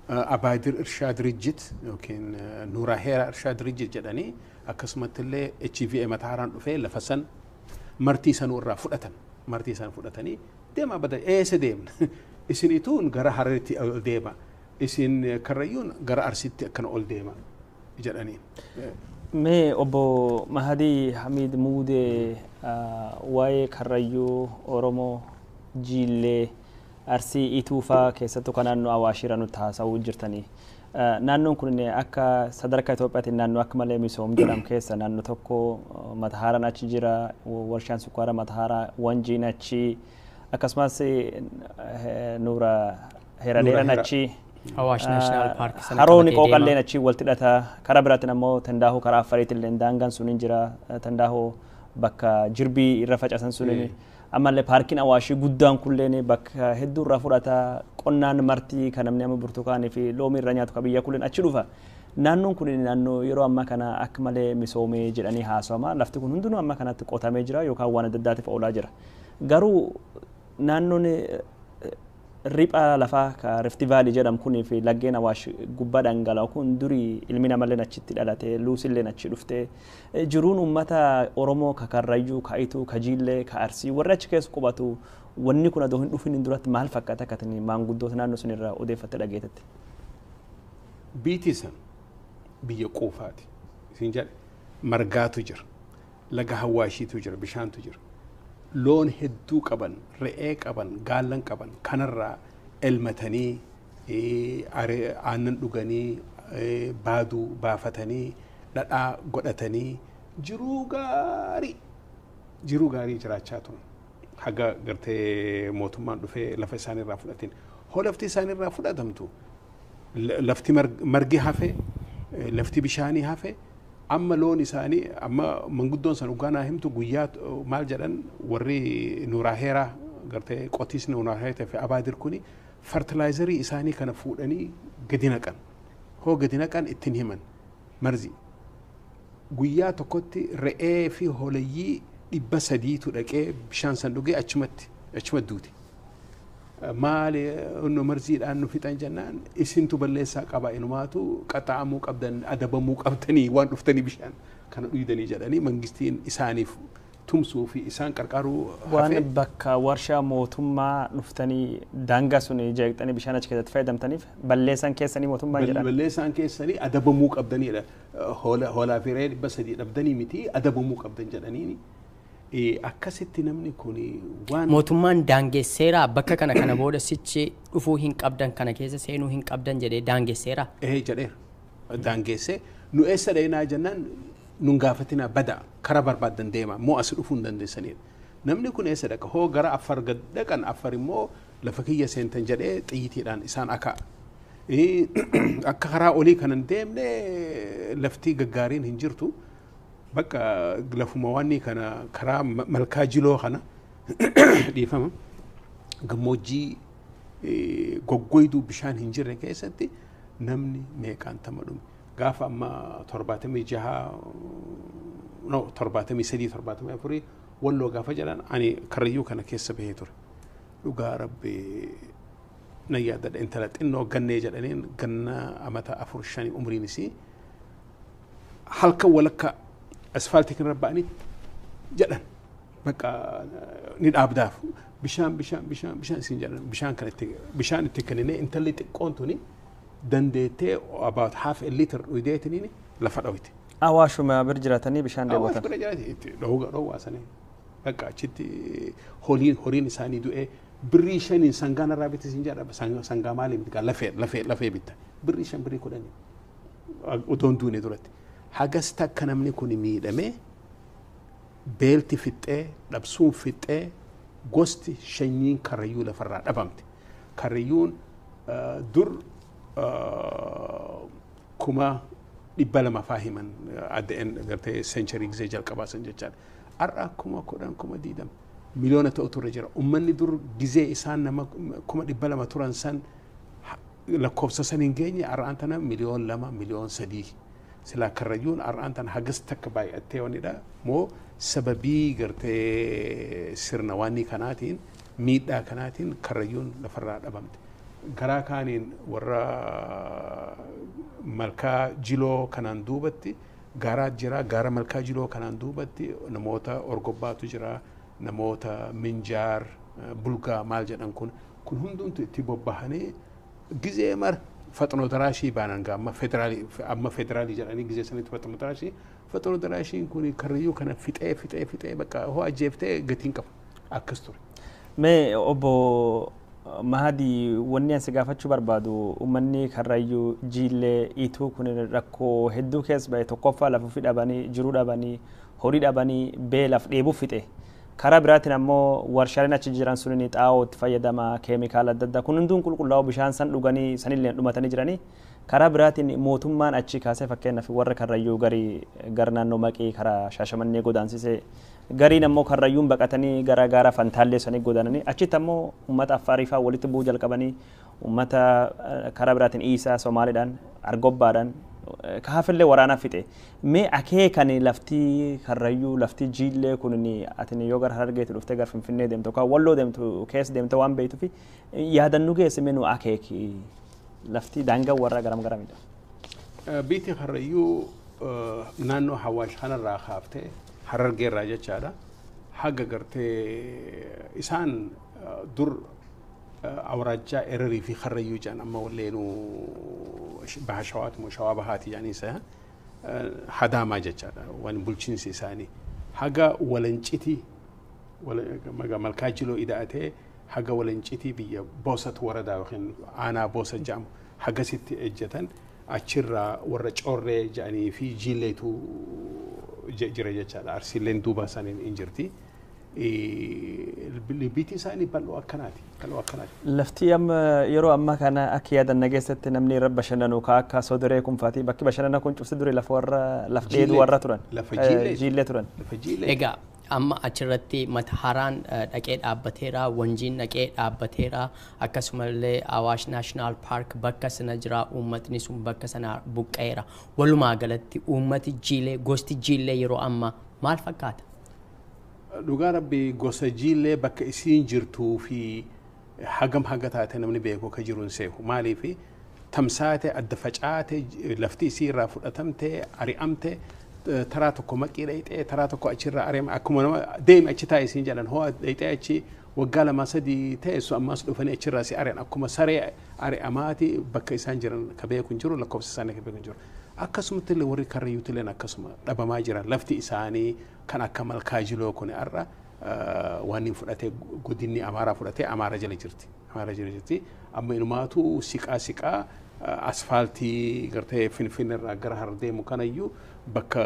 Abaadir Irshaa Dirijjit yookiin Nuuraa Heeraa Irshaa Dirijjit jedhanii, akkasumatti illee HVA Mataaraan dhufee lafa san Martii sanuu irraa fudhatan. Martii san fudhatanii deemaa badaa. Eessa deemna? Isin Ituun gara Hararitti ol deema. Isin Karrayyuun gara Arsiitti akkana ol deema jedhanii. Mee obbo Mahadii Hamid Muudee, waa'ee Karrayyuu, Oromoo, Jiillee, Arsii, Ituufaa keessattuu kan naannoo Awaashiira nutti haasa'uu jirtanii. Naannoon kun akka sadarkaa Itoophiyaatiin naannoo akka malee misoom jedhamu keessa naannoo tokko. Matahaaraan achi jira, warshaan sukkaaraa Matahaaraa, Wanjiin achi, akkasumas Nuura Heeradeeraan achi. Awaash National Park sana Haroon qabatee Qooqalleen deema. Achi walitti hidhata. Karaa biraatiin ammoo Tandaahoo karaa Affariitti illee daangaan sun hin jira. Tandaahoo bakka jirbii irra facaasan sun. Ammallee paarkiin Awaashii guddaan kulleen bakka hedduu irraa fudhata. Qonnaan marti kan namni amma burtukaanii fi loomii irra nyaatu kan biyya kulleen achi dhufa. Naannoon kun naannoo yeroo ammaa kana akka malee misoomee jedhanii haasawama. Lafti kun hundinuu amma kanatti qotamee jira yookaan waan adda addaatiif oolaa jira. Garuu naannoon ripha lafaa ka Rift Valley jedhamu kunii fi laggeen Awaash gubbaa dhangala'u kun durii ilmi namallee achitti dhalate, luusillee achi dhufte. Jiruun uummata Oromoo ka Karrayyuu, ka Ituu, ka Jiillee, ka Arsii warri achi keessa qubatu wanni kun adoo hin dhufin duratti maal fakkaata akka tani maanguddoota naannoo sun irraa odeeffatte dhageetetti? Biitii san biyya quufaati. Isin jedhe margaatu jira. Laga Hawaashiitu jira, bishaantu jira. Loon hedduu qaban, re'ee qaban, gaallan qaban kanarraa elmatanii aannan dhuganii baaduu baafatanii dhadhaa godhatanii jiruu gaarii jiraachaa turan. Haga gartee mootummaan dhufee lafa isaaniirraa fudhatin. Hoo lafti isaaniirraa fudhatamtu lafti margi hafe, lafti bishaanii hafe, amma loon isaanii amma manguddoon san dhugaa naa himtu guyyaa maal jedhan warri nuuraaheeraa gartee qotiisni nuuraaheeraa fi abaadir kuni fertilaayizarii isaanii kana fuudhanii gadi naqan. Hoo gadi naqan ittiin himan marzi. Guyyaa tokkotti re'ee fi hoolayyii 300tu dhaqee bishaan san dhugee achumatti duute. Maali nu marziidhaan nu fixan jennaan, isintu balleessaa qaba, inumaatu qaxaa'amuu qabdan, adabamuu qabdanii waan dhuftanii bishaan kana dhuydanii jedhanii mangistiin isaaniif tumsuu fi isaan qarqaaruu Waan bakka warshaa mootummaa dhuftanii daangaa sun jeeqxanii bishaan achi keessatti fayyadamtaniif balleessaan keessanii mootummaan jedhan. Balleessaan keessanii adabamuu qabdanidha. Hoolaa fi re'ee 300 dhabdanii miti, adabamuu qabdan jedhaniini. Akkasitti namni kun waan. Mootummaan daangesseera bakka kana booda sichi dhufuu hin qabdan, kana keessa seenuu hin qabdan jedhee daangesseera. Ee, jedheera. Daangessee nu eessa dheenaa jennaan, nun gaafatinaa, bada, karaa barbaaddan deema, moo as dhufuu hin dandeessanidha. Namni kun eessa dhaqa? Hoo gara Affar gad dhaqan, Affar immoo lafa kiyya seentan jedhee xiyyiitiidhaan isaan akaa. Akka karaa olii kanan deemne lafti gaggaariin hin jirtu. Bakka lafuma wanni kana karaa malkaa jiloo kana, dhiifama, gammoojjii goggoyduu bishaan hin jirre keessatti namni meeqaan tama dhume. Gaafa amma 76, no, 73, 74 Walloo gaafa jedhan ani Karrayyuu kana keessa bahee ture. Dhugaa Rabbi nan yaadadha, intala xinnoo gannee jedhaniin ganna amata afur shani umriin isii, halkan walakka asfaaltii kanarra ba'anii jedhan bakka ni dhaabdaaf bishaan bishaan bishaan bishaan isin jedhan, bishaan kan itti bishaan itti kenninee intalli xiqqoon tuni dandeettee about half a liter dhugdeetiniin lafa dhawite. Awaashuma bir jiraatanii bishaan Awaash dheebotan. Bira jiraate itti dhowwa dhowwaasanii bakka achitti horiin isaanii du'ee birrii 5n sangaan irraa bitte isin jedha. Sangaa maaliin bitta? Lafee bitta birrii 5, birrii 10 otoo hin duune duratti. Hagas takka namni kun miidhamee, beelti fixxee, dhabsuun fixxee, gosti shanyiin Karrayyuu lafarraa dhabamte. Karrayyuun dur 200,000 faa himan adda gartee century gisee jalqabaa san jechaadha. Har'a 10,000, 20,000, miliyoona ta'utu irra jira. Uummanni dur gizee isaan nama 200,000 turan san lakkoofsa san hin geenye, har'aan tana miliyoona 2, miliyoona 3. Silaa Karrayyuun har'aan tana hagas takka baay'attee wanidha moo sababii gartee sirna waanni kanaatiin miidhaa kanaatiin Karrayyuun lafarraa dhabamte. Garaa kaaniin warra malkaa jiloo kanaan duubatti gaaraa jira. Gaara malkaa jiloo kanaan duubatti namoota orgobbaatu jira, namoota minjaar bulgaa maal jedhan kun hundumtu itti bobbahanii gizee mara faxinoo daraashii baanan gaa amma federaalii jedhanii gizee sanitti faxinoo daraashii. Faxinoo daraashiin kun Karrayyuu kana fixee fixee fixee bakka hoo ajjeeftee gatiin qabu akkas ture. Mee obbo Mahadii, wanni ani si gaafachuu barbaadu uummanni Karrayyuu, Jiillee, Ituu kun rakkoo hedduu keessa bahe. Tokkoffaa lafa ofii dhabanii, jiruu dhabanii, horii dhabanii, beelaaf dheebuu fixe. Karaa biraatiin ammoo warshaaleen achi jiran sun xaa'oo itti fayyadama, keemikaala adda addaa kun hunduun qulqullaa'u bishaan san dhuganii sanillee dhumatanii jiranii. Karaa biraatiin mootummaan achi kaasee fakkeenyaaf warra Karrayyuu garii gara naannoo Maqii karaa Shaashamannee godaansisee, gariin ammoo Karrayyuun baqatanii gara gaara Fantaallee sanii godaananii achitti ammoo uummata Affaarii fa'aa walitti bu'uu jalqabanii, uummata karaa biraatiin Iisaa Somaaliidhaan Argobbaadhaan kaafillee waraanaa fixe. Mee akeekan lafti Karrayyuu, lafti Jiillee kun ati yoo gara Harargeetti dhuftee gara Finfinnee deemtu yookaan Walloo deemtu keessa deemte waan beektuuf yaadannu geesse, mee nu akeeki, lafti daangaa warra garam garamidha? Biitti Karrayyuu naannoo Hawaash kanarraa kaaftee Harargeerraa jechaadha. Haga gartee isaan dur awraajjaa Ererii fi Karrayyuu jedhan, amma walleenuu baha Shawaati moo Shawaa Bahaati jedhanii isa Hadaamaa jechaadha waan bulchiinsi isaanii. Haga Walancitii Malkaa Jiloo ida'atee haga Walancitii biyya Boosat waradaa yookiin aanaa Boosat jedhamu hagasitti ejjetan, achirraa warra Corree jedhanii fi Jiilleetu jira jechaadha. Arsiilleen duuba isaaniin hin jirti. Biitti isaanii bal'oo akkanaati. Bal'oo akkanaati. Lafti amma yeroo ammaa kana akka yaadanna keessatti namni irra bashannanu ka akka Sodoree kunfaati, bakki bashannana kun cufti durii lafa warra laf dheeduu warra turan. Lafa Jiillee. Jiillee turan. Lafa Jiillee. Egaa amma achirratti Mataharaan dhaqee dhaabbateera, Wanjiin dhaqee dhaabbateera, akkasumallee Awaash National Park bakka sana jira, uummatni sun bakka sana buqqa'eera. Walumaa galatti uummati Jiilee, gosti Jiilee yeroo ammaa maal fakkaata? Dhugaa Rabbi, gosa Jiillee bakka isiin jirtuu fi hagam haga taate namni beeku akka jiru hin seeku. Maaliif tamsaate, adda facaate, lafti isii irraa fudhatamte, ari'amte, taraa tokko Maqii dhayxee, taraa tokko achirraa ari'ame. Akkuma nama deemi achi taa'e isiin jedhan, hoo dhayxee achi waggaa 2 3 teessu, ammas dhufanii achirraa si ari'an. Akkuma saree ari'amaati bakka isaan jiran ka beeku hin jiru, lakkoofsa isaanii ka beeku hin jiru. Akkasumatti illee warri Karrayyuutti illee akkasuma dhabamaa jiran. Lafti isaanii kan akka Malkaa Jiloo kun har'a waan inni fudhatee godinni Amaaraa fudhatee Amaara jala jirti. Amaara jala jirti. Amma inumaatu siqaa siqaa asfaaltii gartee Finfinneerraa gara Harar deemu kanayyuu bakka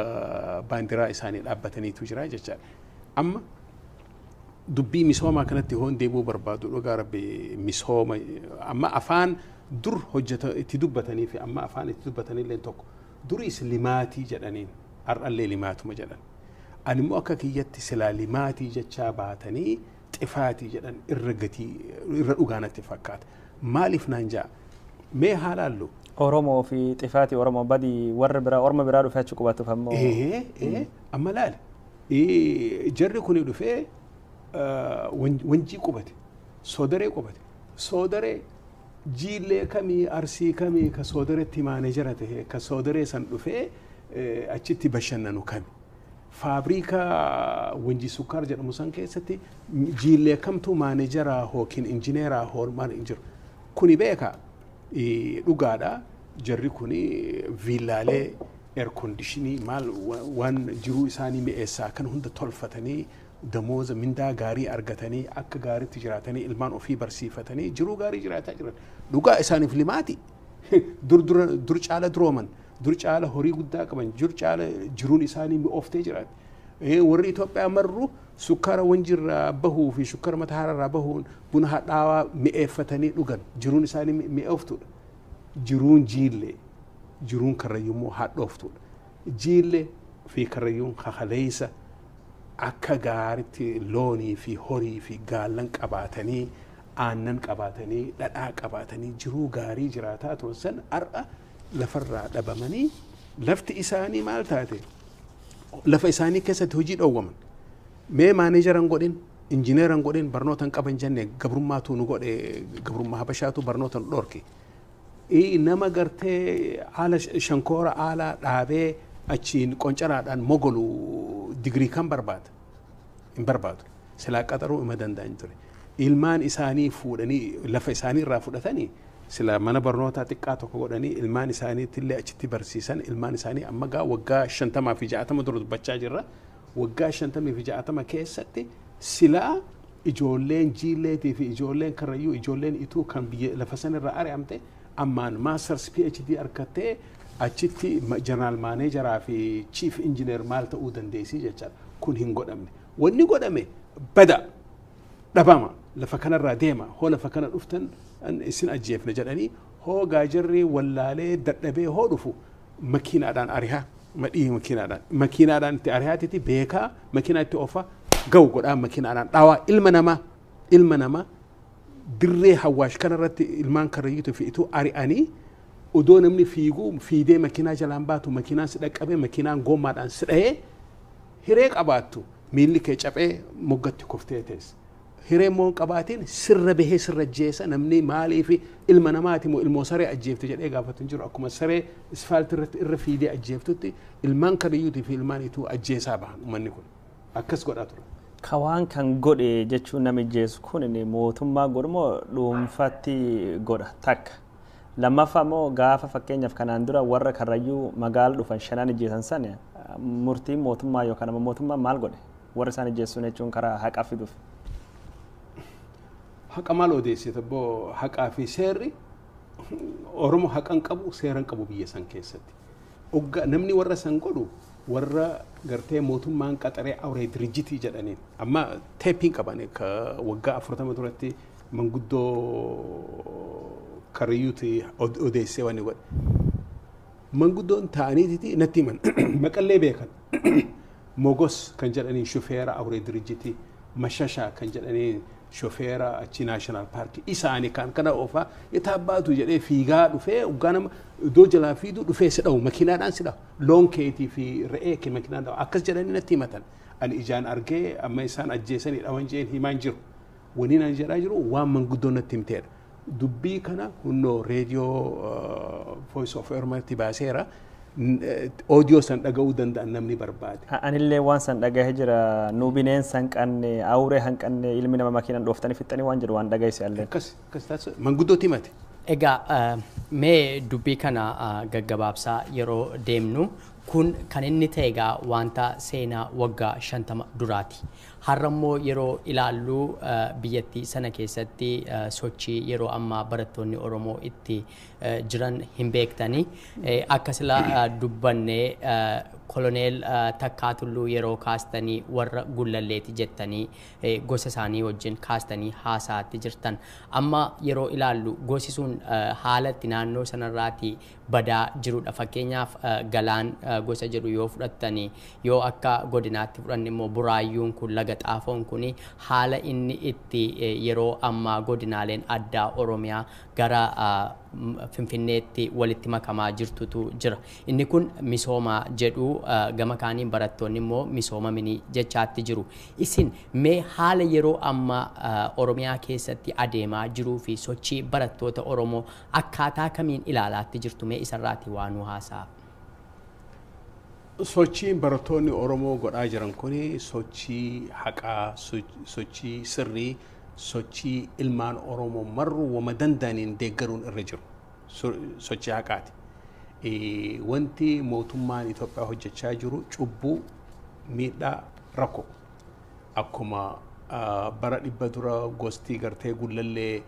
baandiraa isaanii dhaabbataniitu jira jechaadha. Amma dubbii misoomaa kanatti hoon deebuu barbaadu, dhugaa Rabbi, misooma amma afaan dur hojjeta itti dubbatanii fi amma afaan itti dubbatanillee tokko. Duriis limaatii jedhaniin, har'allee limaatuma jedhan. Ani immoo akka kiyyatti silaa limaatii jechaa baatanii xifaatii jedhan irra gatii irra dhugaanatti fakkaata. Maaliif naan ja'a? Mee haa laallu. Oromoo fi xifaatii Oromoo badii warra biraa orma biraa dhufee achi qubatuuf ammoo. Ee, amma laali. Jarri kuni dhufee Wanjii qubate, Soodaree qubate. Soodaree Jiillee kamii, Arsii kamii ka Soodareetti maanejara ta'e, ka Soodaree san dhufee achitti bashannanu kami? Faabriikaa Wanjii Sukkaar jedhamu san keessatti Jiillee kamtu maanejaraa yookiin injineeraa maal hin jiru? Kuni beekaa dhugaadha. Jarri kuni viillaalee air conditionii maal waan jiruu isaanii mi'eessaa kan hunda tolfatanii, damooza mindaa gaarii argatanii, akka gaariitti jiraatanii, ilmaan ofii barsiifatanii jiruu gaarii jiraataa jiran. Dhugaa isaaniif limaati. Dur dur caala durooman, dur caala horii guddaa qaban, dur caala jiruun isaanii mi'ooftee jiraati. Warri Itoophiyaa marru sukkaara Wanjirraa bahuu fi sukkaara Matahaararraa bahuun buna hadhaawaa mi'eeffatanii dhugan, jiruun isaanii mi'ooftuudha. Jiruun Jiillee, jiruun Karrayyuu hadhooftuudha. Jiillee fi Karrayyuun kakaleessa akka gaaritti loonii fi horii fi gaallan qabaatanii, aannan qabaatanii, dhadhaa qabaatanii jiruu gaarii jiraataa turan san har'a lafarraa dhabamanii, lafti isaanii maal taate? Lafa isaanii keessatti hojii dhoowwaman. Mee maaneejaran godhin, injineeran godhin, barnoota hin qaban jenne, gabrummaatu nu godhe, gabrummaa Habashaatu barnoota nu dhorke. Nama gartee haala shankoora haala dhaabee achiin qoncaraadhaan mogolu digirii kan barbaada? Hin barbaadu. Silaa qaxaruu ima danda'an ture. Ilmaan isaanii fuudhanii lafa isaanii irraa fudhatanii sila mana barnootaa xiqqaa tokko godhanii ilmaan isaaniitti illee achitti barsiisan. Ilmaan isaanii amma gaa waggaa 50 fi 60 dura dubbachaa jirra. Waggaa 50 fi 60 keessatti silaa ijoolleen Jiilleetii fi ijoolleen Karrayyuu, ijoolleen Ituu kan biyya lafa sanirraa ari'amte ammaan masters, PhD argattee achitti general maaneejaraa fi chief engineer maal ta'uu dandeessii jechaadha. Kun hin godhamne. Wanni godhame Bada dhabama lafa kanarraa deema, hoo lafa kana dhuftan isin ajjeefna jedhanii, hoo gaajirri wallaalee dadhabee hoo dhufu makiinaadhaan arihaa, madhii makiinaadhaan itti arihaatiti beekaa makiinaa itti oofa ga'u godhaa makiinaadhaan dhawaa ilma namaa dirree Hawaash kanarratti ilmaan Karrayyuutu fi ituu ari'anii, odoo namni fiiguu fiidee makiinaa jalaan baatu makiinaan si dhaqqabee makiinaan goommaadhaan si dhahee, hiree qabaattu miilli kee caphee moggatti koftee teessa. Hiree immoo hin qabaatiin sirra bahee sirra jeessa. Namni maaliif ilma namaati moo ilmoo saree ajjeefte jedhee gaafatu hin jiru. Akkuma saree isfaaltii irratti irra fiidee ajjeeftutti ilmaan Karrayyuutii fi ilmaan Ituu ajjeesaa bahan. Uummanni kun akkas godhaa ture. Ka waan kan godhe jechuun nama ijjeessu kun inni mootummaa godhu moo dhuunfatti godha takka? Lammaffaa immoo gaafa fakkeenyaaf kanaan dura warra Karrayyuu magaala dhufan shanan ijjeessan sana murtiin mootummaa yookaan ammoo mootummaan maal godhe? Warra isaan ijjeessuun jechuun karaa haqaa fiduuf. Haqa maal odeessite boo? Haqaa fi seerri, Oromoo haqa hin qabu, seera hin qabu biyya san keessatti. Ogga namni warra san godhu warra gartee mootummaan qaxaree awree dirjitii jedhaniin. Amma teeppiin qaban ka waggaa 40 duratti manguddoo Karrayyuuti odeessee wanni godhe. Manguddoon ta'aniititi natti himan, maqallee beekan. Mogos kan jedhaniin shufeera awree dirjitii, Mashashaa kan jedhaniin shofeera achi national park isaanii kan kana oofaa itaabbaatu jedhee fiigaa dhufee, waggaa nama iddoo jalaa fiiduu dhufee si dha'u, makiinaadhaan si dha'u, loon keetii fi re'ee kee makiinaan dha'u, akkas jedhanii natti himatan. Ani ijaan argee amma isaan ajjeesanii dhawan jeen himaan jiru. Wani naan jedhaa jiru waan manguddoon natti himteedha. Dubbii kana hunnoo reediyoo Voice of Oromotti baaseera. Oodiyoo san dhaga'uu danda'an namni barbaade. Anillee waan san dhagahee jira. Nu bineensa hin qabne, awuree hin qabne, ilmi nama makiinaan dhooftanii fixxanii waan jedhu waan dhagaheesse allee. Akkas akkas taasisu manguddootti himate. Egaa mee dubbii kana gaggabaabsaa yeroo deemnu, kun kan inni ta'e egaa wanta seenaa waggaa 50 duraati. Har'a immoo yeroo ilaallu biyyattii sana keessatti sochii yeroo ammaa barattoonni Oromoo itti jiran hin beektani. Akka sila dubbannee Koloneel Takkaa Tulluu yeroo kaastanii warra Gullalleeti jettanii gosa isaanii wajjin kaastanii haasaatti jirtan. Amma yeroo ilaallu gosi sun haala itti naannoo sanarraati badaa jirudha. Fakkeenyaaf Galaan gosa jedhu yoo fudhattanii, yoo akka godinaatti fudhanne immoo Buraayyuun kun, Laga Xaafoon kun haala inni itti yeroo ammaa godinaaleen addaa Oromiyaa gara Finfinneetti walitti makamaa jirtutu jira. Inni kun misooma jedhu, gama kaaniin barattoonni immoo misooma minii jechaatti jiru. Isin mee haala yeroo ammaa Oromiyaa keessatti adeemaa jiruu fi sochii barattoota Oromoo akkaataa kamiin ilaalaatti jirtu? Mee isarraati waa nu haasa'a. Sochiin barattoonni Oromoo godhaa jiran kun sochii haqaa, sochii sirrii, sochii ilmaan Oromoo marru wama danda'aniin deeggaruun irra jiru. Sochii haqaati. Wanti mootummaan Itoophiyaa hojjechaa jiru cubbuu, miidhaa, rakkoo. Akkuma bara 100 dura gosti gartee Gullallee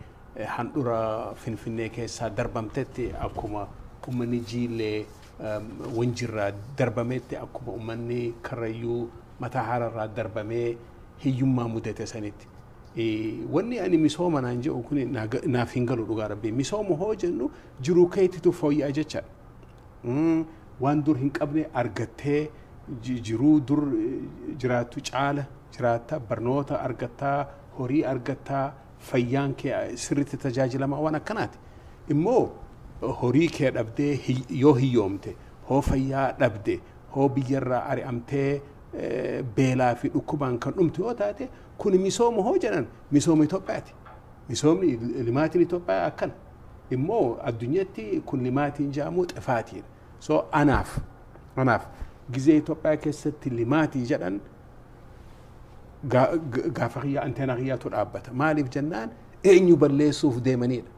handhura Finfinnee keessaa darbamtetti, akkuma uummanni Jiillee Wanjirraa darbametti, akkuma uummanni Karrayyuu Mataa Haararraa darbamee hiyyummaa mudate sanitti. Wanni ani misooma naan jedhu kun naaf hin galu, dhugaa rabbii. Misooma hoo jennu jiruu keetitu fooyya'aa jechaadha. Waan dur hin qabne argattee, jiruu dur jiraattu caala jiraatta, barnoota argattaa, horii argattaa, fayyaan kee sirriitti tajaajilama, waan akkanaati. Immoo horii kee dhabdee yoo hiyyoomte, hoo fayyaa dhabde, hoo biyyarraa ari'amtee beelaa fi dhukkubaan kan dhumtu yoo taate, kun misooma hoo jedhan misooma Itoophiyaati. Misoomni limaatiin Itoophiyaa akkana. Immoo addunyaatti kun limaatiin jedhamu xifaatiidha. So anaaf gizee Itoophiyaa keessatti limaatii jedhan gaafa kiyyaa anteenaa kiyyaatu dhaabbata. Maaliif jennaan eenyu balleessuuf deemanidha.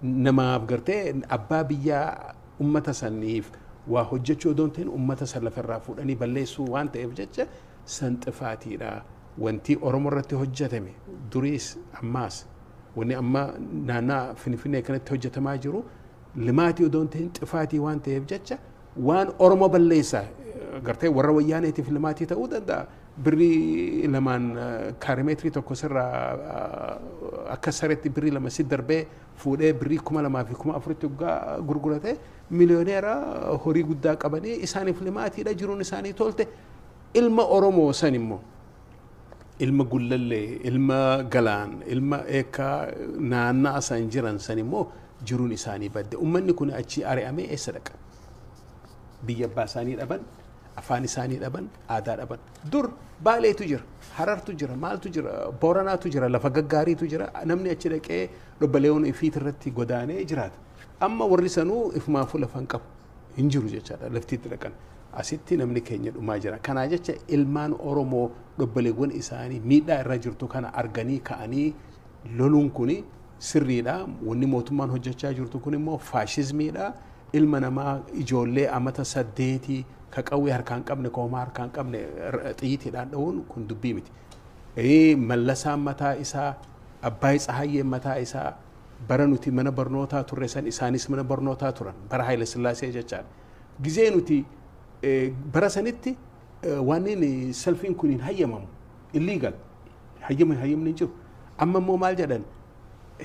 Namaaf gartee abbaa biyyaa ummata saniif waa hojjechuu odoo hin ta'in ummata san lafarraa fuudhanii balleessuu waan ta'eef jecha san xifaatiidha. Wanti Oromoo irratti hojjetame duriis ammaas wanni amma naannaa Finfinnee kanatti hojjetamaa jiru limaatii odoo hin ta'in xifaatii waan ta'eef jecha waan Oromoo balleessaa gartee warra Wayyaaneetiif limaatii ta'uu danda'a. Birrii 2 kaarimeetirii tokko sirraa akka sareetti birrii 2 si darbee fuudhee birrii 2000 fi 4000tti waggaa gurgurate miliyooneera horii guddaa qabanii isaaniif limaatiidha jiruun isaanii tolte. Ilma Oromoo san immoo ilma Gullallee, ilma Galaan, ilma Eekkaa naanna'a san jiran san immoo jiruun isaanii badde. Uummanni kun achii ari'amee eessa dhaqa? Biyya abbaa isaanii dhaban, afaan isaanii dhaban, aadaa dhaban. Dur Baaleetu jira, Harartu jira, maaltu jira, Booranaatu jira, lafa gaggaariitu jira. Namni achi dhaqee dhobbaleewwan ifiit irratti godaanee jiraata. Amma warri sanuu ifumaafuu lafa hin qabu. Hin jiru jechaadha laftiitti dhaqan. Asitti namni keenya dhumaa jira. Kanaa jecha ilmaan Oromoo dhobbaleewwan isaanii miidhaa irra jirtu kana arganii ka'anii loluun kuni sirriidha. Wanni mootummaan hojjechaa jirtu kun immoo faashizmiidha. Ilma namaa ijoollee amata 8 ka qawwee harkaan qabne, ka homaa harkaan qabne xiyyiitiidhaan dha'uun kun dubbii miti. Mallasaan mataa isaa, Abbaay Tsahayyeen mataa isaa bara nuti mana barnootaa turre san isaanis mana barnootaa turan bara Haayile Sillaasee jechaadha. Gizee nuti bara sanitti waan inni salfiin kun hin hayyamamu illegal hayyamni hin jiru. Amma immoo maal jedhan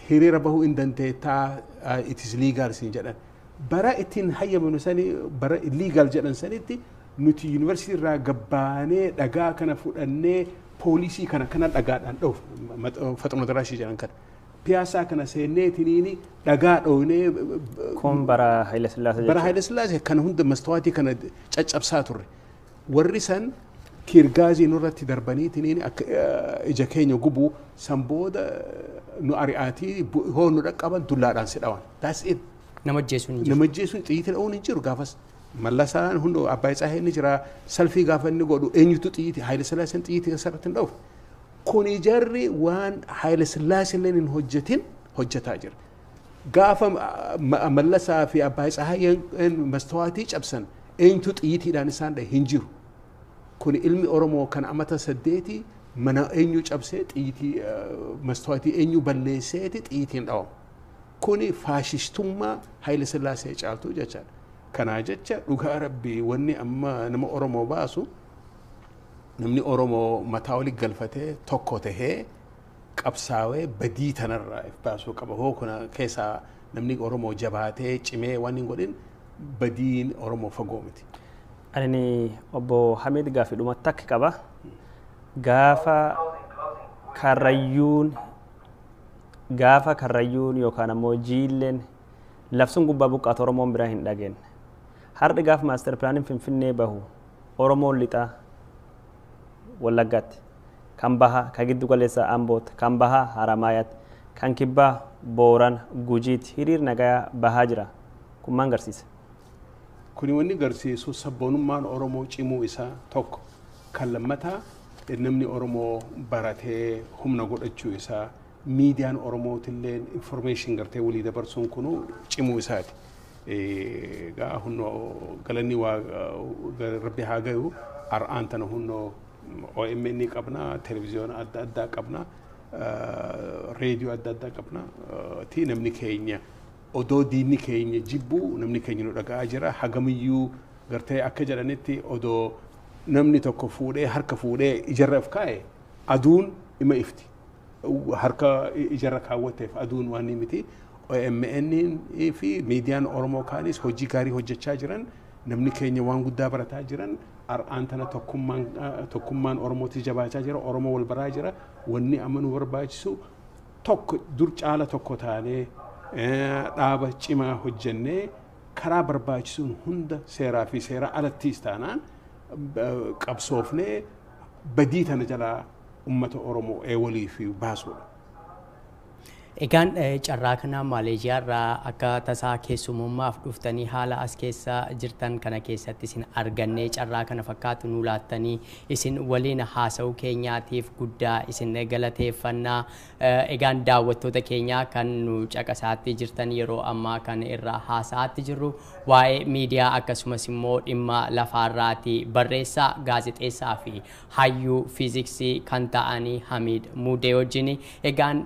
hiriira bahuu hin dandeettaa it is legal siin jedhan. Bara ittiin hayyamanu sani bara illegal jedhan sanitti nuti yuunivarsiitii irraa gabbaanee dhagaa kana fudhannee poolisii kana kana dhagaadhaan dhoof faxuma daraashii jedhan kana. Piyaasaa kana seennee tiniini dhagaa dhoonee Kun bara Haayile Sillaasee bara Haayile Sillaasee kana hunda mastawaatii kana caccabsaa turre. Warri san kiirgaazii nurratti darbanii tiniini akka ija keenya gubuu san booda nu ari'aatii hoo nu dhaqqaban dullaadhaan si dhawan. That's it. Nama ajjeesuun hin jiru. Nama ajjeesuun xiyyiitii dha'uun hin jiru gaafas. Mallasaan hundoo Abbaay Tsahaayee ni jira salfii gaafa inni godhu eenyutu xiyyiitii Haayile Sillaaseen xiyyiitii asirratti hin dha'uuf. Kuni jarri waan Haayile Sillaasee illee hin hojjetin hojjetaa jira. Gaafa Mallasaa fi Abbaay Tsahaayeen mastawaatii cabsan eenyutu xiyyiitiidhaan isaan dha'e hin jiru. Kuni ilmi Oromoo kan amata 8 mana eenyu cabsee xiyyiitii mastawaatii eenyu balleesseeti xiyyiitiin dhawamu. Kuni faashistummaa Haayile Sillaasee caaltu jechaadha. Kanaa jecha dhugaa rabbii wanni amma nama Oromoo baasu namni Oromoo mataa oli galfatee tokko tahee qabsaawee badii tanarraa if baasuu qaba. Hoo kuna keessaa namni Oromoo jabaatee cimee waan hin godhin badiin Oromoo fagoo miti. Ani obbo Hamid gaafii dhuma takka qaba. Gaafa Karrayyuun yookaan ammoo jiilleen labsuun gubbaa buqqaatu Oromoon biraa hin dhageenye. Har'i gaafa maaster pilaaniin Finfinnee bahu Oromoon lixaa Wallaggaatti, kan bahaa kan giddu galeessaa Ambootti, kan bahaa Haramaayaatti, kan kibbaa Booran Gujiitti hiriir nagayaa bahaa jira. Kun maal agarsiisa? Kuni wanni agarsiisu sabboonummaan Oromoo cimuu isaa tokko. Kan lammataa namni Oromoo baratee humna godhachuu isaa miidiyaan Oromootillee information gartee walii dabarsuun kunu cimuu isaati. Egaa hunnoo galanni waa rabbi haa gayu har'aan tana hunnoo OMN qabna, televiziyoona adda addaa qabna, reediyoo adda addaa qabna. Ti namni keenya odoo diinni keenya jibbuu namni keenya nu dhaga'aa jira. Hagamiyyuu gartee akka jedhanitti odoo namni tokko fuudhee harka fuudhee ijarra of kaa'e aduun ima ifti. Harka ijarra kaawwateef aduun waan ni miti. OMN fi miidiyaan Oromoo kaanis hojii gaarii hojjechaa jiran namni keenya waan guddaa barataa jiran har'aan tana tokkummaan Oromootis jabaachaa jira. Oromoo wal baraa jira. Wanni amma nu barbaachisu tokko dur caala tokko taanee dhaaba cimaa hojjennee karaa barbaachisuun hunda seeraa fi seera alattiis taanaan qabsoofnee badii tana jalaa uummata Oromoo eewalii fi baasuudha. Egaan carraa kana Maaleeshiyaa irraa akka tasaa keessumummaaf dhuftanii haala as keessa jirtan kana keessatti isin argannee carraa kana fakkaatu nu laattanii isin waliin haasa'uu keenyaatiif guddaa isin galateeffannaa. Egaan daawwattoota keenyaa kan nu caqasaatti jirtan yeroo ammaa kan irraa haasa'aatti jirru waa'ee miidiyaa akkasumas immoo dhimma lafaarraati barreessaa gaazexeessaa fi hayyuu fiiziksii kan ta'anii Hamiid Muudee wajjin egaan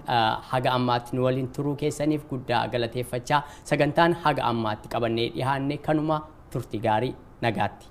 haga ammaa nu waliin turuu keessaniif guddaa galateeffachaa sagantaan haga ammaatti qabannee dhiyaanne kanuma turtii gaarii nagaatti.